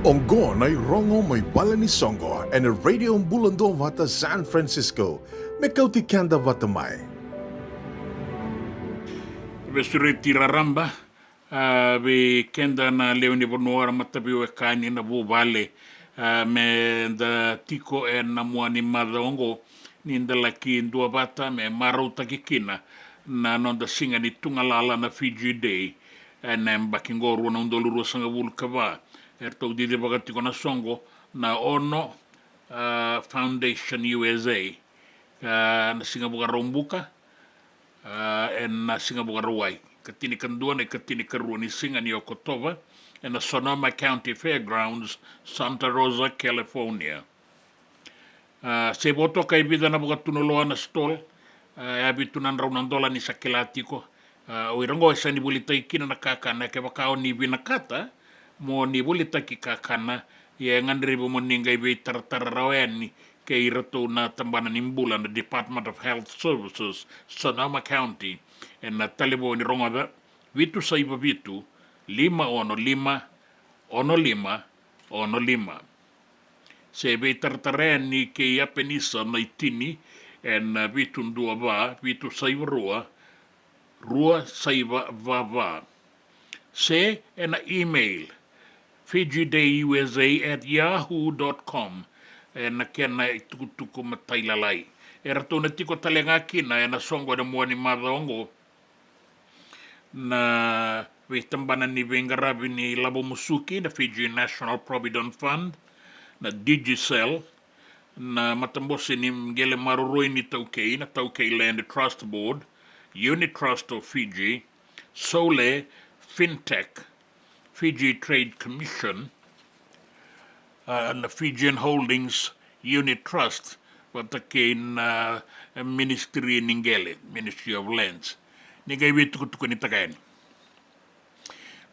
Oqo na irogo mai vale ni soqo ena Radio Bula Duavata San Francisco, me kauti keda vata mai. Veisureti raraba, a, vei keda na lewe ni vanua, ra mataveiwekani, na vuvale, a, me da tiko ena mua ni macawa oqo, ni da laki duavata me marautaki kina na noda siga ni tugalala na Fiji Day, ena yabaki oqo rua na udolu ruasagavulu ka va. Eratou cicivaka tiko na soqo na Ono, a, Foundation U S A, a, na Siga Vakaraubuka, a, ena Siga Vakarauwai, ikatinikadua na ikatinikarua ni siga ni Okotova, ena Sonoma County Fairgrounds, Santa Rosa, California. A, se votoka e vica na vakatunuloa na stall, a, e a vitu na drau na dola, ni sa kila tiko. A, o ira oqo e sa ni volitaki kina na kakana, kevaka o ni vinakata mo ni volitaki kakana, ia e gadrevi mo ni qai veitaratara rawa yani kei iratou na tabana ni bula na Department of Health Services, Sonoma County, ena talevoni rogoca: vitu saiva vitu, lima ono lima, ono lima ono lima. Se veitaratara yani kei Apenisa Naitini ena vitu dua va, vitu saiva rua, rua saiva va va. Se ena email, Fiji Day U S A at yahoo dot com, ena kena itukutuku matailalai. Eratou na tiko tale ga kina ena soqo ena mua ni macawa oqo na veitabana ni veiqaravi ni lavo musuki, na Fiji National Provident Fund, na Digicel, na matabose ni qele maroroi ni taukei, na Taukei Land Trust Board, Unit Trust of Fiji, Sole Fintech, Fiji Trade Commission, a, na Fijian Holdings Unit Trust, vata kei na, a, Ministry ni Qele, Ministry of Lands. Ni qai veitukutukunitaka yani.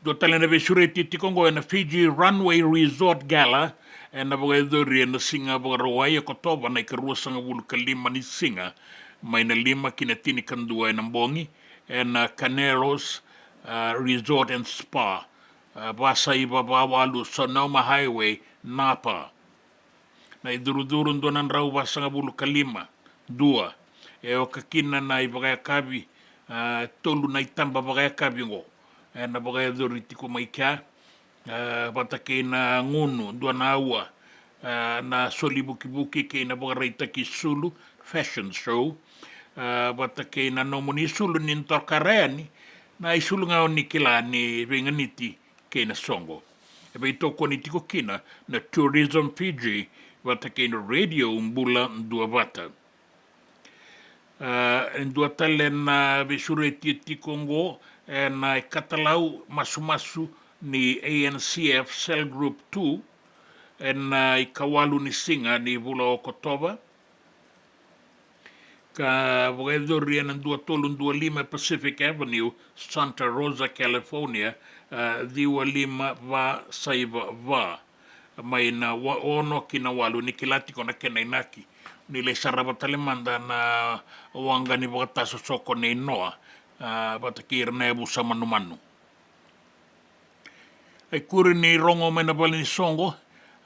Dua tale na veisureti tiko oqo ena Fiji Runway Resort Gala, ena vakayacori ena Siga Vakarauwai, Okotova na ikaruasagavulu ka lima ni siga, mai na lima ki na tinikadua ena bogi, ena Caneros, a, Resort and Spa, a, vasaiva va walu Sonoma Highway, Napa. Na icurucuru dua na drau vasagavulu ka lima, dua. E oka kina na ivakayakavi, a, tolu na itaba vakayakavi oqo ena vakayacori tiko mai kea, a, vata kei na gunu, dua na aua, a, na soli vukivuki kei na vakaraitaki isulu, fashion show, a, vata kei na nomuni isulu ni tokara yani na isulu ga o ni kila ni veiganiti kei na soqo. E veitokoni tiko kina na Tourism Fiji vata kei na Radio Bula Duavata. A, e dua tale na veisureti tiko oqo ena ikatalau masumasu ni A N C F Cell Group two, ena ikawalu ni siga ni vula o Okotova, ka vakayacori ena dua tolu dua lima Pacific Avenue, Santa Rosa, California, a, ciwa lima va saiva va, mai na wa-, ono ki na walu. Ni kila tiko na kena inaki, ni lai sarava tale mada na waqa ni vakatasosoko nei Noa, a, vata kei ira na yavusa manumanu. A ikuri ni rogo mai na vale ni soqo,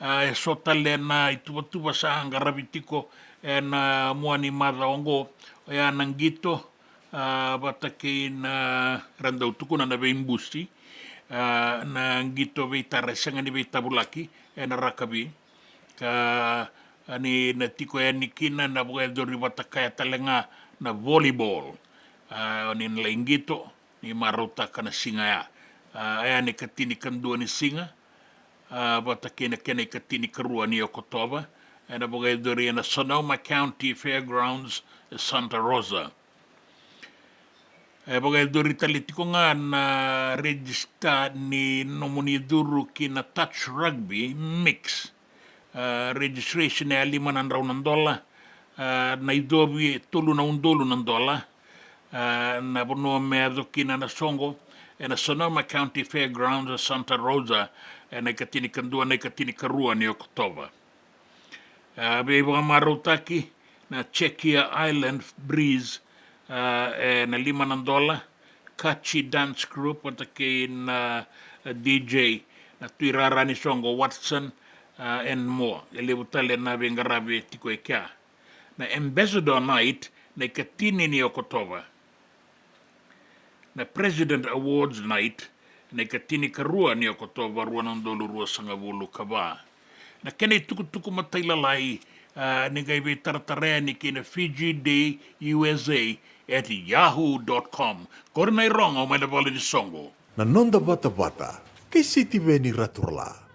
a, e so tale na ituvatuva sa qaravi tiko ena mua ni macawa oqo, oya na qito, a, vata kei na, ra dau tukuna na veibusi, a, na qito veitara e sega ni veitavulaki ena rakavi. Ka, a, ni na tiko yani kina na vakayacori vata kaya tale ga na volleyball. A, ni na lai qito, ni marautaka na siga ya. A, oya na ikatinikadua ni siga, a, vata kei na kena ikatinikarua ni Okotova, ena vakayacori ena Sonoma County Fairgrounds, e Santa Rosa. E vakayacori tale tiko ga na register ni nomuni curu ki na touch rugby mix. A, registration e lima na drau na dola, a, na icovi e tolu na udolu na dola. A, na vanua me yaco kina na soqo ena Sonoma County Fairgrounds, Santa Rosa, ena ikatinikadua, na ikatinikarua ni Okotova. A, veivakamarautaki na Chekia Island Breeze, a, ena lima na dola, Kachi Dance Group vata kei na, a, D J Na Tui Rara ni Soqo, Watson, ah, and more. E levu tale na veiqaravi e tiko e kea. Na Ambassador Night, na ikatini ni Okotova. Na President Awards Night, na ikatinikarua ni Okotova, rua na udolu ruasagavulu ka va. Na kena itukutuku matailalai, ah, ni qai veitaratara yani kei na Fiji Day U S A at yahoo dot com. Qori na irogo mai na vale ni soqo. Na noda vatavata kei Sitiveni Raturala.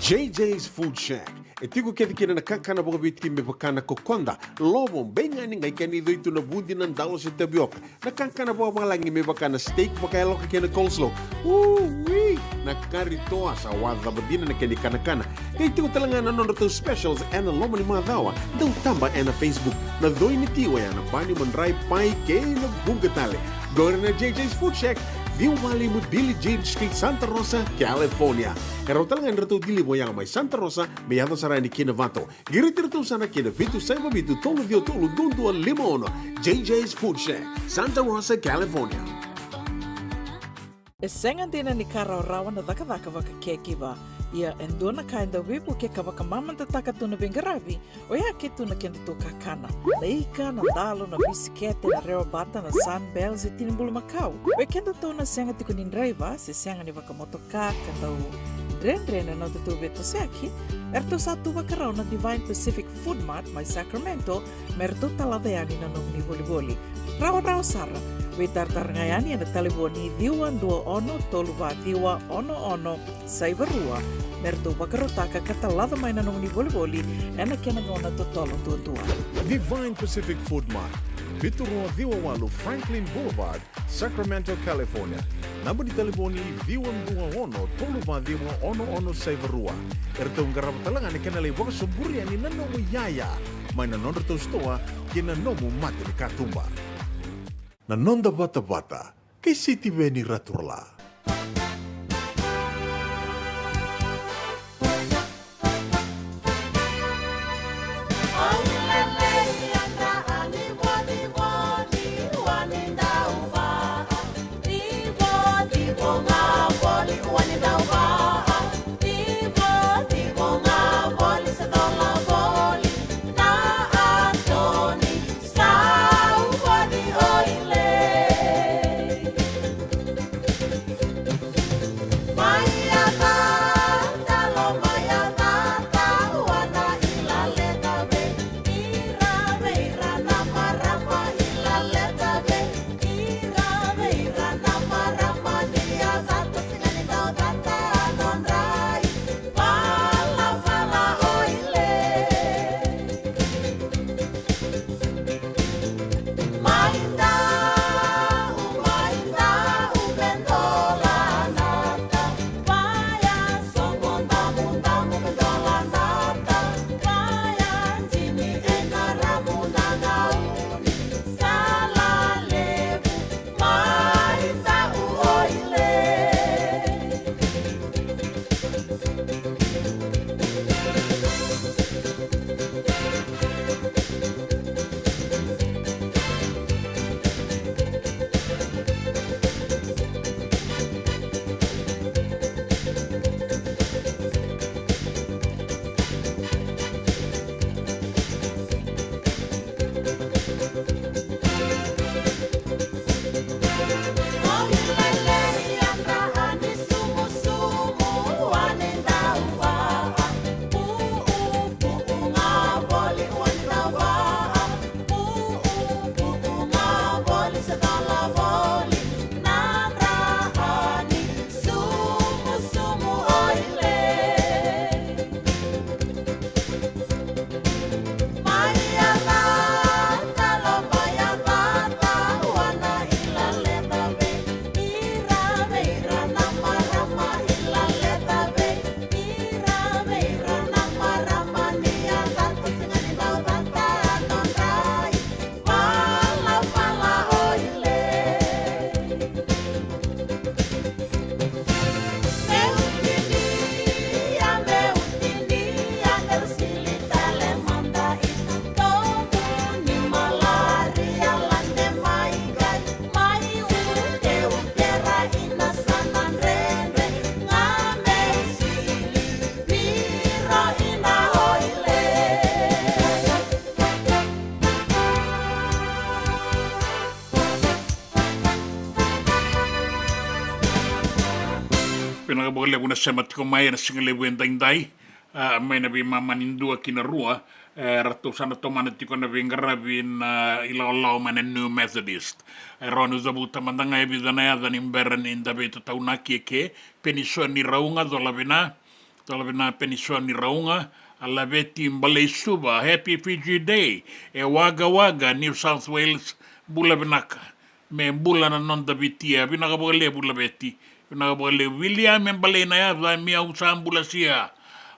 J J's Food Shack. E tiko kece kina na kakana vakaviti me vaka na kokoda, lovo, beigani, qai kena icoi tu na vudi, na dalo se tavioka. Na kakana vakavalagi me vaka na steak vakayaloka kei na coleslaw. Ui! Na kari toa sa wacava dina na kena ikanakana. Qai tiko tale ga na nodratou specials ena loma ni macawa. Dau taba ena Facebook. Na coi ni ti oya na bani, madrai, pai kei na vuqa tale. Qori na J J's Food Shack, ciwa walu lima Billie Jean Street, Santa Rosa, California. E rawa tale ga ni ratou deliver oya mai Santa Rosa me yaco sara yani ki Novato. Qiriti iratou sara ki na vitu saiva vitu tolu ciwa tolu dua dua lima ono. J J's Food Shack, Santa Rosa, California. E sega dina ni ka rawarawa na cakacaka vaka caregiver. Ia e dua na ka e dau veivukei ka vakamamadataka tu na veiqaravi, oya ke tu na kedatou kakana. Na ika, na dalo, na bisikete, na rewabata, na Sunbell se tini bulumakau. Vei kedatou na sega tiko ni draiva se sega ni vakamotoka ka dau dredre na nodatou veitosoyaki, eratou sa tu vakarau na Divine Pacific Food Mart mai Sacramento me ratou talaca yani na nomuni volivoli. Rawarawa sara, Veitaratara ga yani ena talevoni ciwa dua ono tolu va ciwa ono ono saiva rua me ratou vakarautaka ka talaca mai na nomuni volivoli ena kena gauna totolo duadua. Divine Pacific Food Mart, vitu rua ciwa walu Franklin Boulevard, Sacramento, California. Naba ni talevoni ciwa dua ono tolu va ciwa ono ono saiva rua. E ratou qarava tale ga na kena lai vakasoburia ni na nomu iyaya mai na nodratou sitoa kei na nomu mata ni katuba. Na noda vatavata kei Sitiveni Raturala. Vinaka vakalevu na sema tiko mai ena siga levu edaidai, a, mai na veimama ni dua ki na rua, e, ratou sa na tomana tiko na veiqaravi na ilawalawa mai na New Methodist. E rawa ni cavuta mada ga e vica na yaca ni bera ni da veitataunaki eke, Penisoni Rauga, cola vina, cola vina Penisoni Rauga, a Laveti Baleisuva, Happy Fiji Day, e Wagga Wagga, New South Wales, bula vinaka. Me bula na noda Viti, a, vinaka vakalevu Laveti, vinaka vakalevu. Viliame Baleinayaca, mi au sa bulasia,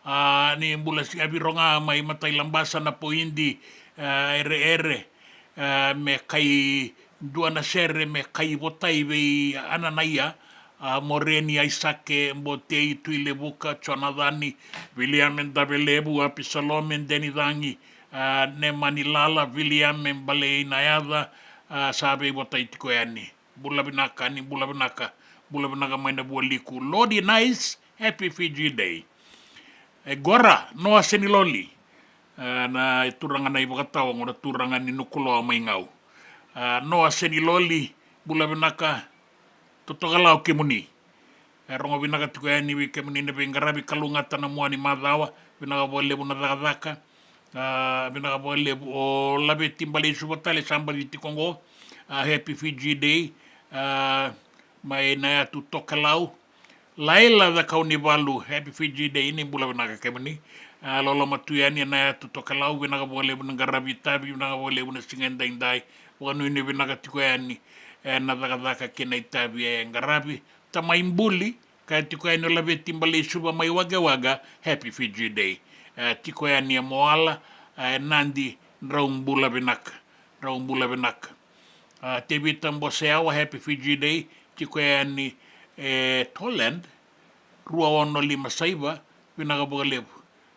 a, ni bulasia viro ga mai Matailabasa, Napoidi, a, Ereere, a, me kai dua na sere me kai votai vei Ananaia, a, Moreni Aisake, Botei Tuilevuka, Jonacani, Viliame Davelevu, Apisalome Denicagi, a, Nemani Lala, Viliame Baleinayaca, a, sa veivotai tiko yani. Bula vinaka, ni bula vinaka, bula vinaka mai na Vualiku. Lodi Nice, Happy Fiji Day. E Gora, Noa Seniloli. A, na turaga na iVakatawa, qo na turaga ni Nukuloa mai Gau. A, Noa Seniloli, bula vinaka, totoka la o kemuni. E rogo vinaka tiko yani vei kemuni na veiqaravi, kalougata na mua ni macawa, vinaka vakalevu na cakacaka. A, vinaka vakalevu o Laveti Baleisuva tale sa baci tiko qo. A, happy Fiji Day. A, mai Nayatu Tokelau. Laila Cakaunivalu, happy Fiji Day, ni bula vinaka kemuni. A, loloma tu yani e Nayatu Tokelau, vinaka vakalevu na qaravi itavi, vinaka vakalevu na siga edaidai. Vakanuinui vinaka tiko yani ena cakacaka kei na itavi e qaravi. Tamai Buli, ka tiko yani o Laveti Baleisuva mai Wagga Wagga, happy Fiji Day. E, tiko yani e Moala, e, Nadi, drau bula vinaka, drau bula vinaka. A, Tevita Boseawa, happy Fiji Day, tiko yani e Toland, rua ono lima saiva, vinaka vakalevu.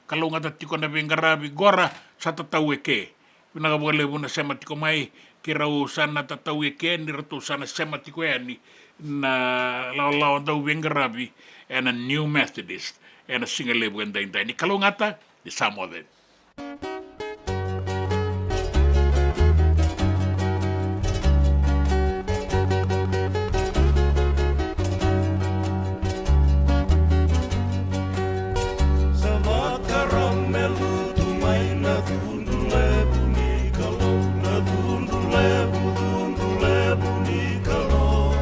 Kalougata tiko na veiqaravi qora sa tatau eke. Vinaka vakalevu na sema tiko mai, keirau sa na tatau eke ni ratou sa na sema tiko yani na lawalawa dau veiqaravi ena New Methodist ena siga levu edaidai. Ni kalougata, ni sa moce. Sa vakarau me lutu mai na cudru levu ni Kalou, na cudru levu, cudru levu ni Kalou.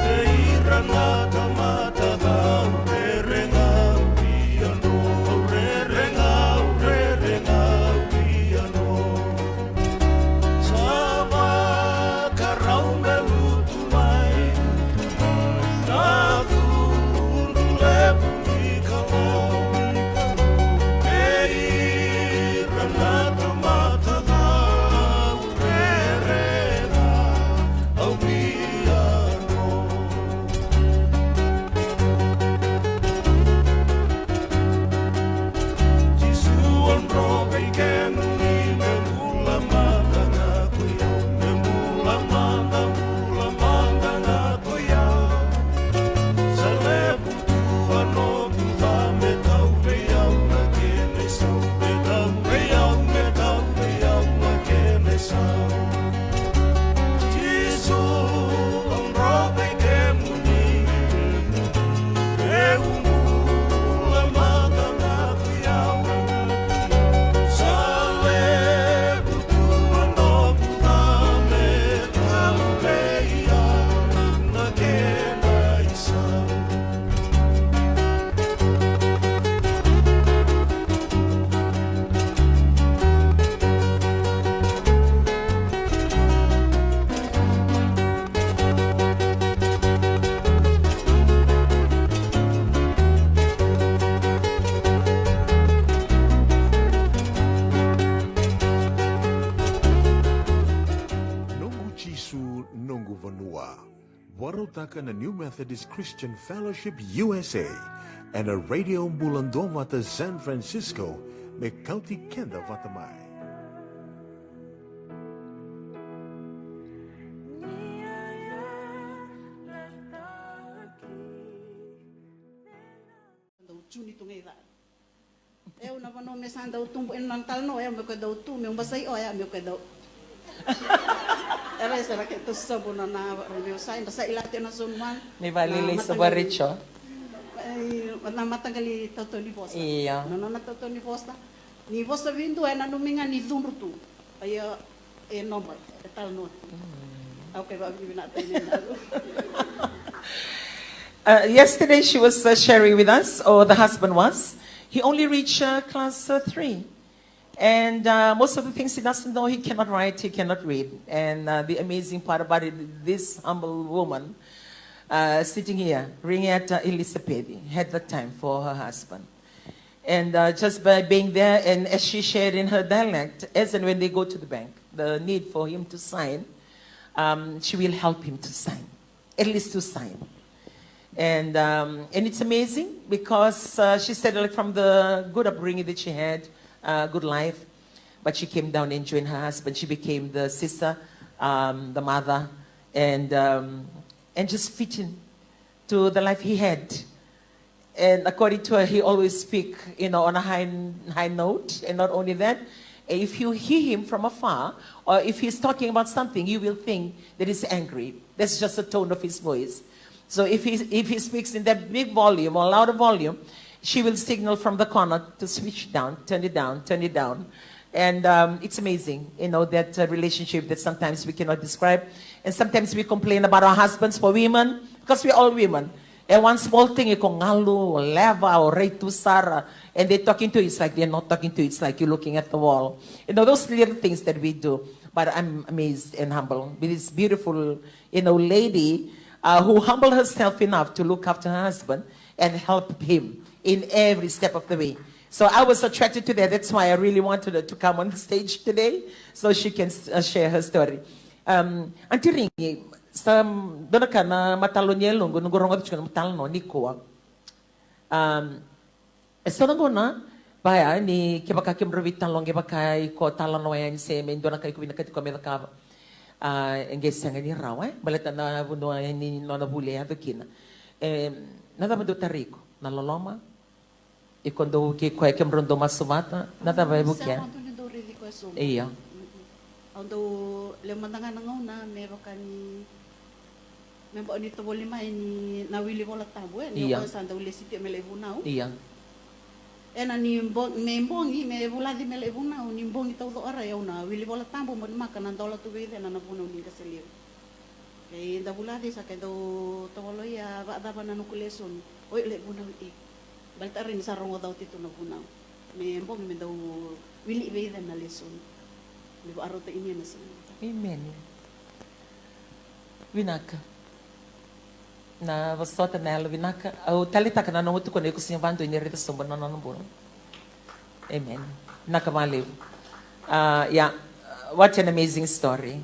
Vei ira na tamata cau rere gau via no, rere gau, rere gau via no. Sa vakarau me lutu mai na cudru levu ni Kalou. Vei ira na tamata cau rere gau via no. Jisu, au dro vei kemuni, me bula mada ga ko i au, me bula mada, bula mada ga ko i au. Sa levu tu a noqu ca me kau vei au na kena isau, me kau vei au, me kau vei au na kena isau. Jisu, au dro vei kemuni, meu bula mada ga ko i au. Sa levu tu a noqu ca me kau vei au na kena isau. Noqu Jisu, noqu vanua. Vakarautaka na New Methodist Christian Fellowship U S A ena Radio Bula Duavata San Francisco, me kauti keda vata mai. Dau juni tu ga i ca. E, au na vanua me sa dau tubu ena nona talanoa, e, au me koya dau tu, meu basai, o, e, au me koya dau. Era, e, sara ke tu sabu na, na, ra meu sa, eda sa ilati na zone one. Ni vale na le mataqali, Sabaricho. E, na mataqali tautau ni vosa. Io. Na, na, na tautau ni vosa. Ni vosa vei dua, e nanumi ga ni cudru tu. Ia, e normal, e talanoa. Mm. Okay, vavinavinaka. Uh, yesterday she was, uh, sharing with us, or the husband was. He only reached, uh, class, uh, three. And, uh, most of the things he doesn't know, he cannot write, he cannot read. And, uh, the amazing part about it, this humble woman, uh, sitting here, Ringeta Elisapedi, had the time for her husband. And, uh, just by being there, and as she shared in her dialect, as and when they go to the bank, the need for him to sign, um, she will help him to sign, at least to sign. And, um, and it's amazing because, uh, she said, like, from the good upbringing that she had, uh, good life, but she came down and joined her husband. She became the sister, um, the mother, and, um, and just fit in to the life he had. And according to her, he always speak, you know, on a high, high note. And not only that, if you hear him from afar, or if he's talking about something, you will think that he's angry. That's just the tone of his voice. So if he, if he speaks in that big volume or louder volume, she will signal from the corner to switch down, turn it down, turn it down. And um, it's amazing, you know, that uh, relationship that sometimes we cannot describe. And sometimes we complain about our husbands for women, because we're all women. And one small thing, you can ngalu, or leva, or raitu sara. And they're talking to you, it's like they're not talking to you. It's like you're looking at the wall. You know, those little things that we do. But I'm amazed and humble with this beautiful, you know, lady uh, who humbled herself enough to look after her husband and help him in every step of the way. So I was attracted to that. That's why I really wanted her to come on the stage today so she can uh, share her story. Um, Aunty Rigi, sa dua na ka na matalo ni yaloqu, noqu rogoca tiko na matalo ni kua. Um, e so na gauna vaya ni kevaka kemudrau veitalanoa qai vaka iko talanoa yani se me dua na ka iko vinakati koya me cakava. A, e qai sega ni rawa, e? Baleta na vanua ni nona vuli e yaco kina. E, na cava dau tarai iko? Na loloma? Iko dau vukei koya, kemudrau dau masu vata? Na cava e vukea? Sega tu ni dau raici koya sobu. Io. Mm-mm. Au dau lewa mada ga na gauna me vaka ni me bau ni tovolea mai ni na wili Vola Tabu, e, ni o koya sa dau lesi tu me lai vunau. Ia. Ena ni bo-, me bogi, me vulaci me lai vunau, ni bogi taucoqa rai au na wili Vola Tabu, mo ni maka na dola tu vei cena na vunau ni qase levu. Kei da vulaci sa kei dau tovolea, vacava na noqu lesoni. Oi, lai vunau i. Baleta rai ni sa rogoca oti tu na vunau. Me bogi me dau wili vei cena na lesoni. Me vakarauta i nia na siga. Emeni. Vinaka. Na vosota na yalo vinaka. Au taleitaka na nomu tukuna iko sega vakadua ni raica sobu na nona bula. Amen. Vinaka vakalevu. Uh, yeah, what an amazing story.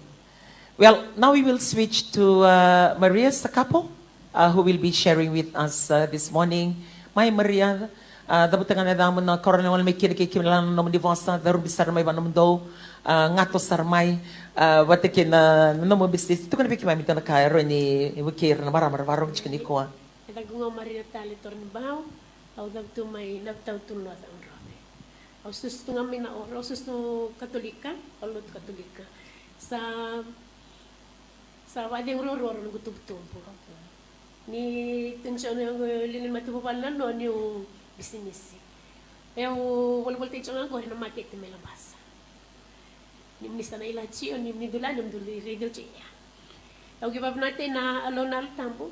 Well, now we will switch to uh, Maria Sakapo, uh, who will be sharing with us uh, this morning. Mai Maria, uh, cavuta ga na yacamu, na karua ni gole mai kina kei kemuni na nomuni vosa, carubi sara mai vua nomudou, uh, gato sara mai, uh, vata kei na nomu business. Tukuna vei keimami dua na ka e rawa ni vukei ira na marama era vakarorogo tiko nikua. E caqu ga o Maria Tale Toronibau, au cavutu mai Navitau, Tulu, North Audrove. Au susu tu ga mai na Oro, au susu tu Katolika, au lotu Katolika. Sa, sa vakacegu ruarua na noqu tubutubu. Ni tu ni so na noqu lili matavuvale na no niu bisinisi. Au volivolitaki tiko ga qori na makete mai Labasa. Ni muni sa na ilati, o ni muni dula, ni muni dula i radio tiko ya. Au qai vavinavinaka na Alou na Yalo Tabu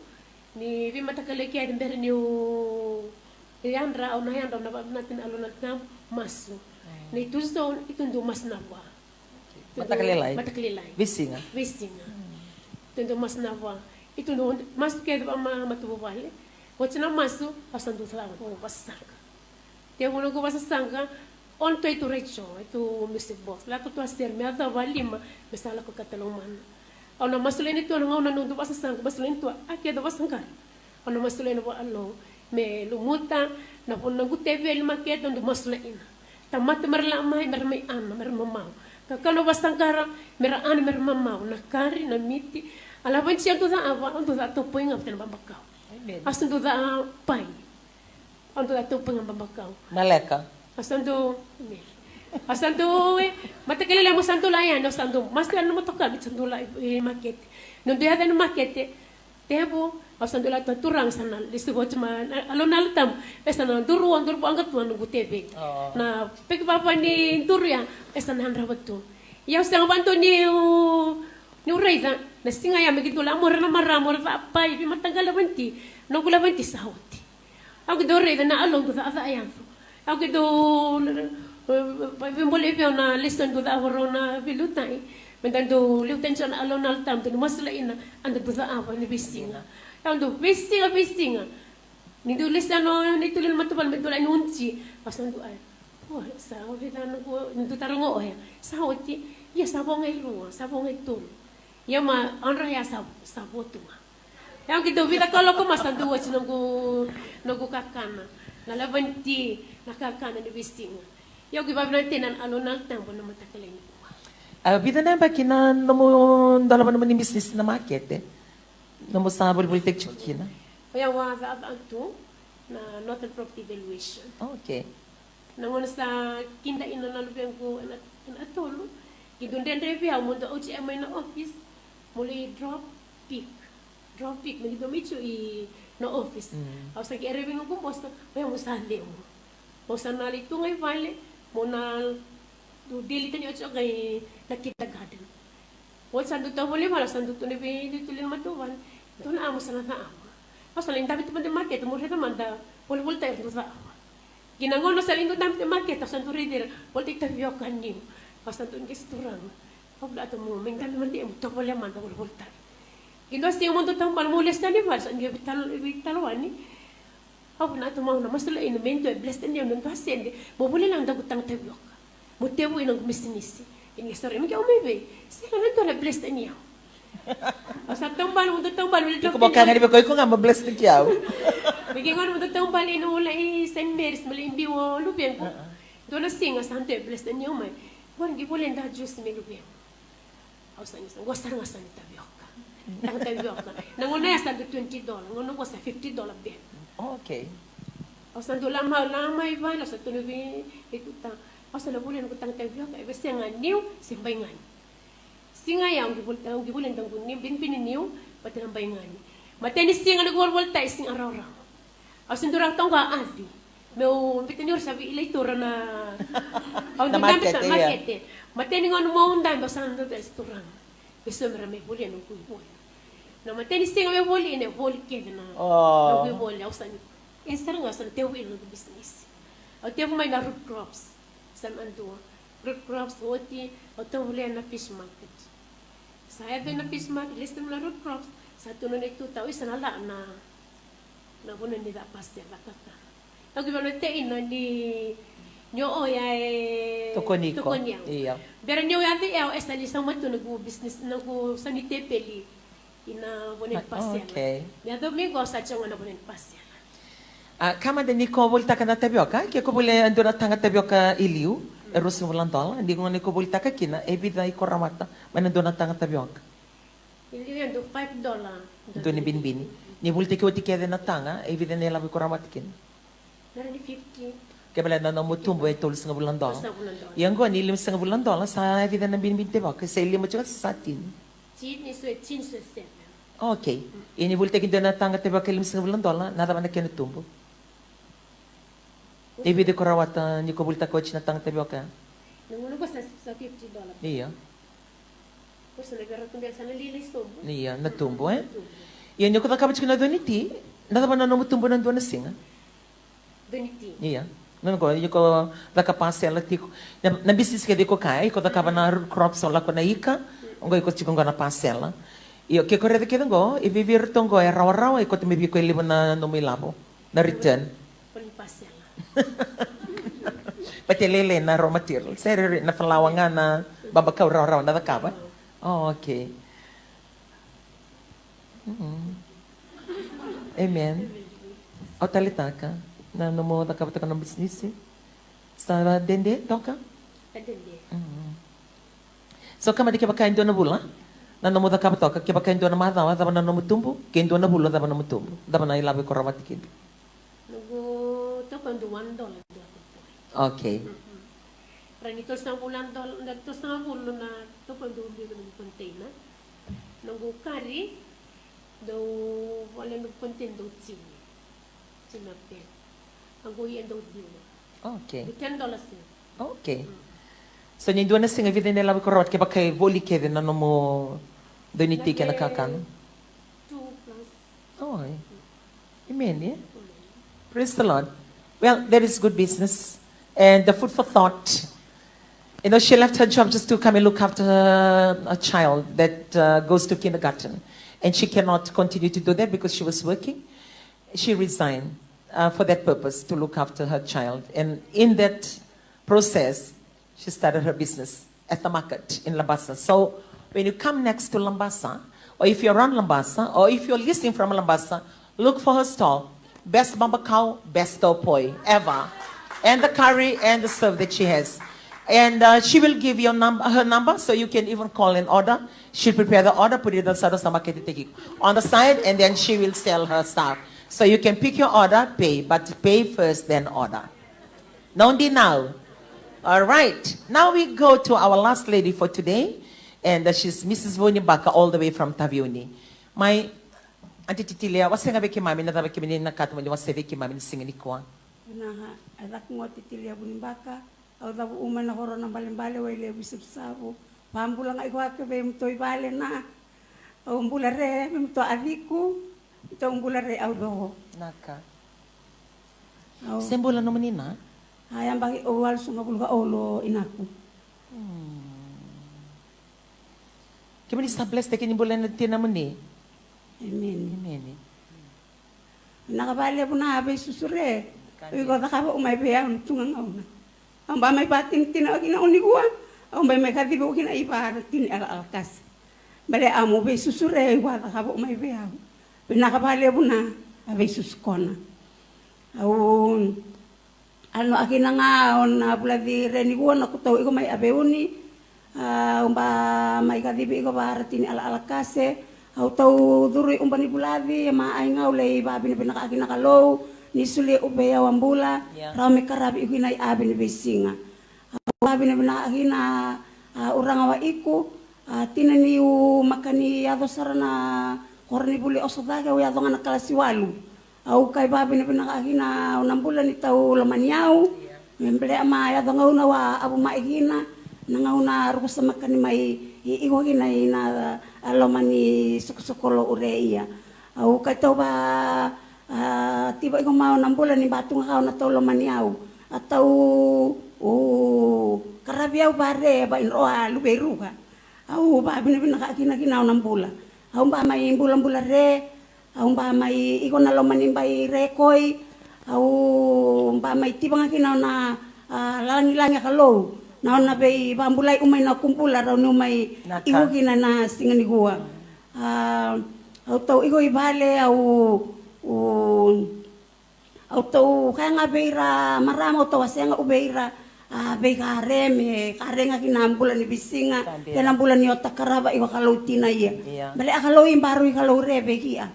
ni veimataqali kece bera niu yadra, au na yadra, au na vavinavinaka na Alou na Yalo Tabu, masu. Na i tu so, i tu dau masu na vua. Mataqali lailai. Mataqali lailai. Veisiga. Veisiga. Tu dau masu na vua. I tu dau masu kece vaka ma, matavuvale. Oti na masu, au sa dau cava, au vasasaqa. Tevu noqu vasasaqa, o na tu i tu Raico, i tu music box. Lako tu a sere, me yacova lima, me sa lako katalau mana. Au na masuleni tu na gauna noqu vasasaqa, masuleni tu a kece vasaqara. Au na masuleni vua Alou, me lumuta, na vo noqu teveli makete, au dau masula ina. Tamata mera la mai, mera mai ana, mera mamau. Kakana vasaqara, mera ana, mera mamau. Na kari, na miti, a lava ni au dau cava, au dau cava tau poi ga vata na babakau. Au sa dau cava pai. Au dau cava tau poi ga babakau. Maleka. Au sa dau, me. Au sa dau, e, mataqali lailai mo sa dau la yani, au sa dau, masu yani na motoka, me sa dau la i, i makete. Noqu yaco yani makete, tevu, au sa dau la tu, turaga sa na lesu oti mai, na, Alou na Yalo Tabu, e sa na duru, duru vaqo tu noqu teveli. Na peki vava ni duru ya, e sa na yadrava tu. Ia au sega vakadua niu, niu raica, na siga ya me qai dau la muri na marama, muri cava pai, veimataqali lavati, noqu lavati sa oti. Au qai dau raica na Alou dau cakacaka yaco. Au qai dau, e, veibolei vei au na lesoni dau cakava rau na veiliutaki. Me da dau liutaki tiko na Alou na Yalo Tabu, dau ni masulaka ina, a da dau cakava ni veisiga. Au dau veisiga, veisiga. Ni dau lesu na, na ituli ni matavuvale, me dau lai ni uci. Au sa dau, ai. O, sa oti na noqu, ni dau taroga o koya. Sa oti, ia sa vo ga e rua, sa vo ga e tolu. Ia ma, odra ya sa, sa vo tu ga. Ia au qai dau vica kaloko ma sa dau oti noqu, noqu kakana. Na lavani ti, na kakana ni veisiga. Ia au qai vavinavinaka na Alou na Yalo Tabu na mataka lailai nikua. A, vica na yabaki na nomu dolava nomuni bisinisi na makete? Nomu sa volivolitaki tiko kina? O yau a cakacaka tu na Northern Property Valuation. Okay. Na gauna sa kida ina na luvequ ena, ena tolu, qai dau dredre vei au mo dau oti mai na office, mo lai drop pick. Drop pick, me qai dau mai tu i na office. Mm. Au sa qai raica vei noqu boss, o yau mo sa cegu. Mo sa na lai tu ga i vale, mo na Dou daily tani oti o kai na kindergarten. Oti sa dou tovolea vale, sa dou tu na vei dou tu na matavuvale. Dou na amu sa na ca amu. Au sa lai dabe tu mada i makete, mo raica mada volivolitaki era dou ca amu. Kei na gauna sa lai dou dabe tu i makete, au sa dou raici ira, volitaki tavioka niu. Au sa dou qai sa turaga. Au vula atu mo mai dabe mada, mo tovolea mada volivolitaki. Kei dua siga mo dou taubale mo lesu tani vale, sa dou veitalanoa, veitalanoa ni. Au na tu mau na masulai na me dua e bless tani au na dua sede. Mo voli na daku taga tavioka. Mo tevu ina noqu misinisi. Ina sore me ke au mai vei. Sega na dua na bless tani au. Au sa taubale, mo dou taubale, mo dou taubale. Iko mo kaga ni vei ko iko ga mo bless tani au. Me ke gona mo dou taubale ina ula i Saint Mary's, mo lai biu o luvequ. Dua na siga sa dua e bless tani au mai. Gona qi voli da juice me luvequ. Au sa qai sa, qo sara ga sa ni tavioka. Taga tavioka. Na gauna ya sa dua twenty dollar, gauna qo sa fifty dollar bag. Okay. Au sa dau la mai, la mai vale, au sa tukuna vei, vei tuta. Au sa na volia noqu taga tavioka, e veisega niu se baigani. Siga ya au qai volia, au qai volia daqu niu, binibini niu vata na baigani. Matai ni siga noqu volivolitaki, siga rawarawa. Au sa dau rawa toka ga ati. Meu biuta ni ora sa vei ilaitura na, au dau dabe ta makete. Matai ni gauna meu dabe, au sa dau turaga. Veisau me ra mai volia noqu ivoli. Na matai ni siga meu voli, ina voli kece na noqu ivoli, au sa ni, e sara ga sa na tevu ina noqu bisinisi. Au tevu mai na root crops. Sa na dua. Root crops oti, au tovolea na fish market. Sa yaco na fish market, lesu tale na root crops, sa tukuna na ituta, oi sa na la na, na vanua ni ca pasela, ca kaka. Au qai via na teina ni, ni o oya e tokoni iko. Tokoni au. Ia. Bera ni o ya vei au, e sa ni sauma tu noqu business, noqu sau ni tepeli. Ina vanua ni pasela. Okay. Ni yaco mai qo sa tiko ga na vanua ni pasela. A, ka mada ni ko volitaka na tavioka, ke ko volia e dua na taga tavioka i liu, e ruasagavulu na dola, ni gauna ni ko volitaka kina, e vica iko rawata mai na dua na taga tavioka? I liu e dua five dollar. Dua ni binibini. Ni volitaki oti kece na taga, e vica na ilavo iko rawata kina? Na rawa ni fifty. Ke baleta na nomu tubu e tolusagavulu na dola. Tolusagavulu na dola. Ia qo ni limasagavulu na dola, sa e vica na binibini tavioka, sa e lima tiko se sa tini? Tini, so e tini, so e seven. Okay. Ia ni volitaki dua na taga tavioka e limasagavulu na dola, na cava na kena tubu? E vica ko rawata ni ko volitaka oti na taga tavioka? Na gauna qo sa, sa fifty dollar. Ia. Ko sa na vera tu beka sa na lili sobu. Ia, na tubu, e? Na tubu. Ia ni ko cakava tiko na dua ni ti, na cava na nomu tubu na dua na siga? Dua ni ti. Ia. Na qo, iko caka pasela tiko. Na, na bisinisi kece iko kaya, iko cakava na root crops, o lako na ika, qo iko tiko qo na pasela. Io, ke ko raica kece qo, e viavia iratou qo e rawarawa, iko tu mai vei iko e levu na nomu ilavo. Na return. Voli pasela. Vata e lailai na raw material. Sere na falawa ga na babakau rawarawa na cakava. Oh, okay. Mm. Amen. Au taleitaka na nomu cakavataka na bisinisi. Sa dede toka? Sa dede. Mm. So ka mada kevaka e dua na vula na nomu cakava toka, kevaka e dua na macawa, cava na nomu tubu? Ke dua na vula, cava na nomu tubu? Cava na ilavo iko rawata kina? Noqu toka e dua one dollar, dua toka. Okay. Mm-mm. Ra ni tolusagavulu na dola, na tolusagavulu na toka e dua biu na container. Noqu kari, dau vale noqu container dau tini. Tini na bag. Oqo ia dau biu. Okay. Dau ten dollars. Okay. Mm. So ni dua na siga vica na ilavo iko rawata kevaka e voli kece na nomu dau ni tiki ena kakana? Two plus. Oh, e. Amen, yeah? Amen. Praise the Lord. Well, that is good business. And the food for thought. You know, she left her job just to come and look after her, a child that uh, goes to kindergarten. And she cannot continue to do that because she was working. She resigned uh, for that purpose, to look after her child. And in that process, she started her business at the market in Labasa. So when you come next to Labasa, or if you're around Labasa, or if you're listening from Labasa, look for her stall. Best babakau, best tau poi ever. And the curry and the serve that she has. And uh, she will give your number, her number, so you can even call and order. She'll prepare the order, put it on the side of the market, take it on the side, and then she will sell her stuff. So you can pick your order, pay, but pay first, then order. Não de não. All right. Now we go to our last lady for today. And uh, she's Missus Vuni Baka, all the way from Taveuni. Mai, Aunty Titilia, wasea ga vei keimami na cava keimami na ka keimami wasea vei keimami ni siga nikua. Vinaka, e caka qo Titilia Vuni Baka. Au cavu uma ena koro na balebale, Wailevu i Savusavu. Vabula ga iko ake vei mutou i vale na. Au bula re vei mutou a ciku. Mutou bula re au coko. Naka. Au. Se bula nomuni na? A yabaki au walusagavulu ka olu inaku. Kemuni sa bless taki ni bula na tinamuni. Emeni. Emeni. Vinaka vakalevu na veisusu re. Iko cakava u mai vei au na tuga gauna. Au ba mai vatinitini au kina u nikua. Au ba mai kacivi u kina i vara tini ala ala kase. Bale a mo veisusu re iko a cakava u mai vei au. Vinaka vakalevu na a veisusu kona. Au Ano akina ga o na vulaci re nikua na kutau iko mai a veuni. Au ba mai kacivi iko vara tini ala ala kase. Au tau curu i uba ni vulaci ma ai ga u lei vavinavinaka akina Kalou ni suli u vei au a bula. Rawa me karavi iko kina i avi ni veisiga. Au vavinavinaka akina a uraga wa iku. A tina ni u makani yaco sara na koro ni vuli oso cake au yaco ga na kalasi walu. Au kai vavinavinaka kina o na bula ni tau lomani au. Me bale a ma yaco gauna wa avu mai kina na gauna ruku samaka ni mai i iko kina i na a lomani sokosoko lo ure ia. Au kai tau va a tiva iko ma o na bula ni ba tuga ka o na tau lomani au. A tau u karavi au vare va inro a luve i ruka. Au vavinavinaka kina kina o na bula. Au ba mai bulabula re. Au ba mai iko na loma ni bai rekoi. Au ba mai tivaga kina na a, lagilagi a Kalou na ona vei vabulai umai na kubula rau ni umai iko kina na siga ni kua. A, au tau iko i vale au u, Au tau kaya ga vei ira marama au tau a sega u vei ira a veika re me ka re ga kina bula ni veisiga. Kena bula ni ota karava i vakalou tina ia. Bale a Kalou i baru i Kalou re vei kia.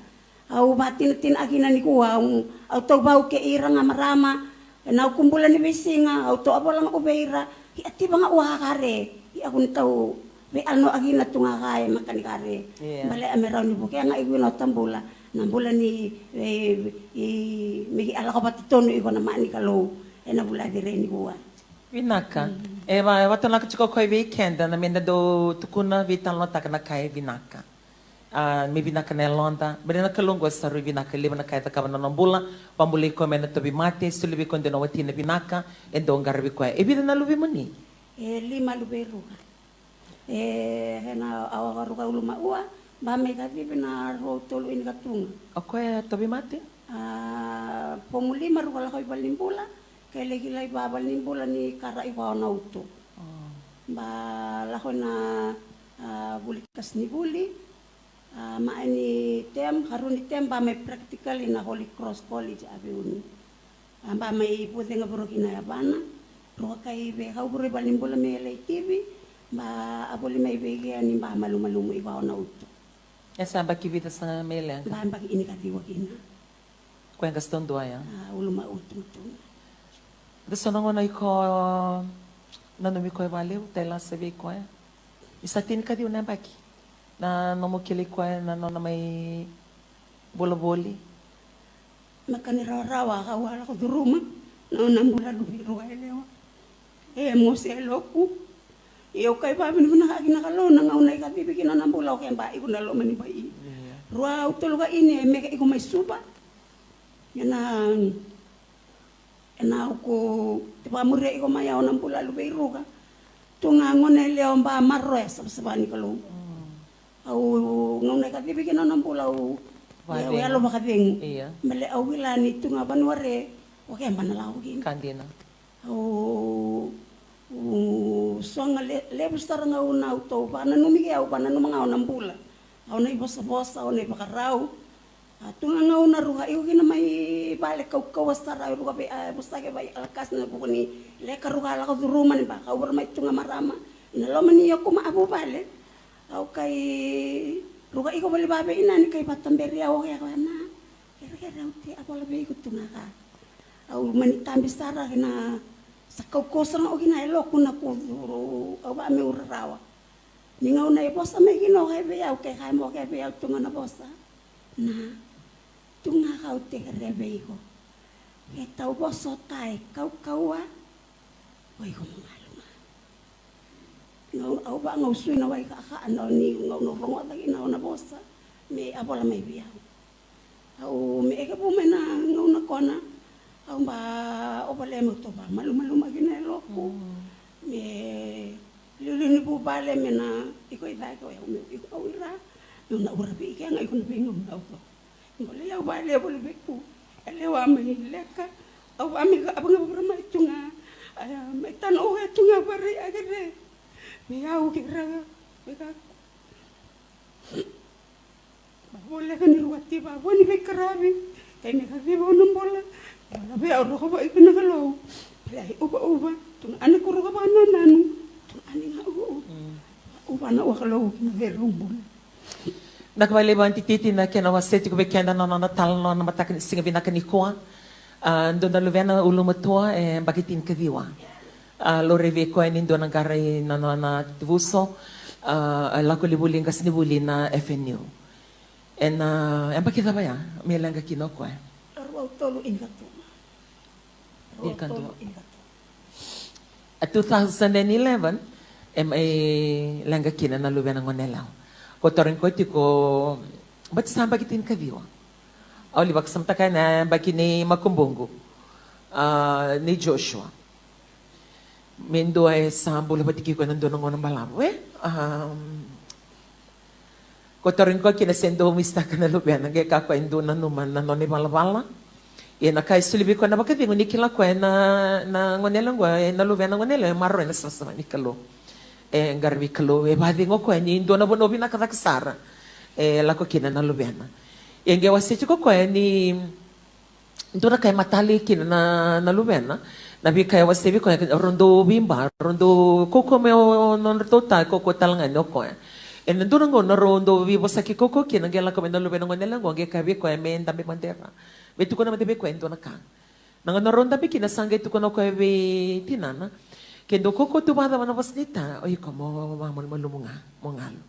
Au vatinatina a kina ni kua au tau vau ke ira ga marama. Ena uku bula ni veisiga au tau a vola ga u vei ira. Ia tiva ga ua ka re ia kuni tau vei ano a kina tu ga ka e makani ka re. Bale a me rau ni vuke ga i kua na ota bula. Na bula ni e, e, me ki a lako vata tonu iko na mani Kalou ena vula cire ni kua. Vinaka. E va, e vatanaka tiko koya vei keda na me da dau tukuna vei talanoataka na ka e vinaka. A, me vinaka na yaloda, me na Kalou qo sa rui vinaka levu na ka e cakava na nona bula. Vabulai koya mai na tauvimate, soli vei koya dua na watina vinaka e dau qaravi koya. E vica na luve muni? E lima luve i ruka. E, ena awa ka ruka ulu ma ua ba mai kacivi na rua u tolu ini ka tuga. O koya tauvimate? A, pomu lima ruka lako i valenibula. Ke leki lai va valenibula ni kara i vao na uto. Ba lako na a, vuli kasinivuli. A, ma eni tem, haruni tem ba mai practical ina Holy Cross College a veuni. A ba mai vucega vuro kina yavana. Ruka kai vei kau vuro i valenibula me lai tivi. Ba a voli mai vei kea ni ba malumalumu i vao na utu. E sa baki vica sa me leqa? Ba baki ini ka ciwa kina. Koya ga sa dua ya? A, ulu ma utu tu. Da so na gona iko nanumi koya valevu, tai lasa vei koya. Ni sa tini ka ciwa na yabaki na nomu kilai koya na nona mai volavoli. Maka ni rawarawa ka ua lako curuma na ona bula luvi rua e lewa. E mosi e loku. Ia au kai vavinavinaka kina Kalou na gauna i kacivi kina na bula o ke ba iko na loma ni bai. Rua au tolu ka ini e meke iko mai Suva. Ia na Ena uku te vakamuria iko mai au na bula luve i ruka. Tu ga gone lewa ba maroya savasava ni Kalou. Au gauna e kacivi kina na bula au yalo vakacegu. Bale au wila ni tu ga vanua re o keba na lako kina. Ka dina. Au soga levu sara ga au na au tou vananumi ke au vananuma ga au na bula. Au na i vosavosa, au na i vakarau. A tu ga gauna ruka iko kina mai vale kaukauwa sara ruka vei a vosake vai alakasi na vuku ni leka ruka a lako curuma ni ba kauvura mai tu ga marama ina loma ni yaku ma a vuvale. Au kai ruka iko voli vavei ina ni kai vataberi au oke koya na kerekere au te a vola vei iko tu ga ka. Au mani tabi sara kina sa kaukauwa sara ga o kina e loku na kucuru au va me ura rawa. Ni gauna e vosa mai kina o kaya vei au, ke kaya mo kaya vei au tu ga na vosa. Na, tu ga kau te kere vei iko. Ke tau vosa o tai kaukauwa. Oi, ko mamalu ga. Au, au vagau sui na wai kaka na ni gau na rogoca kina o na vosa me a vola mai vei au. Au me eke vu mai na gau na kona. Au ba o vale me uto ba malumalu ma kina e loku. Me liuliu ni vu vale me na iko i cake o yau me iko au ira. Me una ura vei ike ga iko na vei gau na uto. Bole au vale vole vei ku. E lewa mai leka. Au va mai ga ava ga vura mai tu ga. Aya mai tana o e tu ga vare a kere. Me au kere. Me ga. Vavua leka ni ruati, vavua ni veikaravi. Kai me kaciva au na bola. Bola vei au roko vei iko na Kalou. Pele ai uva uva. Tuna ane ko roko va na nanu. Tuna ane ga uva uva. Uva na ua Kalou na vei rau bula. Na ka vale va tititi na kena wase tiko vei keda na nona tala na nona mataka ni siga vinaka ni kua. A, dua na luvena ulumatua e baki tinikaciwa. A, laurai vei koya ni dua na qara i na nona vuso, a, a lako livuli qasenivuli na F N U. E na, e baki cava ya me leqa kina o koya? Rua tolu inikatu. Rua tolu inikatu. A two thousand and eleven, e mai leqa kina na luvena gonelewa. Ko toro ni koya tiko, bati sa baki tinikaciwa. Au li vakasamataka na baki ni makubuqu, a, ni Joshua. Me dua e sa bula vata kei koya na dua na gauna balavu, e? Am, ko toro ni koya kina se dua misitaka na luvena, qai kaya koya e dua nanuma na nona ivalavala. Ia na ka e soli vei koya na vakacegu ni kila koya na, na gonelewa, e na luvena gonelewa, e maroroi na savasava ni Kalou. E qaravi Kalou, e vakacegu o koya ni dua na vanua vinaka cake sara e lako kina na luvena. Ia qai wasea tiko o koya ni dua na ka e matali kina na, na luvena, na veika e wasea vei koya, rau dau veiba, rau dau kaukaua mai o nodratou ta, kaukaua tale ga ni o koya. E na dua na gauna rau dau veivosaki kaukaua kina, qai lako mai na luvena gonelewa qo, qai kaya vei koya me dabe madera. Me tukuna mada vei koya e dua na ka. Na gauna rau dabe kina sa qai tukuna o koya vei tinana, ke dau kaukaua tu vakacava na vosa ni ta, o iko mo vakamalumalumu ga, mo galu.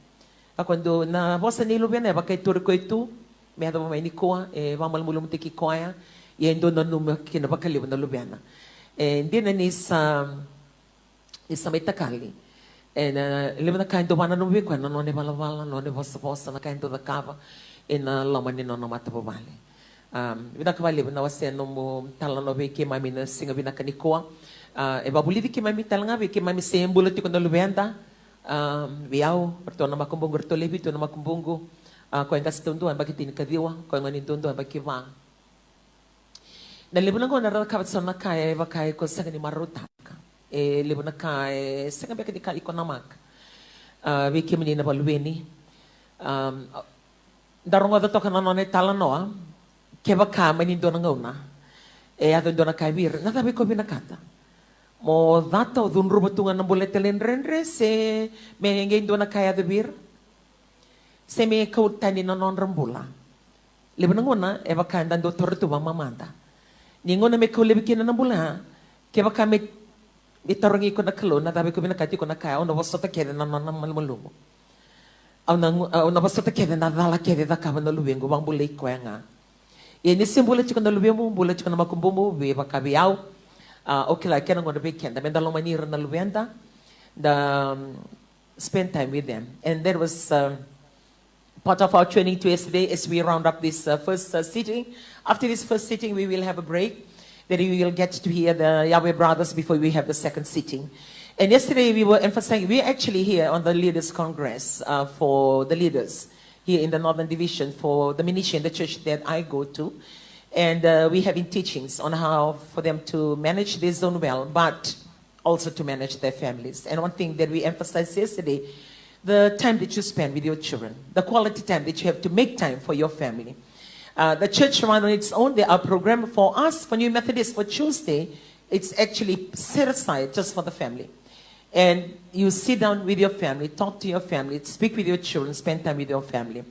Ka koya dua na vosa ni luvena e vaka e tauri koya tu, me yacova mai nikua, e vakamalumalumutaki koya, ia e dau nanuma kina vakalevu na luvena. E dina ni sa, ni sa mai takali. E na levu na ka e dau vakananuma vei koya na nona ivalavala, na nona ivosavosa, na ka e dau cakava, e na loma ni nona matavuvale. Am, vinaka vakalevu na wasea nomu talanoa vei keimami na siga vinaka nikua. A, e vakavulici keimami tale ga vei keimami se bula tiko na luveda. Am, vei au, ratou na makubuqu, ratou lewe vitu na makubuqu. A, koya qase duadua e baki tinikaciwa, koya gone duadua e baki va. Na levu na gauna ra cakava so na ka e vaka e ko sega ni marautaka. E levu na ka e sega beka ni ka iko namaka. A, vei kemuni na vakaluveni. Am, da rogoca toka na nona italanoa, kevaka mai ni dua na gauna e yaco e dua na ka vei ira, na cava iko vinakata? Mo cata, o cudruva tu ga na bula e talaidredre, se me qai dua na ka e yaco vei ira, se me kau tani na nodra bula? Levu na gauna e vaka eda dau toro tu vakamamada. Ni gauna me kau laivi kina na bula, kevaka me me tarogi iko na Kalou, na cava iko vinakati iko na kaya, au na vosota kece na nona malumalumu. Au na, au na vosota kece na cala kece e cakava na luvequ, vakabulai koya ga. Ia ni se bula tiko na luvemu, bula tiko na makubumu, vei vaka vei au. A, au kila kena gauna vei keda, meda lomani ira na luveda, da, um, spend time with them. And that was, uh, part of our training to yesterday as we round up this, uh, first, uh, sitting. After this first sitting, we will have a break. Then we will get to hear the Yahweh Brothers before we have the second sitting. And yesterday we were emphasizing, we're actually here on the Leaders Congress, uh, for the leaders here in the Northern Division for the ministry and the church that I go to. And, uh, we having teachings on how for them to manage their zone well, but also to manage their families. And one thing that we emphasized yesterday, the time that you spend with your children, the quality time that you have to make time for your family. Uh, the church run on its own. There are programs for us, for New Methodist, for Tuesday. It's actually set aside just for the family. And you sit down with your family, talk to your family, speak with your children, spend time with your family.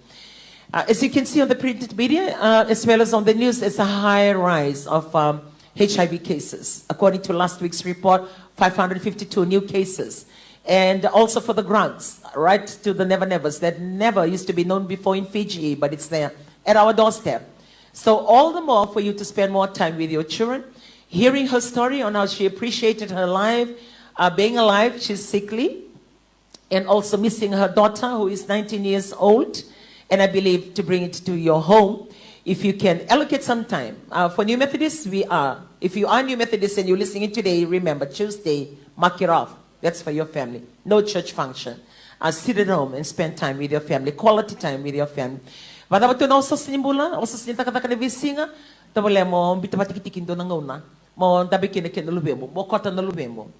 Uh, as you can see on the printed media, uh, as well as on the news, there's a high rise of, um, H I V cases. According to last week's report, five hundred fifty-two new cases. And also for the grants, right, to the Never Nevers that never used to be known before in Fiji, but it's there at our doorstep. So all the more for you to spend more time with your children, Hearing her story on how she appreciated her life, uh, being alive, she's sickly, and also missing her daughter, who is nineteen years old, and I believe to bring it to your home. If you can allocate some time, uh, for New Methodists, we are. If you are New Methodist and you're listening today, remember, Tuesday, mark it off. That's for your family. No church function. Uh, sit at home and spend time with your family, quality time with your family. Vakacava tu na osooso ni bula, osooso ni cakacaka ni veisiga, tovolea mo biuta vakatikitiki e dua na gauna, mo dabe kina kei na luvemu, mo kota na luvemu.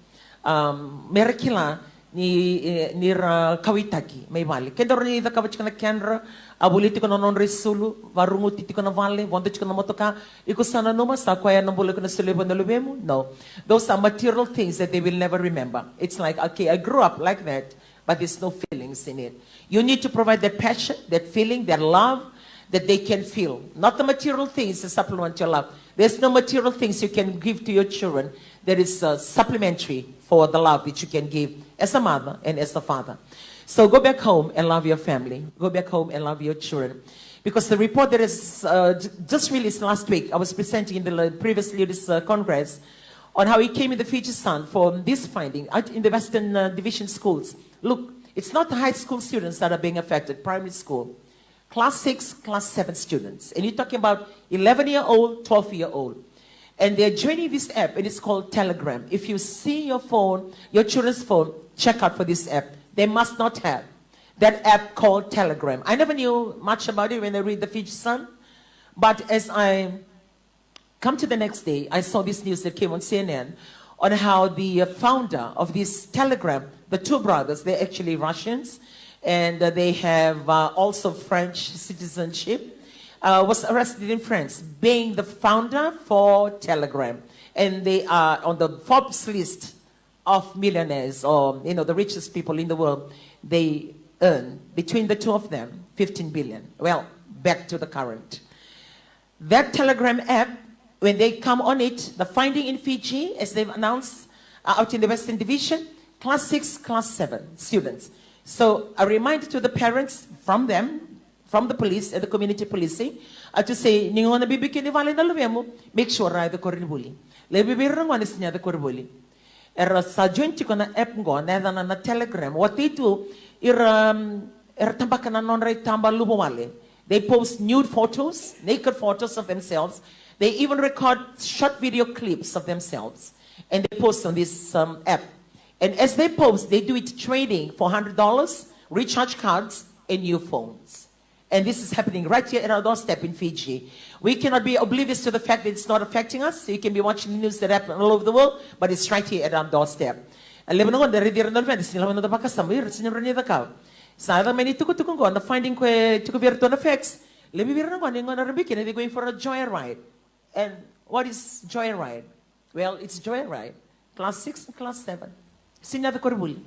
Um, me ra kila ni, eh, ni ra kauwaitaki mai vale. Ke daru ni cakava tiko na kedra, a voli tiko na nodra isulu, varuguti tiko na vale, vodo tiko na motoka, iko sa nanuma sa koya na bula iko na solia vua na luvemu? No. Those are material things that they will never remember. It's like, okay, I grew up like that, but there's no feelings in it. You need to provide that passion, that feeling, that love that they can feel. Not the material things that supplement your love. There's no material things you can give to your children that is, uh, supplementary for the love that you can give as a mother and as a father. So go back home and love your family. Go back home and love your children. Because the report that is, uh, j-, just released last week, I was presenting in the le-, previous Leaders, uh, Congress on how it came in the Fiji Sun for this finding out in the Western, uh, Division schools. Look, it's not the high school students that are being affected, primary school. Class six, class seven students. And you're talking about eleven year old, twelve year old. And they're joining this app, and it's called Telegram. If you see your phone, your children's phone, check out for this app. They must not have that app called Telegram. I never knew much about it when I read the Fiji Sun. But as I come to the next day, I saw this news that came on C N N on how the, uh, founder of this Telegram, the two brothers, they're actually Russians, and, uh, they have, uh, also French citizenship, uh, was arrested in France, being the founder for Telegram. And they are on the Forbes list of millionaires, or, you know, the richest people in the world. They earn, between the two of them, fifteen billion. Well, back to the current. That Telegram app, when they come on it, the finding in Fiji, as they've announced, uh, out in the Western Division, class six, class seven students. So a reminder to the parents from them, from the police and the community policing, uh, to say, ni gauna bibi kina i vale na luvemu, make sure e yaco koronivuli. Levu vei ira na gone sega ni yaco koronivuli. Era sa join tiko na app qo, na yacana na Telegram. What they do, ira, um, era tabaka na nodra itaba luvawale. They post nude photos, naked photos of themselves. They even record short video clips of themselves. And they post on this, um, app. And as they post, they do it trading for hundred dollars, recharge cards, and new phones. And this is happening right here at our doorstep in Fiji. We cannot be oblivious to the fact that it's not affecting us. You can be watching the news that happen all over the world, but it's right here at our doorstep. A levu na gauna raici ira na luveda, sega ni lako na noda vakasama, ira sega ni rawa ni cakava. Sa yaco mai na itukutuku qo, na finding qo e tiko vei iratou na facts. Levu vei ira na gauna, gauna ra biu kina, they're going for a joyride. And what is joyride? Well, it's joyride. Class six and class seven. Sega ni yaco koronivuli.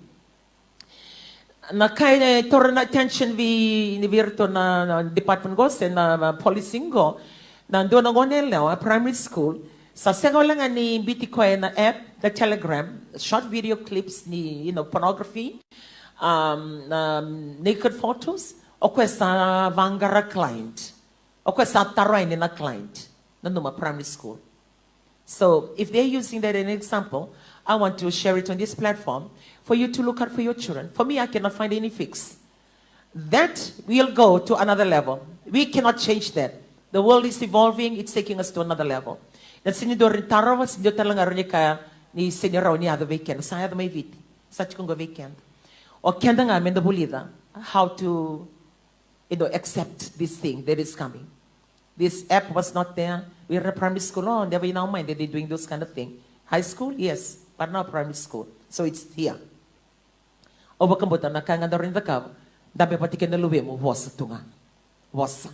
Na ka e taura na attention vei, ni vei iratou na, na department qo se na, na policing qo, na dua na gone yalewa, primary school, sa sega wale ga ni biuti koya na app, the Telegram, short video clips ni, you know, pornography, um, um, naked photos, o koya sa vaqara client. O koya sa tara yani na client. Nanuma, primary school. So if they're using that as an example, I want to share it on this platform for you to look out for your children. For me, I cannot find any fix. That will go to another level. We cannot change that. The world is evolving, it's taking us to another level. Na sega ni dua e tarova, sega ni dua tale ga e kaya ni sega ni rawa ni yaco vei keda. Sa yaco mai Viti. Sa tiko qo vei keda. O keda ga meda vulica how to, you know, accept this thing that is coming. This app was not there. We were primary school, oh, never in our mind that they're doing those kind of thing. High school, yes, but now primary school. So it's here. Au vakabauta na ka ga daru na cakava, dabe vata kei na luvemu, vosa tu ga. Vosa.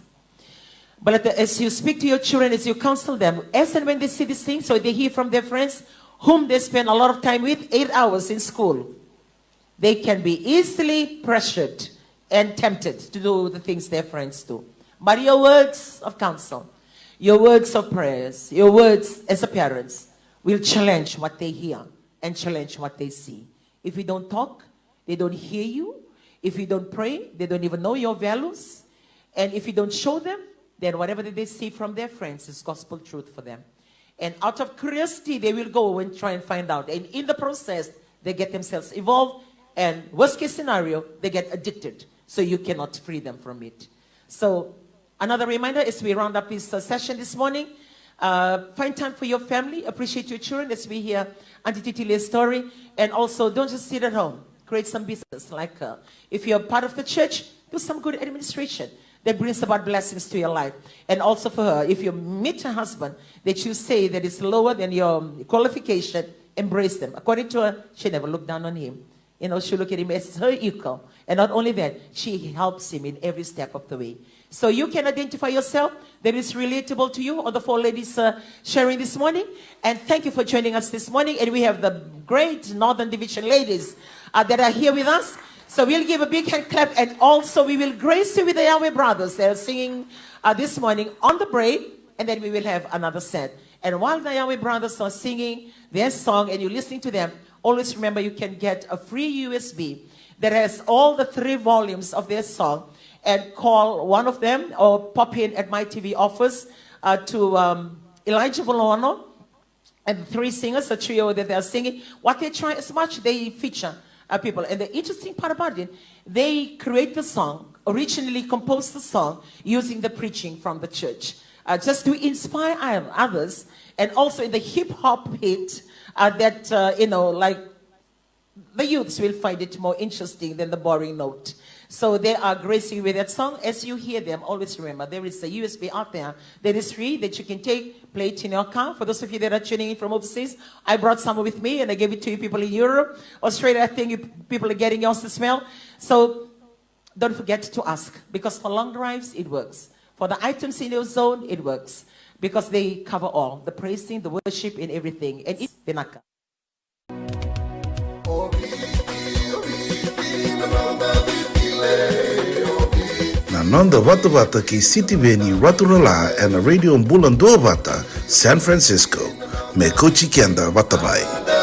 But let the, as you speak to your children, as you counsel them, as and when they see these things, or they hear from their friends, whom they spend a lot of time with, eight hours in school, they can be easily pressured and tempted to do the things their friends do. But your words of counsel, your words of prayers, your words as a parents will challenge what they hear and challenge what they see. If you don't talk, they don't hear you. If you don't pray, they don't even know your values. And if you don't show them, then whatever that they see from their friends is gospel truth for them. And out of curiosity, they will go and try and find out. And in the process, they get themselves involved. And worst case scenario, they get addicted. So you cannot free them from it. So another reminder as we round up this uh, session this morning, uh, find time for your family, appreciate your children as we hear Auntie Titile's story. And also, don't just sit at home. Create some business. Like uh, if you're part of the church, do some good administration that brings about blessings to your life. And also for her, if you meet her husband that you say that is lower than your qualification, embrace them. According to her, she never looked down on him. You know, she looked at him as her equal. And not only that, she helps him in every step of the way. So you can identify yourself that is relatable to you, or the four ladies uh, sharing this morning. And thank you for joining us this morning. And we have the great Northern Division ladies uh, that are here with us. So we'll give a big hand clap, and also we will grace you with the Yahweh Brothers. They're singing uh, this morning on the break, and then we will have another set. And while the Yahweh Brothers are singing their song and you're listening to them, always remember you can get a free U S B that has all the three volumes of their song, and call one of them or pop in at my T V office uh, to um, Elijah Volono and the three singers, a trio that they are singing. What they try as much, they feature uh, people. And the interesting part about it, they create the song, originally composed the song using the preaching from the church, uh, just to inspire others, and also in the hip hop hit uh, that uh, you know, like the youths will find it more interesting than the boring note. So they are gracing with that song. As you hear them, always remember there is a U S B out there that is free that you can take, play it in your car. For those of you that are tuning in from overseas, I brought some with me and I gave it to you people in Europe, Australia. I think you people are getting yours as well. So don't forget to ask, because for long drives it works. For the items in your zone, it works because they cover all the praising, the worship, and everything. And it's vinaka. Na noda vatavata kei Sitiveni Raturala ena Radio Bula Duavata, San Francisco. Me kauti keda vata mai.